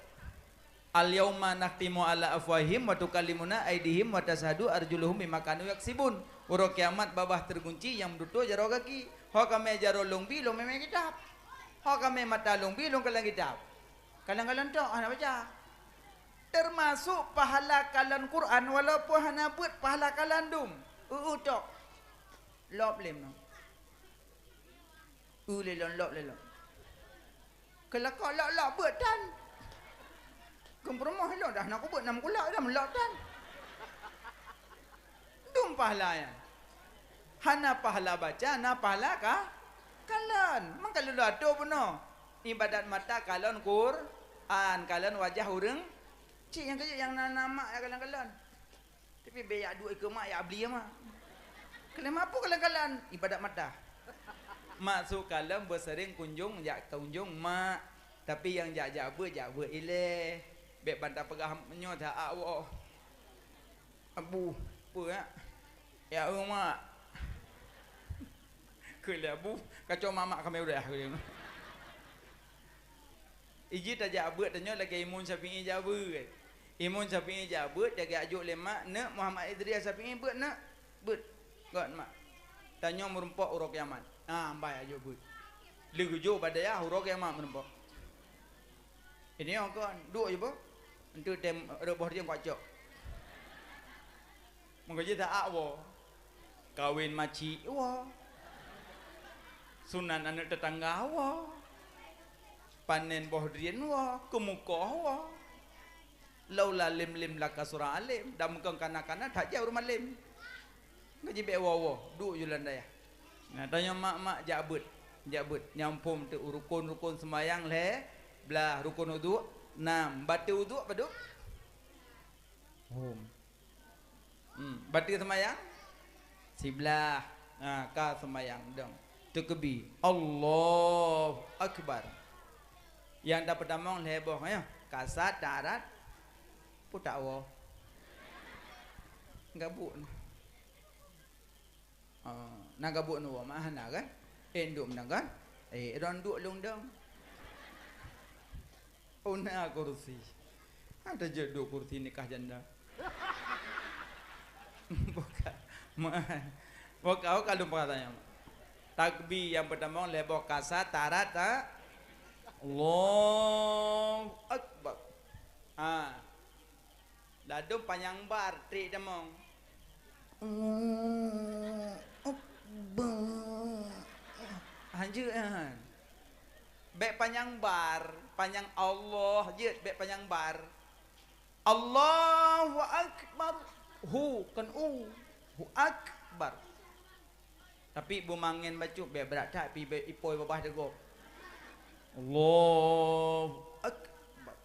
"Al-yauma nakhtimu ala afwahihim wa tukallimuna aidihim wa tasyhadu arjuluhum bima kanu yaksibun." Uroe kiamat babah teugunci nyang meututoe jaroe gaki. Ho kamé jaroe lôn bi lôn mé kitab. Ho kamé mata lôn bi lôn kalon kitab. Kalon-kalon tok hana baca. Teumasok pahala kalon Quran walaupun hana beuet pahala kalon dum. Eu-eu tok. Lop lé meunoe. Eu lé lôn, lop lé lôn. Keulakok lok-lok beuet tan. Keu peurumoh ilôn dah na kubeuet nam kulak dah meulok tan. Dum pahala nyan. Hana pahala baca, na pahala ka kalon. Mangka lôn atô bunoe. Ibadat mata kalon Quran, kalon wajah ureuëng. Cit nyang keujeuet nyang na, na mak nyang kalon-kalon. Tapi bék jak duek ikeue mak, jak bli mak. Keu lheueh mak peue kalon-kalon ibadat mata. Maksud kalon beuseuring kunjong jak kunjong mak, tapi nyang jak-jak beuet, jak beuet ilée. Bék ban tapeugah nyoe that woe. Abu, peue ya? Ya eu mak. Keu lheueh abu, kacok mak-mak kamé udah. Iji tajak beuet tanyoe lagée Imam Syafi'i jak beuet. Imam Syafi'i jak beuet, jak geujok lé mak, "Neuk Muhammad Idris Syafi'i beuet, neuk." "Beuet." "Göt, mak." "Tanyoe meurumpok uroe kiamat." Ah, ambai ajok beuet. Lheueh geujok bak dayah uroe kiamat meurumpok. Ini kon, duek je boh. Enteuk tem reuboh dia kuat cok. Meukeujeuet that woe. Kawen macik woe. Sunan aneuëk teutangga woe. Panen boh drien woe, keumukoh woe. Laula lim-lim lakasura alim, dan meukong kana-kana that jai ureuëng malem. Ngaji bék woe-woe, duek ju lam dayah. Nah, tanyoe mak-mak jak beuet, jak beuet. Nyang phom teuk rukon-rukon seumayang lhée blah, rukon uduk nam, bateue uduk padub? Phom. Hmm, bateue seumayang? Siblah. Ha, ka seumayang dong. Teukeubie. Allahu Akbar. Nyang tapeutamong lhée boh, ya. Kasat, tarat, putak woe. Gabuk. Oh, na gabuk nu woe, mak hana kan? Eh, ndum na kan? Eh, ron duek lôn dong. Oh, na kursi. Ada je duek kursi nikah janda. Bukan. Mak. Bukan, oh, kalau bahasanya. Takbir nyang pertama, lhée boh kasat, tarat, ha? Allahu Akbar. Ha. Ladôm panyang bar, trik tamong. Allahu Akbar. Hanjeuet nyan. Bék panyang bar, Panyang Allah jeuet, bék panyang bar. Allahu Akbar. Hu, kon u. Hu Akbar. Tapi beumangen bacut, bék brat that, pi bék ipoi babah degok. Allahu Akbar.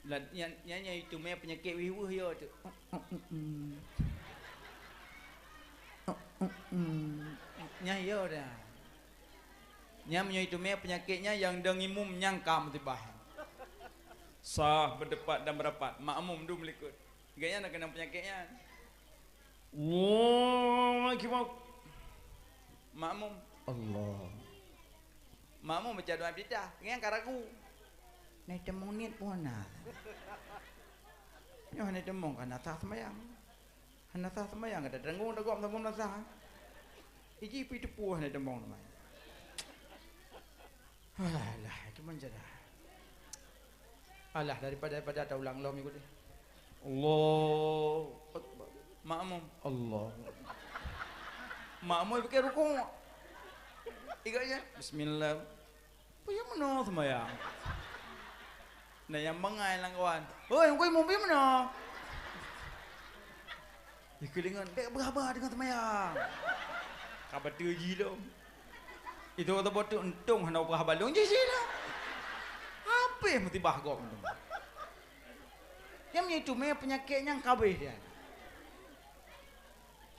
Lah, nyan, nyan, nyan itu mé peunyakét weuh-weuh yo tu. Nyan yo dah. Nyan meunyoe itu mé peunyakét nyan nyang dong imum nyang ka meutibah. Sah, beudepat dan beurapat, makmum dum likot. Gobnyan na keunong peunyakét nyan. Allahu Akbar. Makmum, Allah. Makmum baca doa iftitah, nyan ka ragu. Nai teumong niet pun na. Nyoe hana teumong ka na sah seumayang. Hana sah seumayang, ka teudeungoe teugok sambung na sah. Iji pi teupue hana teumong teuma. Alah, itu meuncegah. Alah, daripada, daripada taulang lom ikut deh. Allahu Akbar. Makmum, Allah. Makmum pakai rukuk. Igaknya, bismillah. Peue nyang meunoe seumayang? Na nyang bangai lam kawan. "Hoi, Teungku Imum, peue nyang meunoe?" Ikeulingon, "Bék beuhaba deungon seumayang." Ka bateue jih lom. Itu kata boh tu untông hana beuhaba lôn jih jih lah. Habéh musibah gob tu. Nyang itu mé peunyakét nyang kabéh dia.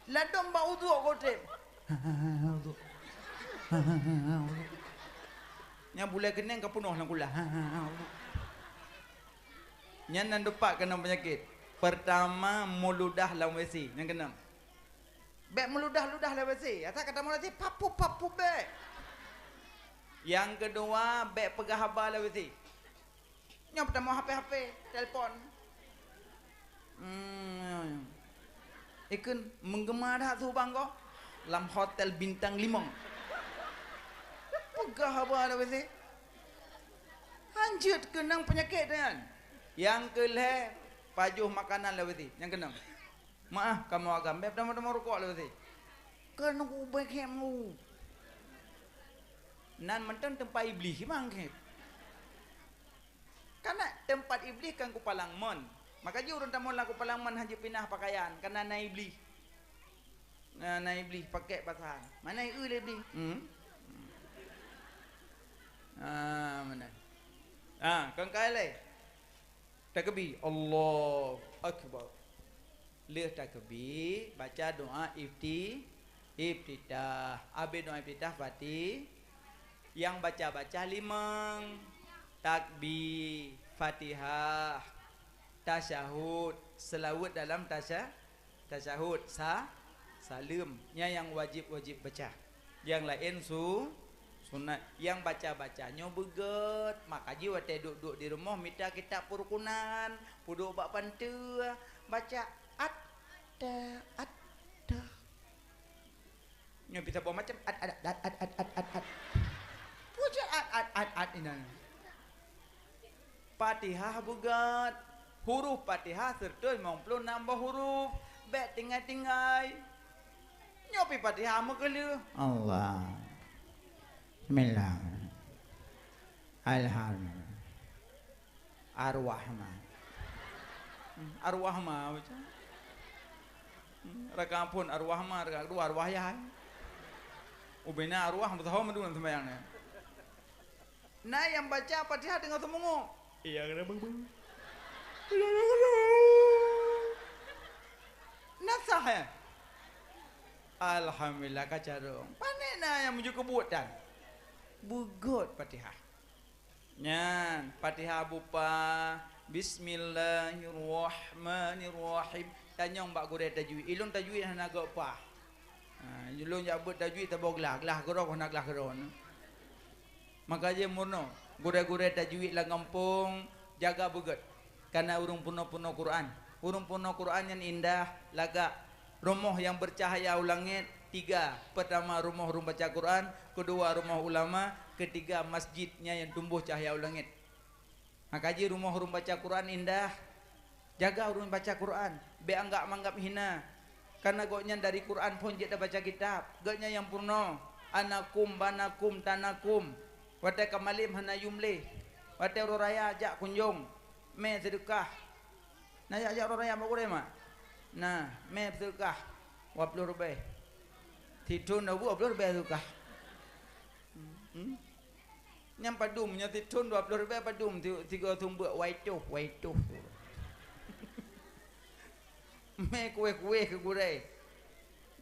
Ladom bak uduk gob trép. Uduk. Nyang bulai keuneng ka peunoh lam kulah. Nyan nan dupat keunong peunyakét. Pertama, meuludah lam W C. Nyang keunong, bék meuludah-ludah lam W C. Asai ka tameuludah W C, papu-papu bék. Nyang keudua, bék peugah haba lam W C. Nyoe peutamong H P-H P, telepon. Hmm, ikheun menggema that su bang ko lam hotel bintang limong. Peugah haba lam W C. Hanjeuet keunong peunyakét nyan. Nyang keu lhée, pajoh makanan lam W C. Nyang keunong, maah kamoe agam, bék tamong-tamong rukok lam W C. Keuneuk ubé khék mu. Nan mantong teumpat Iblih, kimang khék. Kana teumpat Iblih kan kupalang mon. Maka jih ureuëng tamong lam kupalang mon hana jipinah pakaian, kana na Iblih. Na, na Iblih pakai pasahan. Mana eu lé Iblih? Hmm. Ah, mana? Ah, kon kai lé. Takbir, Allahu Akbar. Lheueh takbir, baca doa ifti-, iftitah. Abéh doa iftitah, Fati-, nyang baca-baca limong. Takbir, Fatihah, tasyahud, seulaweuet dalam tasya-, tasyahud, sa-, saleuem. Nyan nyang wajéb-wajéb baca. Nyang laén su-, sunat. Nyang baca-baca nyoe beugét. Maka jih watée duek-duek di rumoh mita kitab peurukunan, peuduek bak panteue, baca at-ta, at-ta. Nyoe bisa boh macam at, at, at. Puja at, at, at, at inan. Fatihah beugét. Huruf Fatihah seureutôh limong ploh nam boh huruf. Bék tinggai-tinggai. Nyoe pi Fatihah meukeuleuh. Allah. Bismillah. Alhamdulillah. Arwah ma. Hmm, arwah ma baca. Hmm, rakaat phon arwah ma, rakaat keudua arwah yah. Ubena arwah meusaho meudun seumayang nyan. Na nyang baca Fatihah deungon seumeungok. Iya, kena beng-beng. Na sah, ya? Alhamdulillah, ka carông. Pane na nyang meunyoe keubuet tan? Beugét Fatihah. Nyan, Fatihah bupa, Bismillahirrahmanirrahim. Tanyong bak gurée tajwid. Ilôn tajwid hana gok pah. Ha, ilôn jak beuet tajwid tabôh glah, glah keudroe hana glah keudroe. Maka jih meurunoe, gurée-gurée tajwid lam gampông, jaga beugét. Kana ureuëng peunoh-peunoh Quran. Ureuëng peunoh Quran nyan indah, lagak. Rumoh nyang beucahaya u langét, tiga. Peurtama, rumoh ureuëng baca Quran. Keudua, rumoh ulama. Keutiga, masjid nyan nyang tumboh cahya u langét. Maka jih rumoh ureuëng baca Quran indah. Jaga ureuëng baca Quran, bék anggab-manggab hina. Kana gobnyan dari Quran phon jeuet tabaca kitab. Gobnyan nyang peurunoe, anakum, banakum, tanakum. Watée ka malém hana yum lé. Watée uroe raya jak kunjong, mé seudeukah. Na jak-jak uroe raya bak gurée mak? Na, mé seudeukah dua ploh ribée. Sithon dua ploh ribée seudeukah. Hmm? Nyan padum, nyoe sithon dua ploh ribée padum, si-, sigoe seumeubeuet wai toh, wai toh. Mé kuéh-kuéh keu gurée.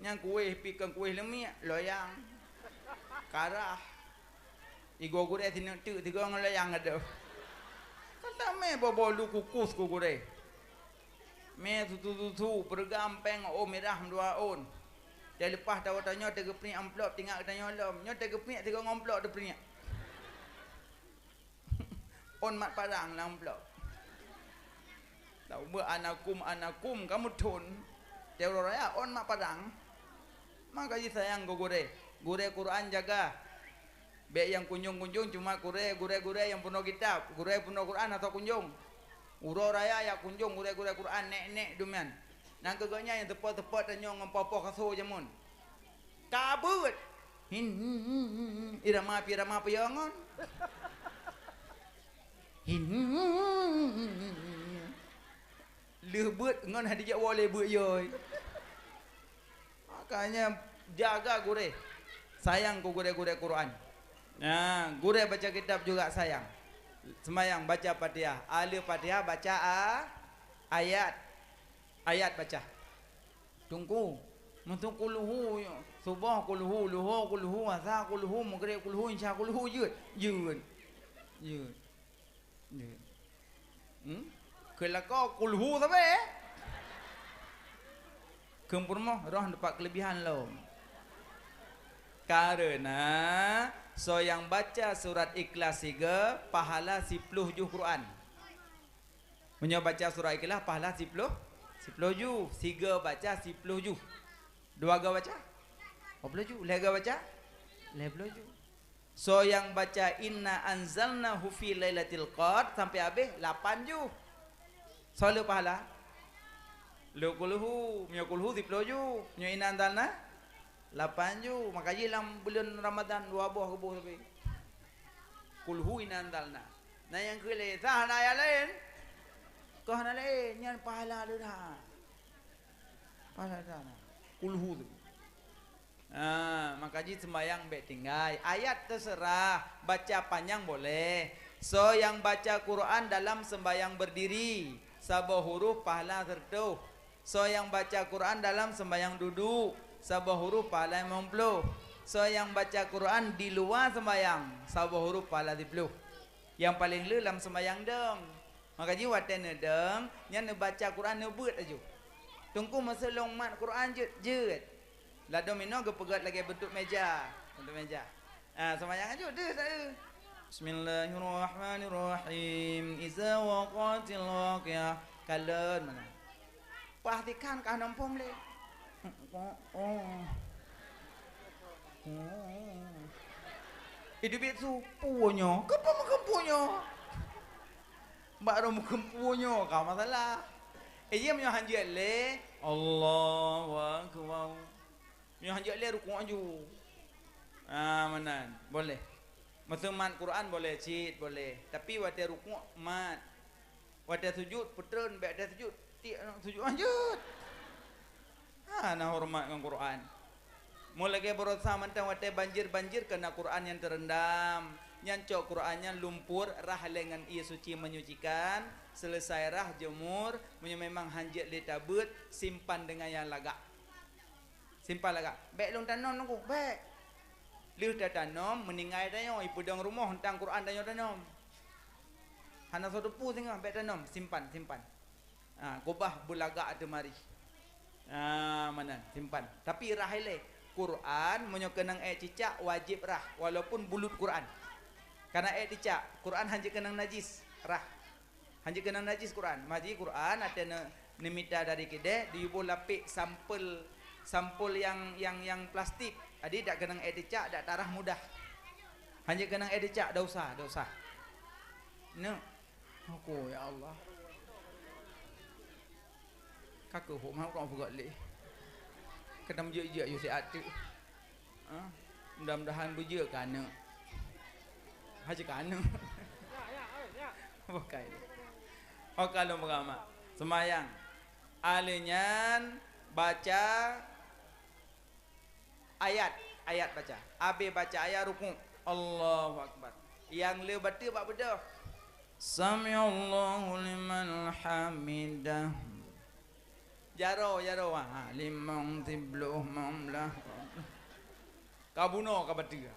Nyang kuéh pih kon kuéh leumiek, loyang, karah. Igoe gurée sineuk teuk sigoe ngon loyang adoh. Ka tamé boh-boh lu kukus keu gurée. Mé susu-susu, peureugam péng, oh, mirah dua ôn. Teuleupah tawoe tanyoe teugeupeunyek amplop, tingat geutanyoe lom. Nyoe teugeupeunyek sigoe ngon amplop teupeunyek. Ôn mat padang lam amplop. Taubeuet anakum, anakum, kamoe thon. Teuh uroe raya ôn mat padang. Maka jisayang keu gurée. Gurée Quran jaga. Bék nyang kunjong-kunjong cuma gurée, gurée-gurée nyang peunoh kitab, gurée peunoh Quran hana kunjong. Uroe raya jak kunjong gurée-gurée Quran, nék-nék dum nyan. Nyan keuh gobnyan nyang teupot-teupot tanyoe ngon poh-poh kaso jameun. Ka beuet. Hin, hin, hin, hin, hin. Irama pih irama peue ngon. Hin, hin, hin, hin, hin, hin. Lheueh beuet ngon hana dijak woe lé beuet yôi. Makanya jaga gurée. Sayang keu gurée-gurée Quran. Nah, gurée baca kitab juga sayang. Seumayang baca Fatihah. Ahli Fatihah baca a-, ayat. Ayat baca. Teungku, meuseu kulhu, suboh kulhu, luho kulhu, asa kulhu, meugreb kulhu, isya kulhu, jeuet. Jeuet. Jeuet. Jeuet. Hmm? Keu lakoe kulhu sabe. Keu peurumoh roh dapat keulebihan lom. Kareuna soe nyang baca surat Ikhlas sigoe, pahala siploh juh Quran. Meunyoe baca surat Ikhlas, pahala siploh, siploh juh. Sigoe baca siploh juh. Dua goe baca? Dua ploh juh. Lhée goe baca? Lhée ploh juh. Soe nyang baca inna anzalnahu fi lailatul qadr sampai habéh, lapan juh. Soe le pahala? Le kulhu. Meunyoe kulhu siploh juh. Meunyoe inna anzalna? Lapan juh. Maka jih lam buleuen Ramadhan dua boh geuboh sabe. Kulhu inna anzalna. Na nyang keu lé, sa hana ayat laén? Keu hana laén, nyan pahala le that. Pahala le that. Kulhu tu. Ah, maka jih sembahyang bék tinggai. Ayat terserah, baca panjang boleh. Soe nyang baca Quran dalam sembahyang berdiri, saboh huruf pahala seratus. Soe nyang baca Quran dalam sembahyang duduk, saboh huruf pahala limong ploh. Soe nyang baca Quran di luwa sembahyang, saboh huruf pahala siploh. Nyang paleng le lam sembahyang dong. Maka jih watée neudong, nyan neubaca Quran neubeuet laju. Teungku, meuseu lôn mat Quran jeuet, jeuet. Ladôm inoe geupeugét lagée beuntuk méja, beuntuk méja. Ah, seumayang aju deuh saeu. Bismillahirrahmanirrahim. Iza waqatil waqiah. Kalon mana? Pah tikan kah nompom lé. Oh, oh. Oh. Idup itu puonyo. Keupeu meukeumpuonyo? Bak roh meukeumpuonyo ka masalah. Eh, iya meunyoe hanjeuet lé, Allahu Akbar. Meunyoe hanjeuet lé rukuk aju. Ah, meunan. Boleh. Meuseu mat Quran boleh cit, boleh. Tapi watée rukuk mat. Watée sujud, peutreun, bék watée sujud. Tiek sujud lanjut. Hana horeumat ngon Quran. Meulagée baroesa mantong watée banjir-banjir keunan Quran nyang teurendam. Nyan cok Quran nyan lumpur, rhah lé ngon ié suci menyucikan. Seuleusai rhah, jeumur. Meunyoe memang hanjeuet lé tabeuet, simpan deungon nyang lagak. Simpan lagak. Bék lôn tanom nunggu, bék. Lheueh tatanom, meuninggai tanyoe, ipeudong rumoh teuntang Quran tanyoe tanom. Hana soe teupeu singoh, bék tanom, simpan, simpan. Ha, keubah beulagak ateueh mari. Ha, meunan, simpan. Tapi rhah ilée. Quran, meunyoe keunong ék cicak, wajéb rhah, walaupun bulut Quran. Kana ék cicak, Quran hanjeuet keunong najis, rhah. Hanjeuet keunong najis Quran. Maji Quran, watée ne-, neumita dari keudè, diyuboh lapék sampel, sampel nyang, nyang, nyang plastik. Jadi, dak keunong ék cicak, dak tarhah mudah. Hanjeuet keunong ék cicak, dak usah, dak usah. Neuk. Aku, ya Allah. Ka keuh hok meuhok rong peugah lé. Keuneuk jeuet-jeuet yue siat teuk. Ha? Mudah-mudahan beujeuet keu aneuk. Hase keu aneuk. Bukai. Oh, kalau beugama. Seumayang. Aleuh nyan baca ayat, ayat baca. Abéh baca ayat rukuk. Allahu Akbar. Nyang le bateue bak beudôh. Sami'allahu liman hamidah. Jaroe, jaroe. Ha, limong, sibloh, limong blah. Ka bunoe ka bateue.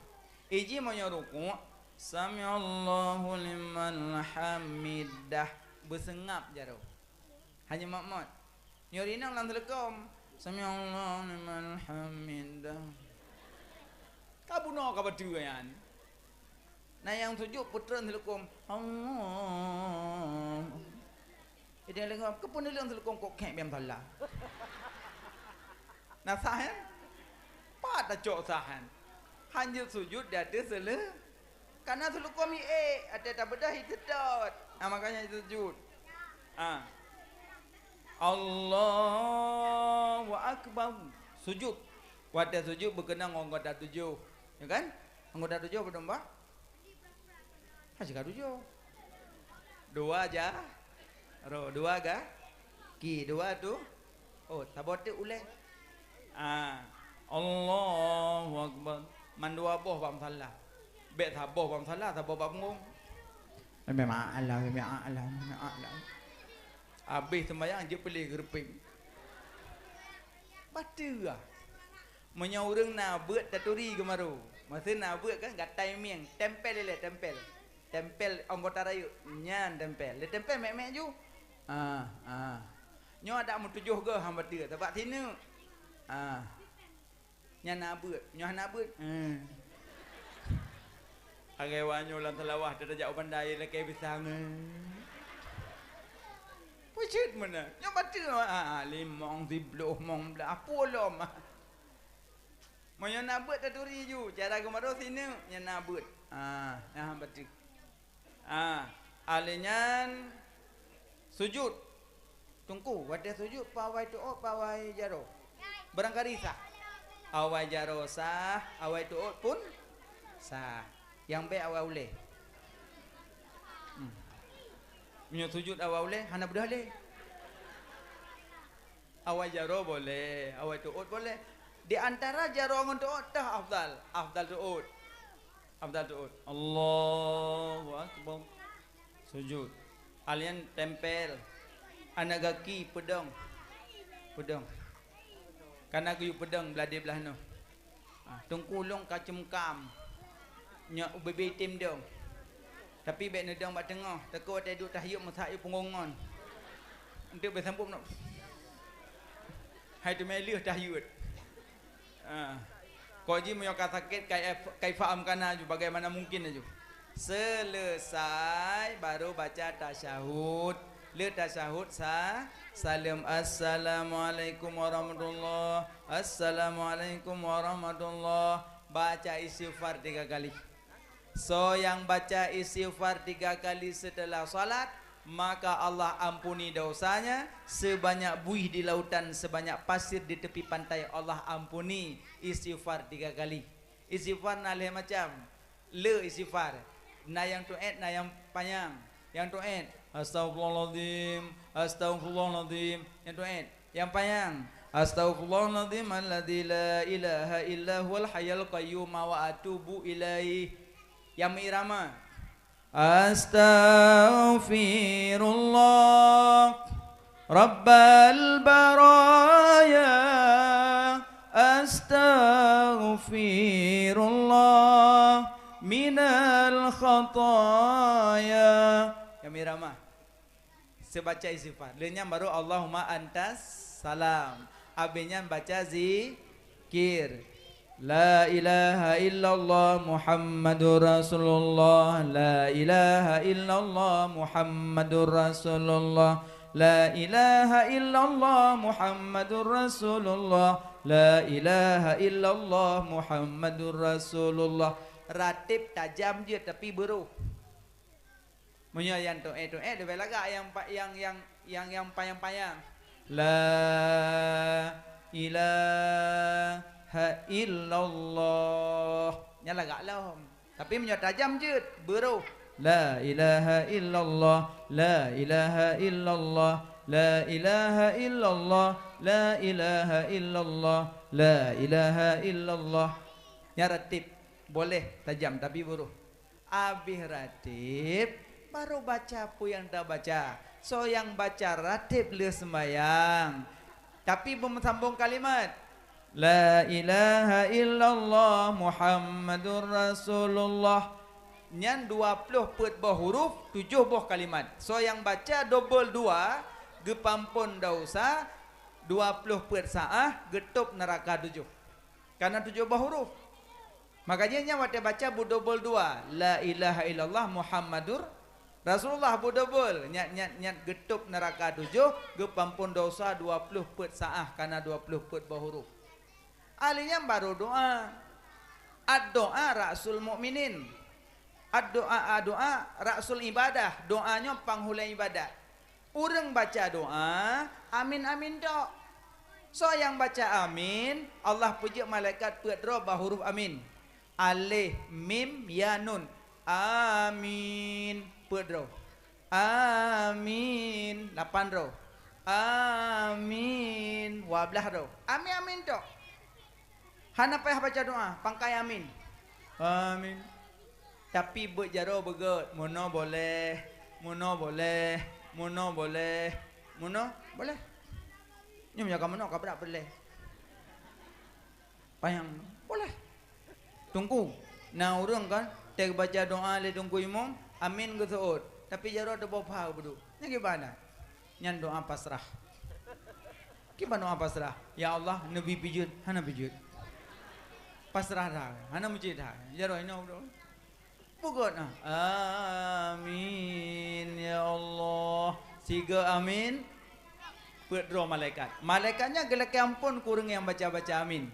Iji meunyoe rukuk, sami'allahu liman hamidah. Beuseungab jaroe. Hana mot-mot. Nyoe rinong lam teuleukom. Sami'allahu liman hamidah. Ka bunoe ka bateue nyan. Na nyang sujud peutreun teuleukom. Allah. Jadi lengkap ke pun leueng teuleukom kok kek biang salah. Na sah kan? Pat tacok sah kan? Hanjeuet sujud di ateueh seuleu. Karena teuleukom hi ék, ateueh tabeudah hi teudot. Ah, makanya sujud. Ah. Allahu Akbar. Sujud. Watée sujud beukeunong anggota tujoh. Ya kan? Anggota tujoh padum bah? Ha, sigoe tujoh. Dua ja-, ro, dua ga-, ki, dua tu. Oh, saboh teuk ulée. Ah, Allahu Akbar. Man dua boh bak musala. Bék saboh bak musala, saboh bak punggong. Memang alah, memang alah, memang alah. Habéh sembahyang jeuet peuleh geureupieng. Bateue ah. Meunyoe ureuëng na beuet taturi geumaru. Masa na beuet kan gatai mieng, tempel ilée, tempel. Tempel anggota rayeuk, nyan tempel. Lé tempel mek-mek ju. Ah, ah. Nyoe adak meutujoh goh hamba teue, sabab sineuk. Ah. Nyan na beuet, nyoe hana beuet. Hmm. Agai wanyoe lam Seulawah tajak u Banda lakée pisang. Pucet meunan. Nyoe bateue, ah, ah, limong, sibloh, mong blah, pulom. Meunyoe na beuet taturi ju, cara geumaru sineuk, nyan na beuet. Ah, nyan bateue. Ah, aleuh nyan sujud. Teungku, watée sujud, pawai teuôt, pawai jaroe. Barangkali sah. Awai jaroe sah, awai teuôt pun sah. Nyang bék awai ulée. Hmm. Meunyoe sujud awai ulée, hana beudôh lé. Awai jaroe boleh, awai teuôt boleh. Di antara jaroe ngon teuôt tah afdal. Afdal teuôt. Afdal teuôt. Allahu Akbar. Sujud. Alien tempel. Aneuk gaki peudong. Peudong. Kana geuyue peudong blah di blah noh. Ah, teungku lôn ka ceumkam. Nyoe ubé-bé tem dong. Tapi bék neudong bak teungoh, takot watée duek tahyuet meusak yue punggong ngon. Enteuk beusambot meunoe. Hai teumé lheueh tahyuet. Ah. Kok jih meunyoe ka sakét, kai-, kaifa amkana ju, bagaimana mungkin aju. Selesai, baru baca tasyahud. Le tasyahud sa-, saleuem. Assalamualaikum warahmatullah. Assalamualaikum warahmatullah. Baca istighfar tiga kali. Soe nyang baca istighfar tiga kali setelah salat, maka Allah ampuni dosanya sebanyak buih di lautan, sebanyak pasir di tepi pantai. Allah ampuni istighfar tiga kali. Istighfar na lhée macam. Le istighfar. Na nyang tuét, na nyang panyang. Nyang tuét, "Astaghfirullahaladzim, astaghfirullahaladzim." Nyang tuét. Nyang panyang, "Astaghfirullahaladzim alladzi la ilaha illa huwal hayyul qayyum wa atubu ilaih." Nyang meuirama, "Astaghfirullah rabbal baraya, astaghfirullah minal khataya." Nyang meuirama. Seubaca istighfar. Lheueh nyan baru Allahumma antas salam. Abéh nyan baca zikir. La ilaha illallah Muhammadur Rasulullah. La ilaha illallah Muhammadur Rasulullah. La ilaha illallah Muhammadur Rasulullah. La ilaha illallah Muhammadur Rasulullah. Ratib tajam jeuet tapi beurôh. Meunyoe nyang tuét-tuét leubeh lagak nyang pa-, nyang, nyang, nyang, nyang panyang-panyang. La ilaha illallah. Nyan lagak lom. Tapi meunyoe tajam jeuet, beurôh. La ilaha illallah, la ilaha illallah, la ilaha illallah, la ilaha illallah, la ilaha illallah. Nyan ratib, boleh tajam tapi buruh. Abéh ratib, baru baca peue nyang tabaca. Soe nyang baca ratib lheueh seumbahyang, tapi beumeusambông kalimat, "La ilaha illallah Muhammadur Rasulullah." Nyan dua ploh peuet boh huruf, tujoh boh kalimat. Soe nyang baca dobol dua, geupampon desya, dua ploh peuet sa'ah, geutôb neuraka tujoh. Kareuna tujoh boh huruf. Makajih nyan watée baca beudobol dua, "La ilaha illallah Muhammadur Rasulullah," beudobol, nyan, nyan, nyan geutôb neuraka tujoh, geupampon desya dua ploh peuet sa'ah, kareuna dua ploh peuet boh huruf. Ahli nyan baru doa. Ad-doa ra'sul mukminin. Ad-doa, ad-doa ra'sul ibadah. Doa nyoe panghulée ibadat. Ureuëng baca doa, amin, amin tok. Soe nyang baca amin, Allah peujeuet malaikat peuet droe bak huruf amin. Alif, mim, ya, nun. Amin. Peuet droe. Amin. Lapan droe. Amin. Dua blaih droe. Amin, amin tok. Hana payah baca doa, pangkai amin. Amin. Tapi beuet jaroe beugét, meunoe boleh, meunoe boleh, meunoe boleh, meunoe boleh. Nyoe meunyoe ka meunoe ka brat peureulée. Panyang, boleh. Teungku, na ureuëng kan, teubaca doa lé teungku imum, amin geuseuôt, tapi jaroe teuboh pha geuduek. Nyan kiban na? Nyan doa pasrah. Kiban doa pasrah, "Ya Allah, neubi pijeut," hana pijeut. Pasrah that, hana meucit that. Jaroe inoe beudôh. Beugét na. Amin, ya Allah. Siga amin. Peuet droe malaikat. Malaikat nyan geulakée amphon keu ureuëng nyang baca-baca amin.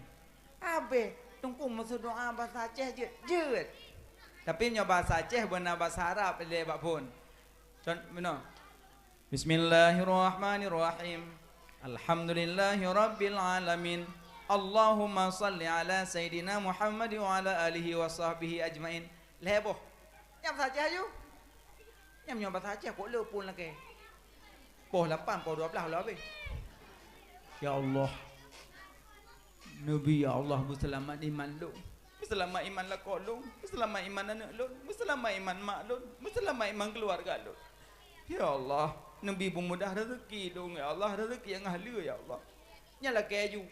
Abéh, teungku meuseudoa basa Aceh jeuet. Jeuet. Tapi nyoe basa Aceh beuna basa Arab lé bak phon. Con-, meunoe. Bismillahirrahmanirrahim. Alhamdulillahirabbil alamin. Allahumma shalli ala sayyidina Muhammad wa ala alihi wa sahbihi ajmain. Lhée boh. Nyang saja aju. Nyang nyoe basa Aceh kok le pun lakée. Poh lapan, poh dua belas lah habéh. Ya Allah. Neubi, ya Allah, beuseulamat iman lôn, beuseulamat iman lakoe lôn, beuseulamat iman aneuëk lôn, beuseulamat iman mak lôn, beuseulamat iman keuluwarga lôn. Ya Allah, neubi beumudah rezeki lôn, ya Allah, rezeki nyang haleue, ya Allah. Nyan lakée aju,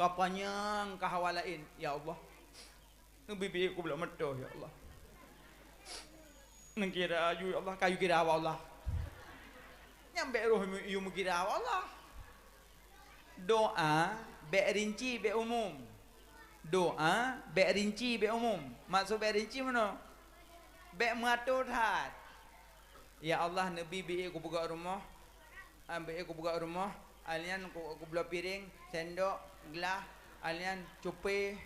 ka panyang ka hawa laén, ya Allah. Neubi biet kubloe meutoh, ya Allah. Neukira aju, ya Allah, ka yue kira hawa Allah. Nyang bék roh yue meukira hawa Allah. Doa bék rinci, bék umum. Doa bék rinci, bék umum. Maksud bék rinci meunoe? Bék meuato that. Ya Allah, neubi biet kupeugah rumoh, ah, biet kupeugah rumoh, alian ku-, kubloe piréng, sendok, glah, alian cupé,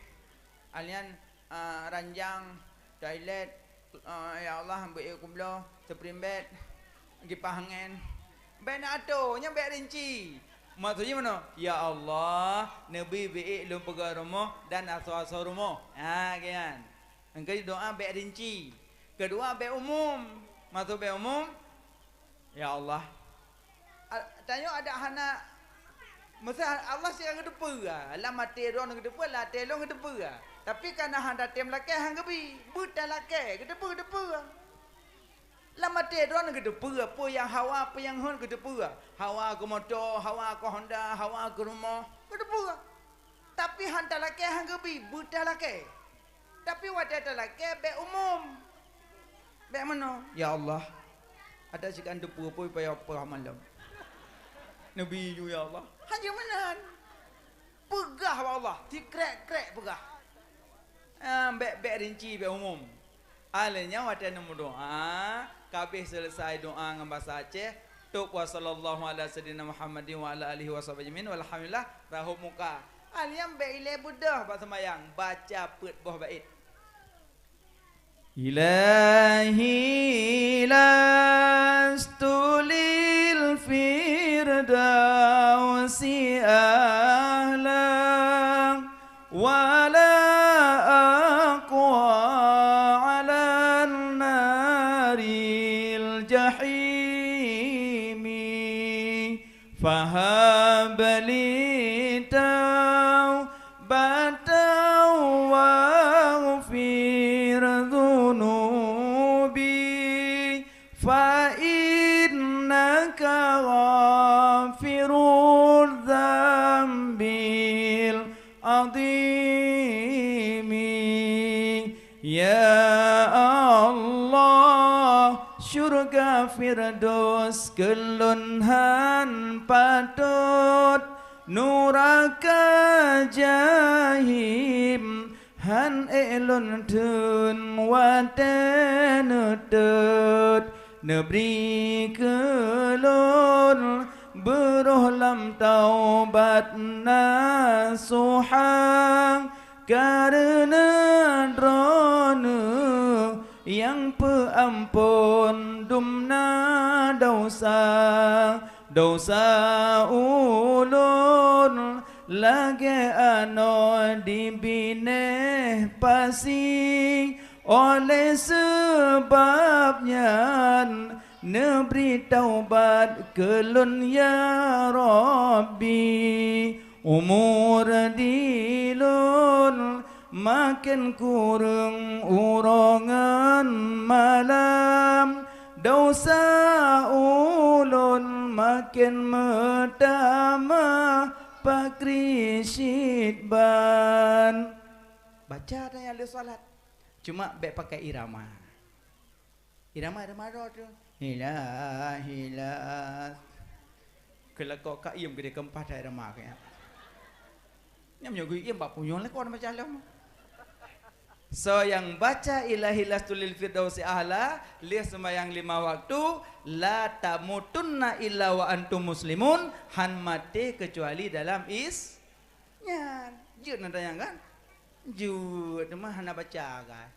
alian ah, ranjang, toilet, ah, ya Allah, beuék kubloe, spring bed, kipah angén. Bék na ato, nyan bék rinci. Maksud jih meunoe, "Ya Allah, neubi beuék lôn peugah rumoh dan asoe-asoe rumoh." Ha, kian. Engkeu doa bék rinci. Keudua, bék umum. Maksud bék umum, "Ya Allah, a-, tanyoe adak hana, meusé Allah sira geuteupeue, lam até droeneuh geuteupeue, lam até lôn geuteupeue. Tapi kana hana tem lakée han geubi, beuta lakée, geuteupeue, geuteupeue. Lam até droeneuh geuteupeue, peue nyang hawa, peue nyang hon geuteupeue. Hawa keu moto, hawa keu Honda, hawa keu rumoh, geuteupeue. Tapi han talakée han geubi, beuta lakée." Tapi watée talakée bék umum. Bék meunoe, "Ya Allah, adak sikan teupeue-peue payah peugah malam. Neubi ju, ya Allah." Hana meunan. Peugah bak Allah, sikrek-krek peugah. Ah, bék, bék rinci, bék umum. Alheuh nyan watée neumeudoa, ka abéh seuleusai doa ngon basa Aceh, tôb wa sallallahu ala sayyidina Muhammadin wa ala alihi wa sahbihi ajmain, walhamdulillah, rahot muka. Alheuh nyan bék ilée beudôh bak seumayang, baca peuet boh bait. Ilahi lastu lil firdausi ahla, wa la aqwa 'alan nar. فهب لي توبة واغفر ذنوبي، فإنك غافر الذنب العظيم. Ya Allah, syurga Firdaus keu lôn han patot, nuraka Jahim han ék lôn theun watée neutot. Neubri keu lôn beuroh lam taubat nasuha, kareuna Droeneueh nyang peuamphon dumna desya. Desya ulôn lagée anoe di binéh pasi, óh lheueh sabab nyan neubri taubat keu lôn, ya Rabbi. Umu di lôn maken kureueng uroe ngon malam, desya ulôn maken meutamah pakri cit ban. Baca ata nyang lheueh salat, cuma bék pakai irama. Irama, irama droe teuh. Hila, hila. Keu lakoe ka iem geudeh keumpah that irama keu nyan. Nyan meunyoe geuiem bak punyueng lakoe na baca lom. Soe nyang baca Ilahi lastu lil firdausi a'la lheueh seumayang lima waktu, la tamutunna illa wa antum muslimun, han maté keucuali dalam Is-, nyan. Jeuet na tanyong kan? Jeuet teuma hana baca kan?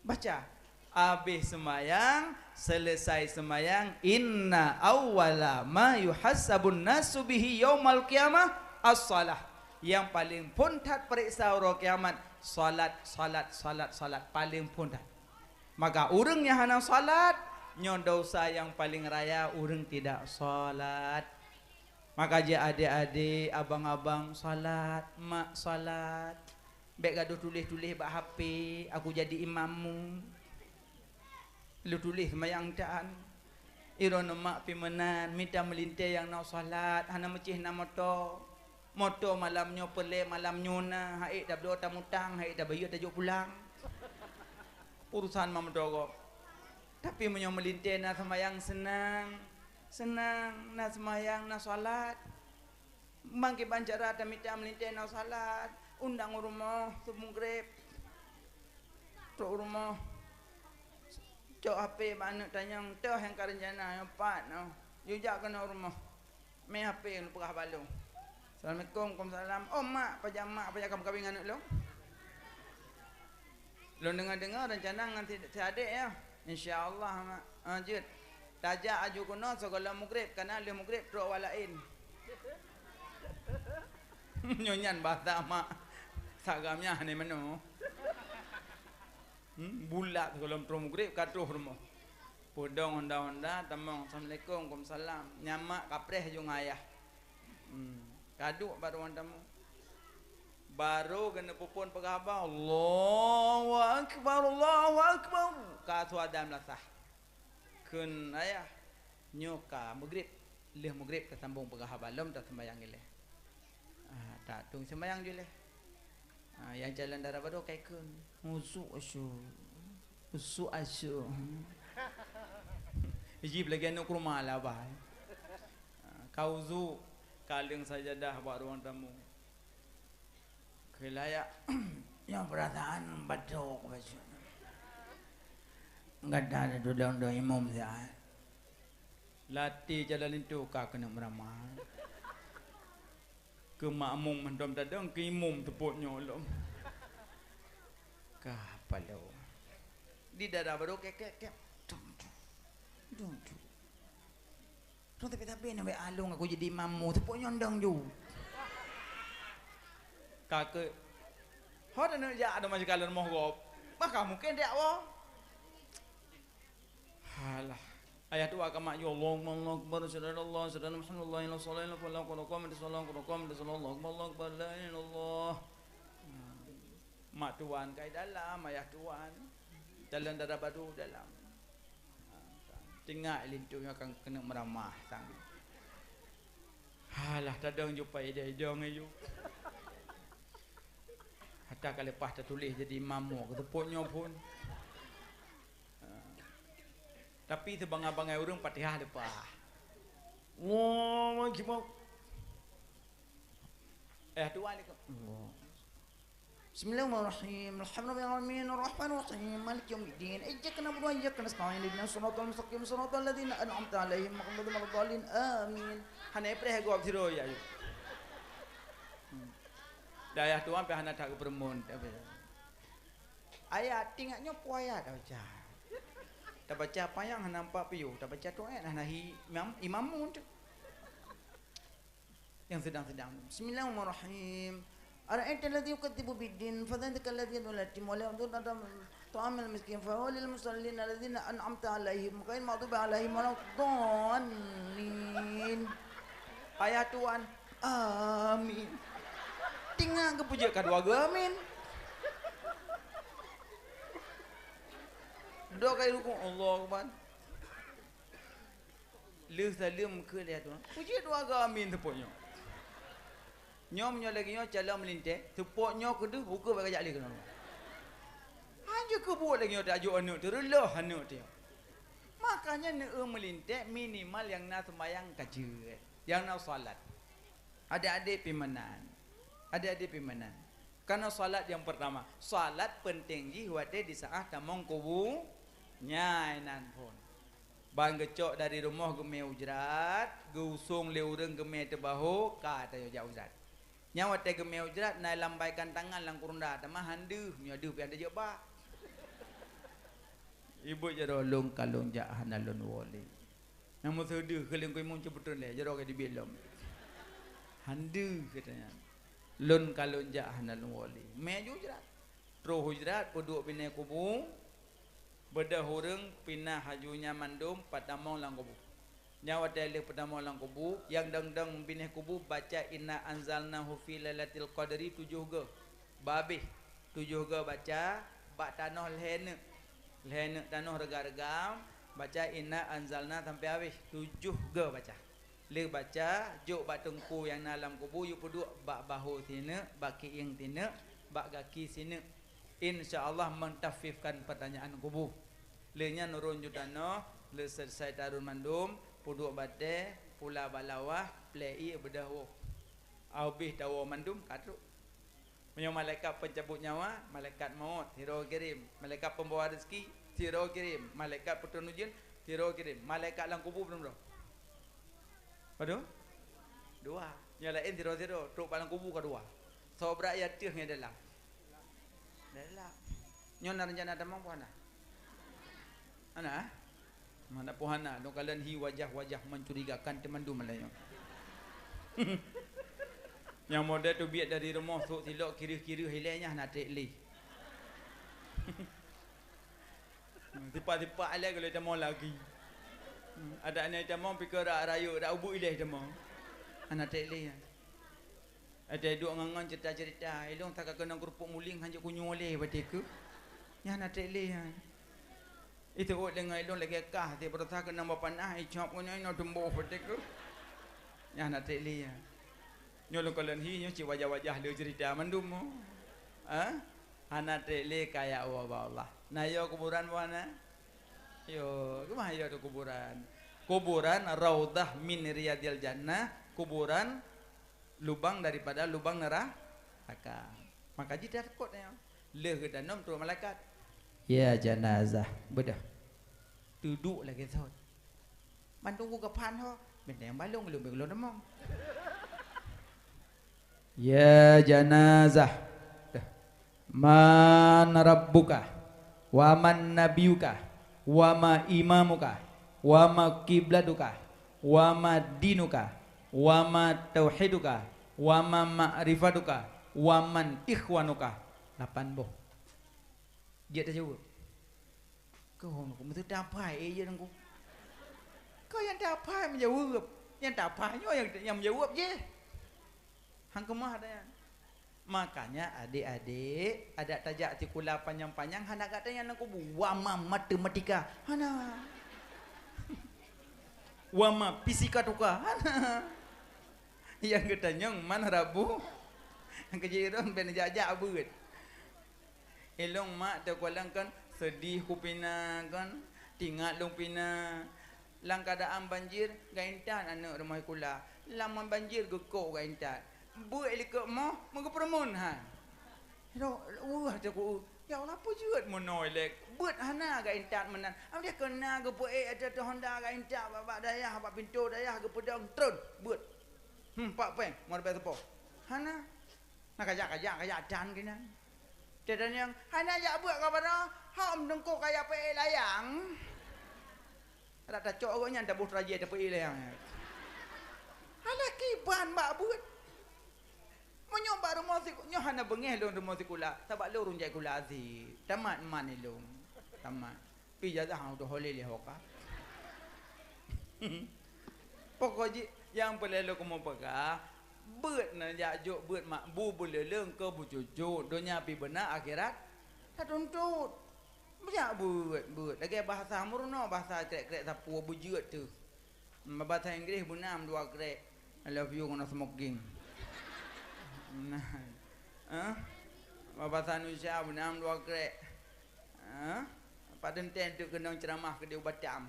Baca. Abéh seumayang, seuleusai seumayang, inna awwala ma yuhasabun nasu bihi yaumal qiyamah as-shalah. Nyang paleng phon that pareksa uroe kiamat, salat, salat, salat, salat, paleng phon that. Maka ureuëng nyang hana salat, nyoe desya nyang paleng raya ureuëng tidak salat. Maka jih adék-adék, abang-abang, salat, mak salat. Bék gadoh tuléh-tuléh bak H P, "Aku jadi imammu." Lôn tuléh seumayang tan. Droeneueh mak pih meunan, mita meulintée nyang na salat, hana meucéh na moto. Moto malam nyoe peureulée, malam nyoe na, han ék tabloe tamutang, han ék tabayeue tajok pulang. Urusan mak meudogob. Tapi meunyoe meulintée na seumayang seunang, seunang, na seumayang, na salat. Bang kiban cara tamita meulintée na salat, undang u rumoh, seumeugréb. Trok u rumoh. Cok H P bak aneuëk tanyong, "Toh nyang ka reuncana nyoe pat nyoe?" Yue jak keunoe u rumoh. Mé H P ngon peugah bak lôn. "Assalamualaikum." "Waalaikumsalam." "Oh mak, pajan mak, pajan ka meukawen ngon aneuëk lôn?" "Lôn deungoe-deungoe reuncana ngon si, si adék nyoe." "Insya Allah mak." "Ah, jeuet. Tajak aju keunoe sigohlom meugreb, kana lheueh meugreb trok awak laén." Nyoe nyan basa mak. Sagam nyan hana meunoe. Hmm, bulat sigohlom trok meugreb ka troh rumoh. Peudong honda-honda, tamong, "Assalamualaikum." "Waalaikumsalam." Nyan mak kapreh ju ngon ayah. Hmm, ka duek bak ruang tamu. Barô geuneuk peuphon peugah haba, "Allahu Akbar, Allahu Akbar." Ka su adan meulasah. Kheun ayah, "Nyoe ka meugreb, lheueh meugreb tasambong peugah haba lom, taseumayang ilée." Ah, tak tueng seumayang ju lé. Ah, nyang calon dara barô kai kheun, "Usu, usu. Usu, usu." Jih lagée aneuk kurma lah bah. Ah, ka usu, ka leueng sajadah bak ruang tamu. Kheun ayah, "Nyoe peurasaan batok bacut. Gata tatulông dong imum siat." Latée jalan linto ka keuneuk meurama. Keu makmum mantong tadong, keu imum teupot nyoe lom. Ka paloe. Di dara barô kek, kek, kek. Tum, tum. Tum, tum. Tum, tapi, tapi, na bék along aku jadi imammu, teupot nyoe dong ju. Ka keu, ho, dan jak ada maju kalon moh gop. Maka mungkin dia, wah. Halah. Ayah tuan ka mak yue, Allahumma Allahu Akbar, asyhadu an la ilaha illallah, asyhadu anna Muhammadan rasulullah, hayya 'alas shalah, hayya 'alal falah, qad qamat shalah, qad qamat shalah, Allahu Akbar, la ilaha illallah. Mak tuan kai dalam, ayah tuan. Dalam dara badu dalam. Tinggai linto nyang akan keuneuk meuramah sang. Halah, tadong jupai idong-idong ayu. Hata ka leupah tatuléh jadi imam mo, keuteupeue nyoe phon. Ha. Tapi sibangai-bangai ureuëng Fatihah leupah. Allahu Akbar. Eh, tuan ni. Bismillahirrahmanirrahim. Alhamdulillahirabbil alamin. Arrahmanirrahim. Maliki yaumiddin. Iyyaka na'budu wa iyyaka nasta'in. Ihdinas siratal mustaqim. Siratal ladzina an'amta 'alaihim ghairil maghdubi 'aladdallin. Amin. Hana preh gob sidroe ya. Hmm. Dayah tuan pih hana that geupeureumeun, tapi ayat, ingat nyoe peue ayat tabaca. Tabaca apa nyang hana nampak piôh, tabaca tu ayat hana hi imam, imam mun tu. Nyang sedang-sedang. Bismillahirrahmanirrahim. Ara'aital ladzi yukadzibu biddin, fadzalikal ladzi yad'ul yatima wa la yahuddu 'ala ta'amil miskin, fa huwa lil musallin alladzina an'amta 'alaihim ghairil maghdubi 'alaihim waladdallin. Ayah tuan, amin. Tinggai geupeujeuet ka dua geu amin. Dua kali rukuk, Allahu Akbar. Lheueh saleuem keu lheueh tuan. Peujeuet dua geu amin seupôt nyoe. Nyoe meunyoe lagée nyoe calon meulintée, seupôt nyoe keudeuh ukeue bak kajak lé keunoe. Hanjeuet keubuet lagée nyoe tajok aneuëk teureulôh aneuëk teuh. Makanya neueu meulintée minimal nyang na seumayang ka jeuet, nyang na salat. Adik-adik pimanan. Adik-adik pimanan. Karena salat yang pertama, salat penting jih watée di saat tamong kubu nyai nan phon. Ban geucok dari rumoh geumé ujrat, geuusong lé ureuëng geumé teubaho, ka tanyoe jak ujrat. Nyang watée geumé ujrat na lambaikan tangan lam kurunda, teuma han deuh, meunyoe deuh pian teujok bak. Ibu jaroe lôn ka lôn jak hana lôn woe lé. Nyang meuseudeuh keu lingkui mong ceubeuteun lé, jaroe ka dibiet lom. Han deuh katanya. Lôn ka lôn jak hana lôn woe lé. Mé ju ujrat. Troh ujrat peuduek binéh kubu. Beudôh ureuëng pinah haju nyan mandum patamong lam kubu. Nyan watée lheueh patamong lam kubu, nyang dong-dong binéh kubu baca inna anzalnahu fi lailatul qadri tujoh goe. Babeh tujoh goe baca bak tanoh lhée neuk. Lhée neuk tanoh reuga-reuga baca inna anzalna sampai habéh tujoh goe baca. Lheueh baca jok bak teungku nyang na lam kubu yue peuduek bak baho sineuk, bak kiéng sineuk, bak gaki sineuk. Insya Allah mentakhfifkan pertanyaan kubu. Lheueh nyan ureuëng ju tanoh, lheueh selesai tarun mandum, peuduek batée, pula bak lawah, plé ié beudôh woe. Aubéh tawoe mandum ka trok. Meunyoe malaikat pencabut nyawa, malaikat maut, sidroe kirém. Malaikat pembawa rezeki, sidroe kirém. Malaikat peutrön ujeuen, sidroe kirém. Malaikat lam kubu padum droe? Padum? Dua. Nyang laén sidroe-sidroe, trok bak lam kubu ka dua. Soe brat nyang ateueh ngon dalam? Dalam. Nyoe na rencana tamong peue hana? Hana, eh? Mana peue hana, lôn kalon hi wajah-wajah mencurigakan teumandum malam nyoe. Nyang model teubiet dari rumoh sôk silok kireuh-kireuh ilée nyan hana treb lé. Sipak-sipak ilée golom tamong lagi. Adak nyan tamong pike rak rayeuk, rak ubeut ilée tamong. Hana treb lé nyan. Watée duek ngon-ngon cerita-cerita, ilôn saka keunong keurupuk muling hanjeuet kunyueng lé watée keuh. Nyan hana treb lé nyan. Iteuôt deungon ilôn lagée kah, ti beurasa keunong bak panah, icop ngon nyoe inoe tumbôh watée keuh. Nyan hana treb lé nyan. Nyoe lôn kalon hi nyoe cit wajah-wajah le cerita mandum. Ha? Hana treb lé kaya Allah bak Allah. Na yo kuburan buana? Yo, keumah yo tu kuburan? Kuburan raudhah min riyadil jannah, kuburan lubang daripada lubang neraka. Maka jih takot nyoe. Lheueh geudanom trok malaikat. Ya janazah, beudôh. Teuduek lagée thon. Mandum ku geupan ho, bintang balong lom lom lemong. Ya janazah. Dah. Man rabbuka, wa man nabiyuka, wa ma imamuka, wa ma kiblatuka, wa ma dinuka, wa ma tauhiduka, wa ma ma'rifatuka, wa man ikhwanuka. Lapan boh. Jeuet tajaweueb. Keuhong ku meuteutap hai, eh, jeuet ku. Kau nyang taphai meujaweueb, nyang taphai nyoe nyang, nyang meujaweueb jih. Han keumah ada nyan. Makanya adék-adék, adak tajak sikula panyang-panyang hana gata nyang na kubu. Wama matematika, hana. Wama fisika tuka, hana. Nyang geutanyong man rabu. Nyang keujirong ben jak-jak beuet. Ilong mak teukualang kan, seudeh kupina kan, tingat lôn pina. Lam keuadaan banjir, geuintat aneuk rumoh sikula. Lam banjir geukok geuintat. Beuet likot moh, meugeupeureumeun hai. Ilong weueh teuku, ya Allah, peue jeuet meunoe lé. Beuet hana geuintat meunan. Am dia keuna geupeuék ateueh honda geuintat bak, bak dayah, bak pintoe dayah geupeudong tron. Beuet. Hmm, pak péng, meureubai teupoh. Hana. Na kajak-kajak, kajak dan keunan. Teudeungieng, hana jak beuet ka baroe, hom teungku kaya peuék layang. Adak tacok gobnyan taboh teurajée tapeuék layang. Alah kiban bak beuet. Meunyoe bak rumoh siku-, nyoe hana beungéh lôn rumoh sikula, sabab lôn ureueng jai sikula azi. Tamat man ilôn. Tamat. Pi ijazah udah holeh lé hoka. Pokok jih nyang peureulée lôn keumeung peugah, beuet na jak jok beuet mak bu beuleuleung keu bucucu, donya pi beuna akhirat tatuntut. Beuet, beuet. Lagée bahasa meurunoe, bahasa krek-krek sapeue beujeuet teuh. Bahasa Inggris beunam dua krek. I love you keunoe smoking. Nah. Eh? Bahasa Indonesia beunam dua krek. Eh? Padahai teuntèe keunoe ceuramah keudéh u Batam.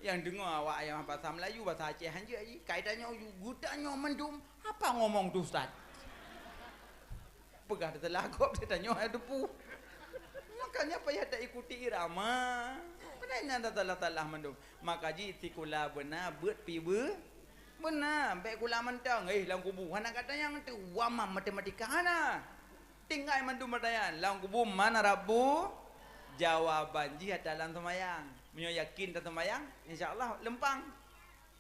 Nyang deungoe awak nyang bahasa Melayu, bahasa Aceh hanjeuet jih. Kai tanyoe, geutanyoe mandum, apa ngomong tu, Ustaz? Peugah teutelah gob, tanyoe hai teupeu. Makanya payah taikuti irama. Padahai nyan teutelah-telah mandum. Maka jih sikula beuna, beuet pi beu-, beuna. Bèk kula mantong, eh, lam kubu. Hana gata nyang teu, wama matematika hana. Tinggai mandum mata nyan, lam kubu man rabbu, jawaban jih ata lam seumayang. Meunyoe yakin taseumayang, insya Allah leumpang.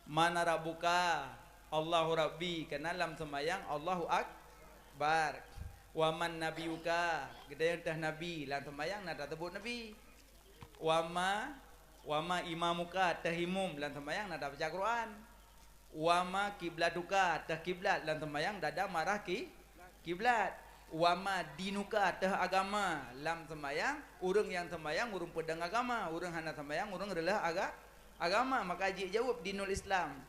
Man rabbuka, Allahu Rabbi, kana lam seumayang Allahu Akbar. Wa man nabiyuka, geutanyoe teuh nabi, lam seumayang na taseubut nabi. Wa ma, wa ma imamuka, teuh imum, lam seumayang na tabaca Quran. Wa ma kiblatuka, teuh kiblat, lam seumayang dada marah ki-, kiblat. Wa ma dinuka, teuh agama, lam seumayang ureueng nyang seumayang ureueng peudong agama, ureueng hana seumayang ureueng reuleuh aga-, agama, maka jijaweueb dinul Islam.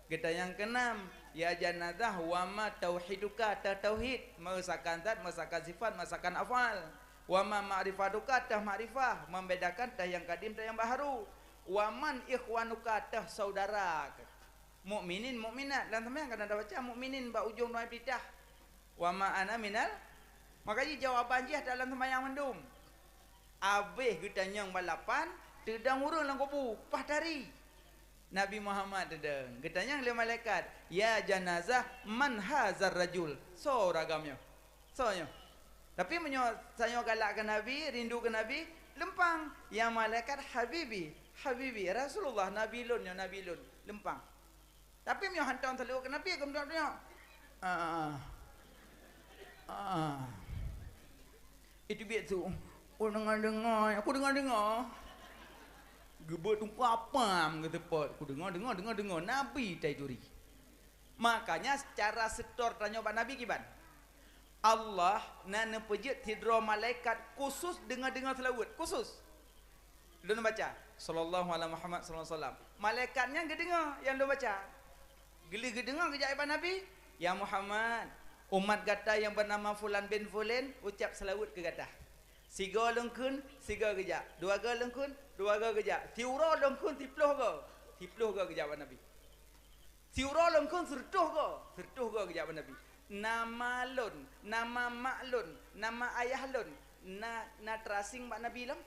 Geutanyoe nyang keunam, ya janazah, wa ma tauhiduka, teuh tauhid, meuesakan zat, meuesakan sifat, meuesakan afal. Wa ma ma'rifatuka, teuh makrifah, membedakan teuh nyang kadim, teuh nyang baharu. Wa man ikhwanuka, teuh saudara. Mukminin, mukminat. Lam seumayang kadang tabaca mukminin bak ujong doa iftitah. Wa ma ana minal, maka jih jawaban jih ata lam seumayang mandum. Abéh geutanyong balapan, teudong ureueng lam kubu, paih tari. Nabi Muhammad teudong, geutanyong lé malaikat, "Ya janazah, man hazar rajul?" Soe ureueng agam nyoe? Soe nyoe? Tapi meunyoe tanyoe galak keu Nabi, rindu keu Nabi, leumpang, "Ya malaikat, habibi, habibi, Rasulullah, Nabi lôn nyoe, Nabi lôn." Leumpang. Tapi meunyoe hantom saluweuet keu Nabi, geumeutunyok-tunyok. Ah. Ah. Itu biet su. Oh, deungo-deungo, aku deungo-deungo. Geubeuet tungku apam geuteupot. Ku deungo-deungo, deungo-deungo. Nabi tai turi. Makanya secara setor tanyoe bak Nabi kiban. Allah na neupeujeuet sidroe malaikat khusus deungo-deungo seulaweuet, khusus. Lôn baca, "Sallallahu ala Muhammad sallallahu alaihi wasallam." Malaikat nyan geudeungoe nyang lôn baca. Geulheueh geudeungoe geujak bak Nabi, "Ya Muhammad, umat gata nyang beunama fulan bin fulan ucap seulaweuet keu gata." Sigoe lôn kheun, sigoe geujak. Dua goe lôn kheun, dua goe geujak. Siuroe lôn kheun, siploh goe. Siploh goe geujak bak Nabi. Siuroe lôn kheun sireutôh goe, sireutôh goe geujak bak Nabi. Nama lôn, nama mak lôn, nama ayah lôn, na, na teurasing bak Nabi lom?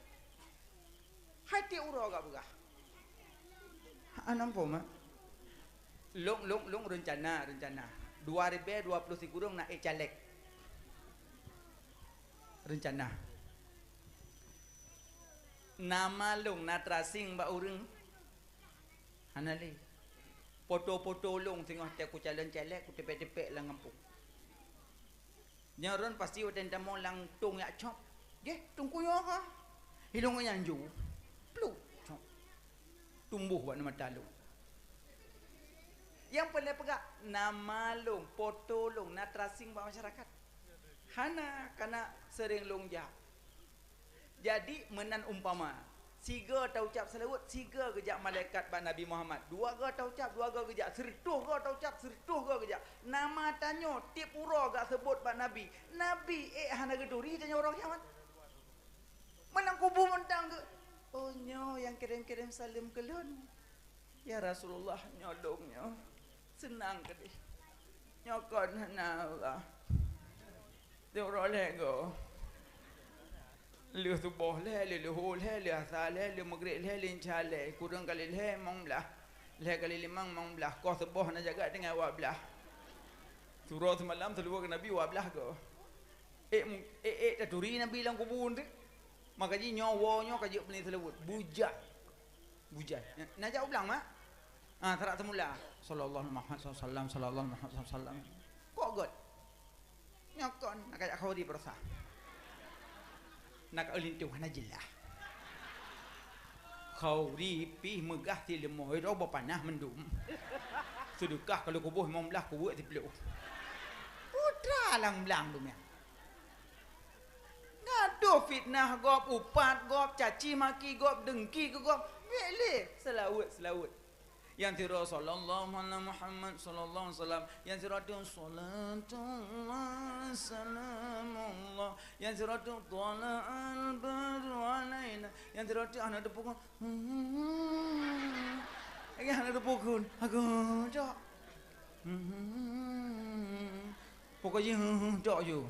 Hai tiep uroe gak peugah. Hana muphom, mak. Lôn, lôn, lôn reuncana, reuncana. Dua ribèe dua ploh sikureueng na ék caleg. Reuncana. Nama lôn na teurasing bak ureueng? Hana lé. Poto-poto lôn singoh teuh kucalon caleg, kuteupék-teupék lam gampông. Nyoe lôn pasti watèe tamong lam tông jak cop. Jeh, teungku nyoe ka. Ilôn nyan ju. Pluek, cop. Tumboh bak mata lôn. Nyang peureulée peugah, nama lôn, poto lôn na tracing bak masyarakat. Hana, kana sering lôn jak. Jadi, meunan umpama, sigoe taucab seulaweuet, sigoe geujak malaikat bak Nabi Muhammad. Dua goe taucab, dua goe geujak. Sireutôh goe taucab, sireutôh goe geujak. Nama tanyoe tieb uroe gak seubut bak Nabi. Nabi ék hana geuturi tanyoe uroe kiamat. Meunan kubu mantong geuh. Oh, nyoe nyang kirém-kirém saleuem keu lôn. Ya Rasulullah, nyoe lôn nyoe. Seunang keudeh. Nyoe kon hana Allah. Teuroe lhée goe. Lheueh suboh lhée, lheueh luhô lhée, lheueh asa lhée, lheueh meugreb lhée, lheueh isya lhée. Kureueng kali lhée, limong blaih. Lhée kali limong, limong blaih. Koh suboh na jaga tinggai dua blaih. Siuroe simalam seulaweuet keu Nabi dua blaih goe. Ék mu-, ék, ék taturi Nabi lam kubu teuh. Maka jih nyoe woe nyoe ka jeuet peuleueh seulaweuet. Bujai. Bujai. Na, na jak u blang, mak? Ah, sarat seumula. Sallallahu alaihi Muhammad sallallahu alaihi wasallam, sallallahu alaihi Muhammad sallallahu alaihi wasallam. Kok göt? Nyoe kon, na kajak khauri peurasa. Na ka linto hana jeulaih. Khauri pih meugah sileumoi droe beupanah mandum. Seudeukah ka lheueh kuboh limong blaih kuweuek siplôh. Putra lam blang dunia. Gadoh fitnah gob, upat gob, caci maki gob, dengki keu gob. Bék lé, seulaweuet, seulaweuet. Nyang sidroe sallallahu ala Muhammad sallallahu alaihi wasallam. Nyang sidroe tu salatullah salamullah. Nyang sidroe tu tala'al badru alaina. Nyang sidroe tu hana teupukon. Lagi hana teupukon. Aku cok. Pokok jih cok ju.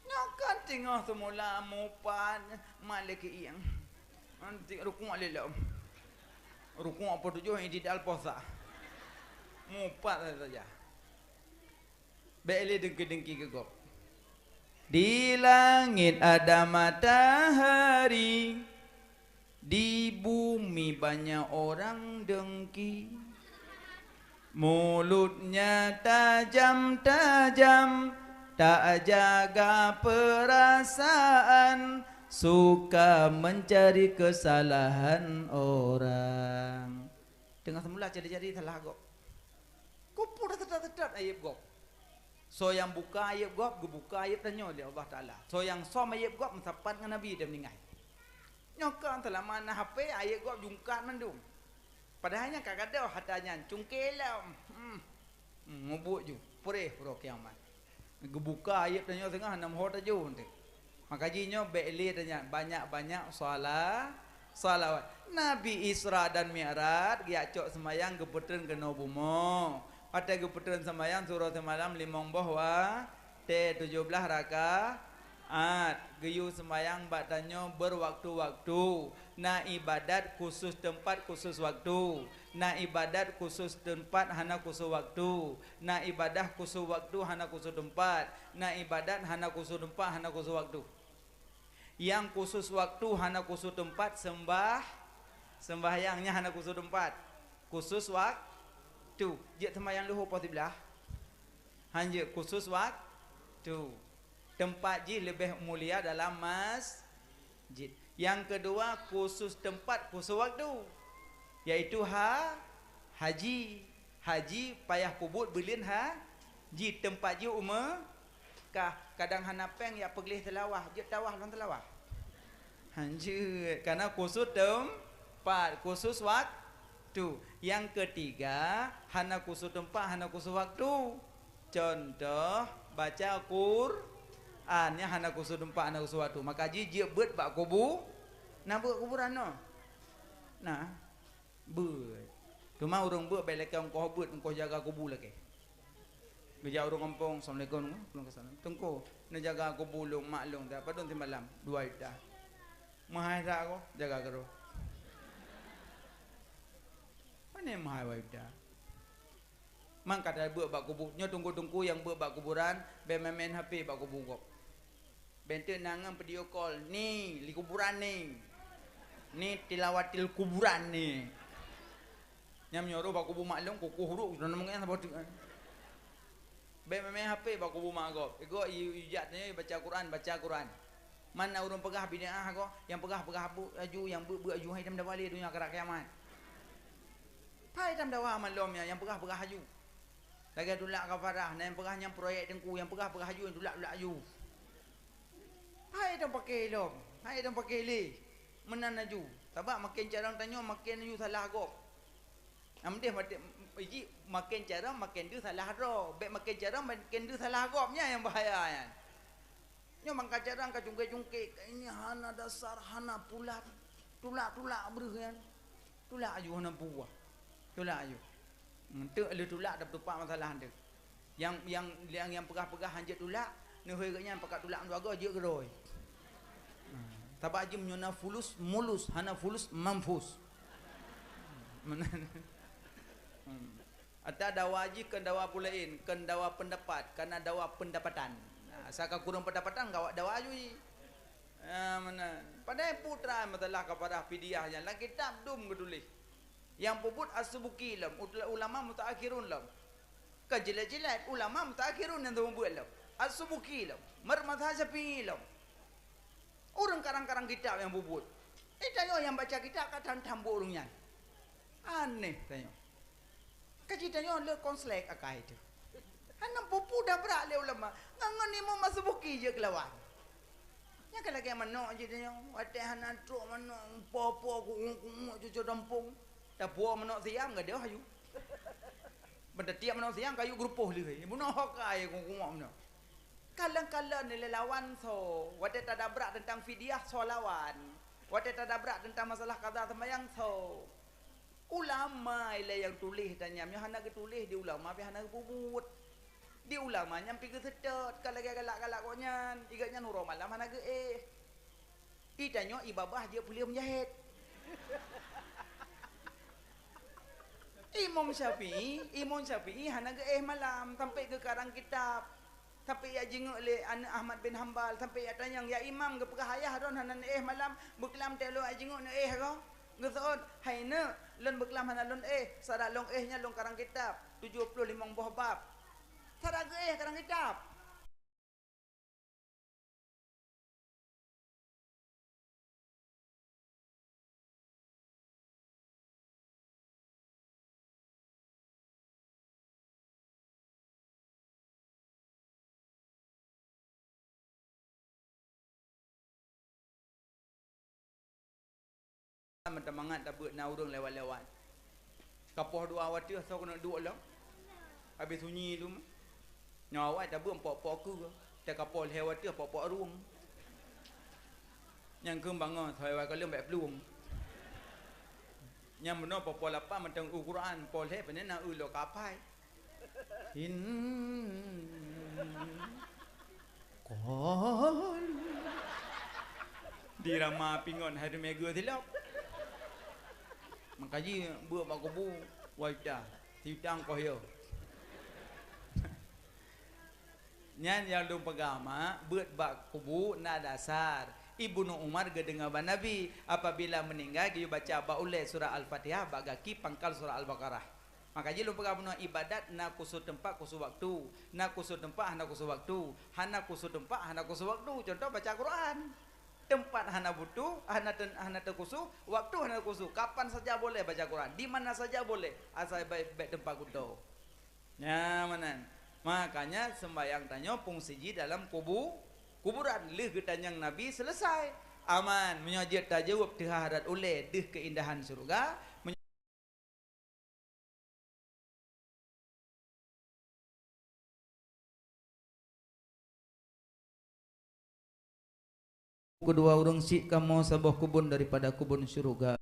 Nyoe kan teungoh seumula mupat malik ieng. Nanti rukuk lé lom. Rukuk poh tujoh, i'tidal poh sa. Mupat saja. Bék lé dengki-dengki keu gob. Di langit ada matahari, di bumi banyak orang dengki. Mulutnya tajam-tajam, tak jaga perasaan, suka mencari kesalahan orang. Teungoh seumula jadi-jadi salah gob. Kupu teutot-teutot ayeb gob. Soe nyang buka ayeb gob, geubuka ayeb tanyoe lé Allah Taala. Soe nyang som ayeb gob, meusapat ngon Nabi dan meuninggai. Nyoe kon seulama na H P, ayeb gob jungkat mandum. Padahai nyan ka gadôh atra nyan, cungké lom. Hmm. Hmm, mubuet ju, preh uroe kiamat. Geubuka ayeb tanyoe seungoh hana meuho tajok teuh. Maka jih nyoe bék lé tanyoe banyak-banyak sala-, salawat. Nabi Isra dan Mi'raj geujak cok seumayang geupeutreun keunoe bumoe. Watée geupeutreun seumayang siuroe simalam limong boh wa-, Tée tujoh blaih rakaat, geuyue seumayang bak tanyoe beuwaktu-waktu. Na ibadat khusos teumpat khusos waktu. Na ibadat khusos teumpat hana khusos waktu. Na ibadat khusos waktu hana khusos teumpat. Na ibadat hana khusos teumpat hana khusos waktu. Nyang khusos waktu hana khusos teumpat seumbah-, seumbahyang nyan hana khusos teumpat. Khusos waktu. Jeuet seumayang luhô poh siblaih. Hanjeuet khusos waktu. Teumpat jih leubeh mulia dalam masjid. Nyang keudua, khusos teumpat khusos waktu, yaitu ha-, haji. Haji payah peubuet buleuen ha-, ji teumpat jih u Meukah. Kadang hana péng, jak peugleh Seulawah, jeuet tawaf lam Seulawah. Hanjeuet, karena khusos teumpat, khusos waktu. Nyang keutiga, hana khusos teumpat, hana khusos waktu. Cuntoh, baca Quran, nyan hana khusos teumpat, hana khusos waktu. Maka jih jeuet beuet bak kubu-, na beuet kuburan nyoe. Nah, beuet. Teuma ureuëng beuet bék lakée ongkoh beuet, ongkoh jaga kubu lakée. Geujak ureuëng gampông, "Assalamualaikum, Teungku." "Waalaikumsalam." "Teungku, neujaga kubu lôn, mak lôn, padum simalam?" "Dua juta." "Meuhai that ko, jaga keudroe." Pane meuhai dua juta? Man ka tabeuet bak kubu-, nyoe teungku-teungku nyang beuet bak kuburan, bék main-main H P bak kubu gob. Bék teuk na ngon video call, "Ni, li kuburan ni. Ni tilawatil kuburan ni." Nyang meunyoe roh bak kubu mak lôn, kukuh ruk, na meu'en saboh teuk. Bék main-main H P bak kubu mak gob. Igoe i-, ijak tanyoe baca Quran, baca Quran. Man na ureuëng peugah bid'ah ko, nyang peugah-peugah bu-, aju, nyang beuet-beuet aju, hai dam daba lé donya keurak kiamat. Hai tam dawa malom nyan, nyang peugah-peugah aju. Lagèe tulak kafarah, na nyang peugah nyan proyek teungku, nyang peugah-peugah aju, nyang tulak-tulak aju. Hai tam paké lom, hai tam paké lé. Meunan aju. Sabab maken carông tanyoe maken aju salah gob. Amdeh maté, iji maken carông maken deuh salah droe. Bèk maken carông maken deuh salah gob, nyan nyang bahaya nyan. Nyoe mangka carông ka cungké-cungké, ini hana dasar, hana pulan. Tulak-tulak breuh nyan. Tulak aju hana buah. Tulak aju. Enteuk lheueh tulak tapeutupat masalah enteuk. Nyang, nyang, nyang, nyang peugah-peugah han jeuet tulak, neuhôi geuh nyan pakat tulak meutuaga jeuet keudroe. Sabab jih meunyoe na fulus, mulus, hana fulus, manfus. Meunan. Hmm. Ata dawa jih kon dawa peulaén, kon dawa peundapat, kana dawa peundapatan. Nah, asai ka kureueng peundapatan, dawa, dawa aju jih. Ah, meunan. Padahai putra masalah kafarah fidyah nyan lam kitab dum geutuléh. Nyang peubuet As-Subuki lom, ut-, ulama mutaakhirun lom. Ka jeuet-jeuet ulama mutaakhirun nyang teupeubuet lom. As-Subuki lom, mar mazhab Syafi'i lom. Ureueng karang-karang kitab nyang peubuet. Eh, tanyoe nyang baca kitab ka tan-tan buet ureueng nyan. Aneh tanyoe. Ka jitanyoe le konslet akai teuh. Hana peue-peue dabrak lé ulama. Ngon, ngon Imam As-Subuki jeuet keulawan. Nyan ka lagèe manok jitanyoe. Watèe hana trok manok, po-po, kungok-kungok cucok dampông. Tapuwoe manok siang gadôh aju. Ban tatiek manok siang kayue geurupoh lé. Bunoe hokai kungok-kungok manok. Kalon-kalon lé lawan soe. Watèe tadabrak teuntang fidyah soe lawan. Watèe tadabrak teuntang masalah qadha seumayang soe. Ulama ilèe nyang tuléh dan nyan, nyoe hana geutuléh di ulama, pih hana geupeubuet. Di ulama nyan pih geuseutôt, ka lagèe galak-galak gobnyan, i gobnyan uroe malam hana geuéh. I tanyoe i babah jeuet peuleueh meujahét. Imam Syafi'i, Imam Syafi'i hana geuéh malam, sampai geukarang kitab. Sampai jak jingeuk lé aneuk Ahmad bin Hambal, sampai jak tanyong, "Ya Imam, geupeugah ayah droen hana neuéh malam, beuklam teuh lôn jak jingeuk neuéh goe?" Geuseuôt, "Hai neuk, lôn beuklam hana lôn éh, sarat lôn éh nyan lôn karang kitab, tujoh ploh limong boh bab." Sarat geuéh karang kitab. Meuteumeumangat tabeuet na ureueng lewat-lewat. Kapoh dua watèe soe keuneuk duek lom. Habéh sunyi lom. Nyoe awai tabeuet pok-pok keue. Teuka poh lhèe watèe pok-pok rueng. Nyang keueng bangon, sawa kalon bèk plueng. Nyang bunoe poh-poh lapan mantong u Quran, poh lhèe pane na u lo kapai. In qalu. Di rama pingon hai meugeu silop. Maka jih beuet bak kubu, wai ta, sitang koh yo. Nyan nyang lôn peugah mak, beuet bak kubu na dasar. Ibnu Umar geudeungoe bak Nabi, apabila meuninggai geuyue baca bak ulèe surah Al-Fatihah, bak gaki pangkal surah Al-Baqarah. Maka jih lôn peugah bunoe ibadat na khusos teumpat, khusos waktu, na khusos teumpat, hana khusos waktu, hana khusos teumpat, hana khusos waktu. Contoh baca Quran. Teumpat hana butuh, hana ten-, hana teukhusos, waktu hana teukhusos. Kapan saja boleh baca Quran, di mana saja boleh, asai bèk, bèk teumpat kuto. Nyan meunan. Makanya sembahyang tanyoe fungsi jih dalam kubu-, kuburan. Lheueh geutanyong Nabi, selesai. Aman. Meunyoe jeuet tajaweueb teuhah rot ulèe deuh keuindahan syeuruga, meunyoe Keudua ureueng syiek kamoe saboh keubon daripada keubon syeuruga.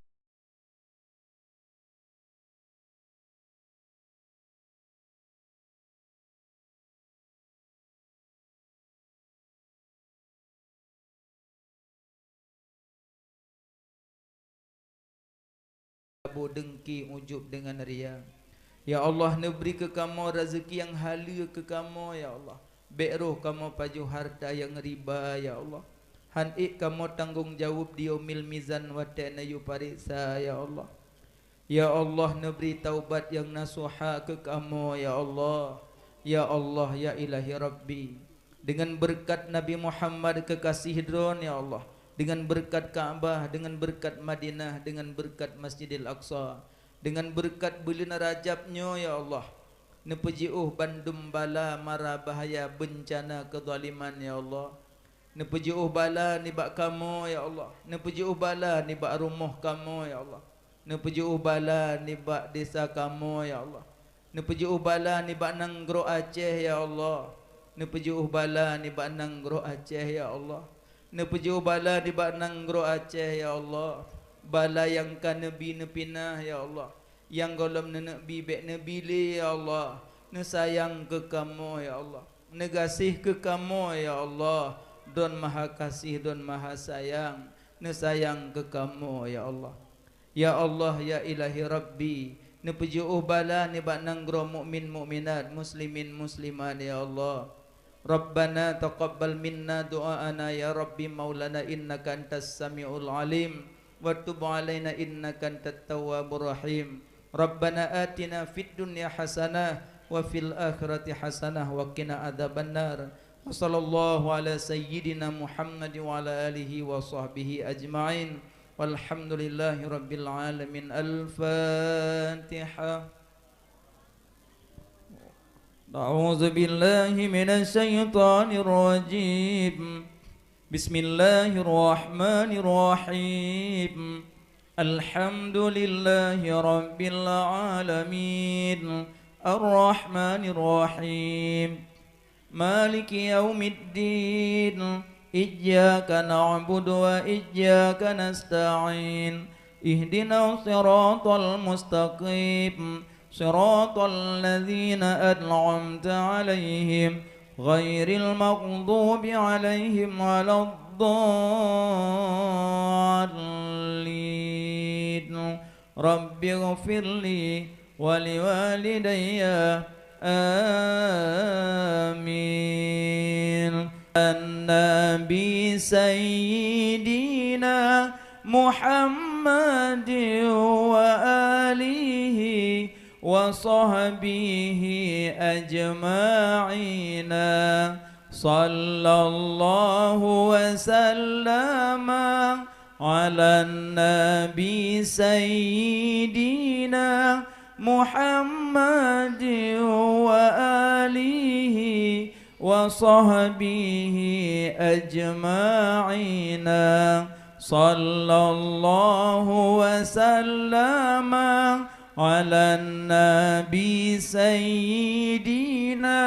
Tabu deungki, ujub deungon ria. Ya Allah, neubri keu kamoe raseuki nyang haleue keu kamoe, ya Allah. Bèk roh kamoe pajoh hareuta nyang riba, ya Allah. Han ék kamoe tanggong jaweueb di yaumil mizan watèe neuyue pareksa, ya Allah. Ya Allah, neubri taubat nyang nasuha keu kamoe, ya Allah. Ya Allah, ya Ilahi Rabbi. Deungon beureukat Nabi Muhammad keukaséh Droen, ya Allah. Deungon beureukat Ka'bah, deungon beureukat Madinah, deungon beureukat Masjidil Aqsa. Deungon beureukat buleuen Rajab nyoe, ya Allah, neupeujiôh bandum bala, mara bahaya, beuncana, keuzaliman, ya Allah. Neupeujiôh bala nibak kamoe, ya Allah. Neupeujiôh bala nibak rumoh kamoe, ya Allah. Neupeujiôh bala nibak desa kamoe, ya Allah. Neupeujiôh bala nibak nanggroe Aceh, ya Allah. Neupeujiôh bala nibak nanggroe Aceh, ya Allah. Neupeujiôh bala nibak nanggroe Aceh, ya Allah. Bala nyang ka neubi neupinah, ya Allah. Nyang gohlom neuneuk bi, bék neubi lé, ya Allah. Neusayang keu kamoe, ya Allah. Neugaséh keu kamoe, ya Allah. Droen maha gaséh, Droen maha sayang. Neusayang keu kamoe, ya Allah. Ya Allah, ya Ilahi Rabbi, neupeujiôh bala nibak nanggroe mukmin mukminat, muslimin muslimat, ya Allah. Rabbana taqabbal minna du'aana ya Rabbi maulana innaka antas samiul alim, wa tub alaina innaka antat tawwabur rahim. Rabbana atina fid dunya hasanah wa fil akhirati hasanah wa qina adzabannar. Wa sallallahu ala sayyidina Muhammad wa ala alihi wa sahbihi ajma'in. Walhamdulillahi rabbil alamin. Al-Fatihah. أعوذ بالله من الشيطان الرجيم. بسم الله الرحمن الرحيم. الحمد لله رب العالمين. الرحمن الرحيم. مالك يوم الدين. إياك نعبد وإياك نستعين. اهدنا الصراط المستقيم. صراط الذين أنعمت عليهم غير المغضوب عليهم ولا الضالين. رب اغفر لي ولوالدي. آمين. النبي سيدنا محمد وآله وصحبه أجمعين. صلى الله وسلم على النبي سيدنا محمد وآله وصحبه أجمعين. صلى الله وسلم على النبي سيدنا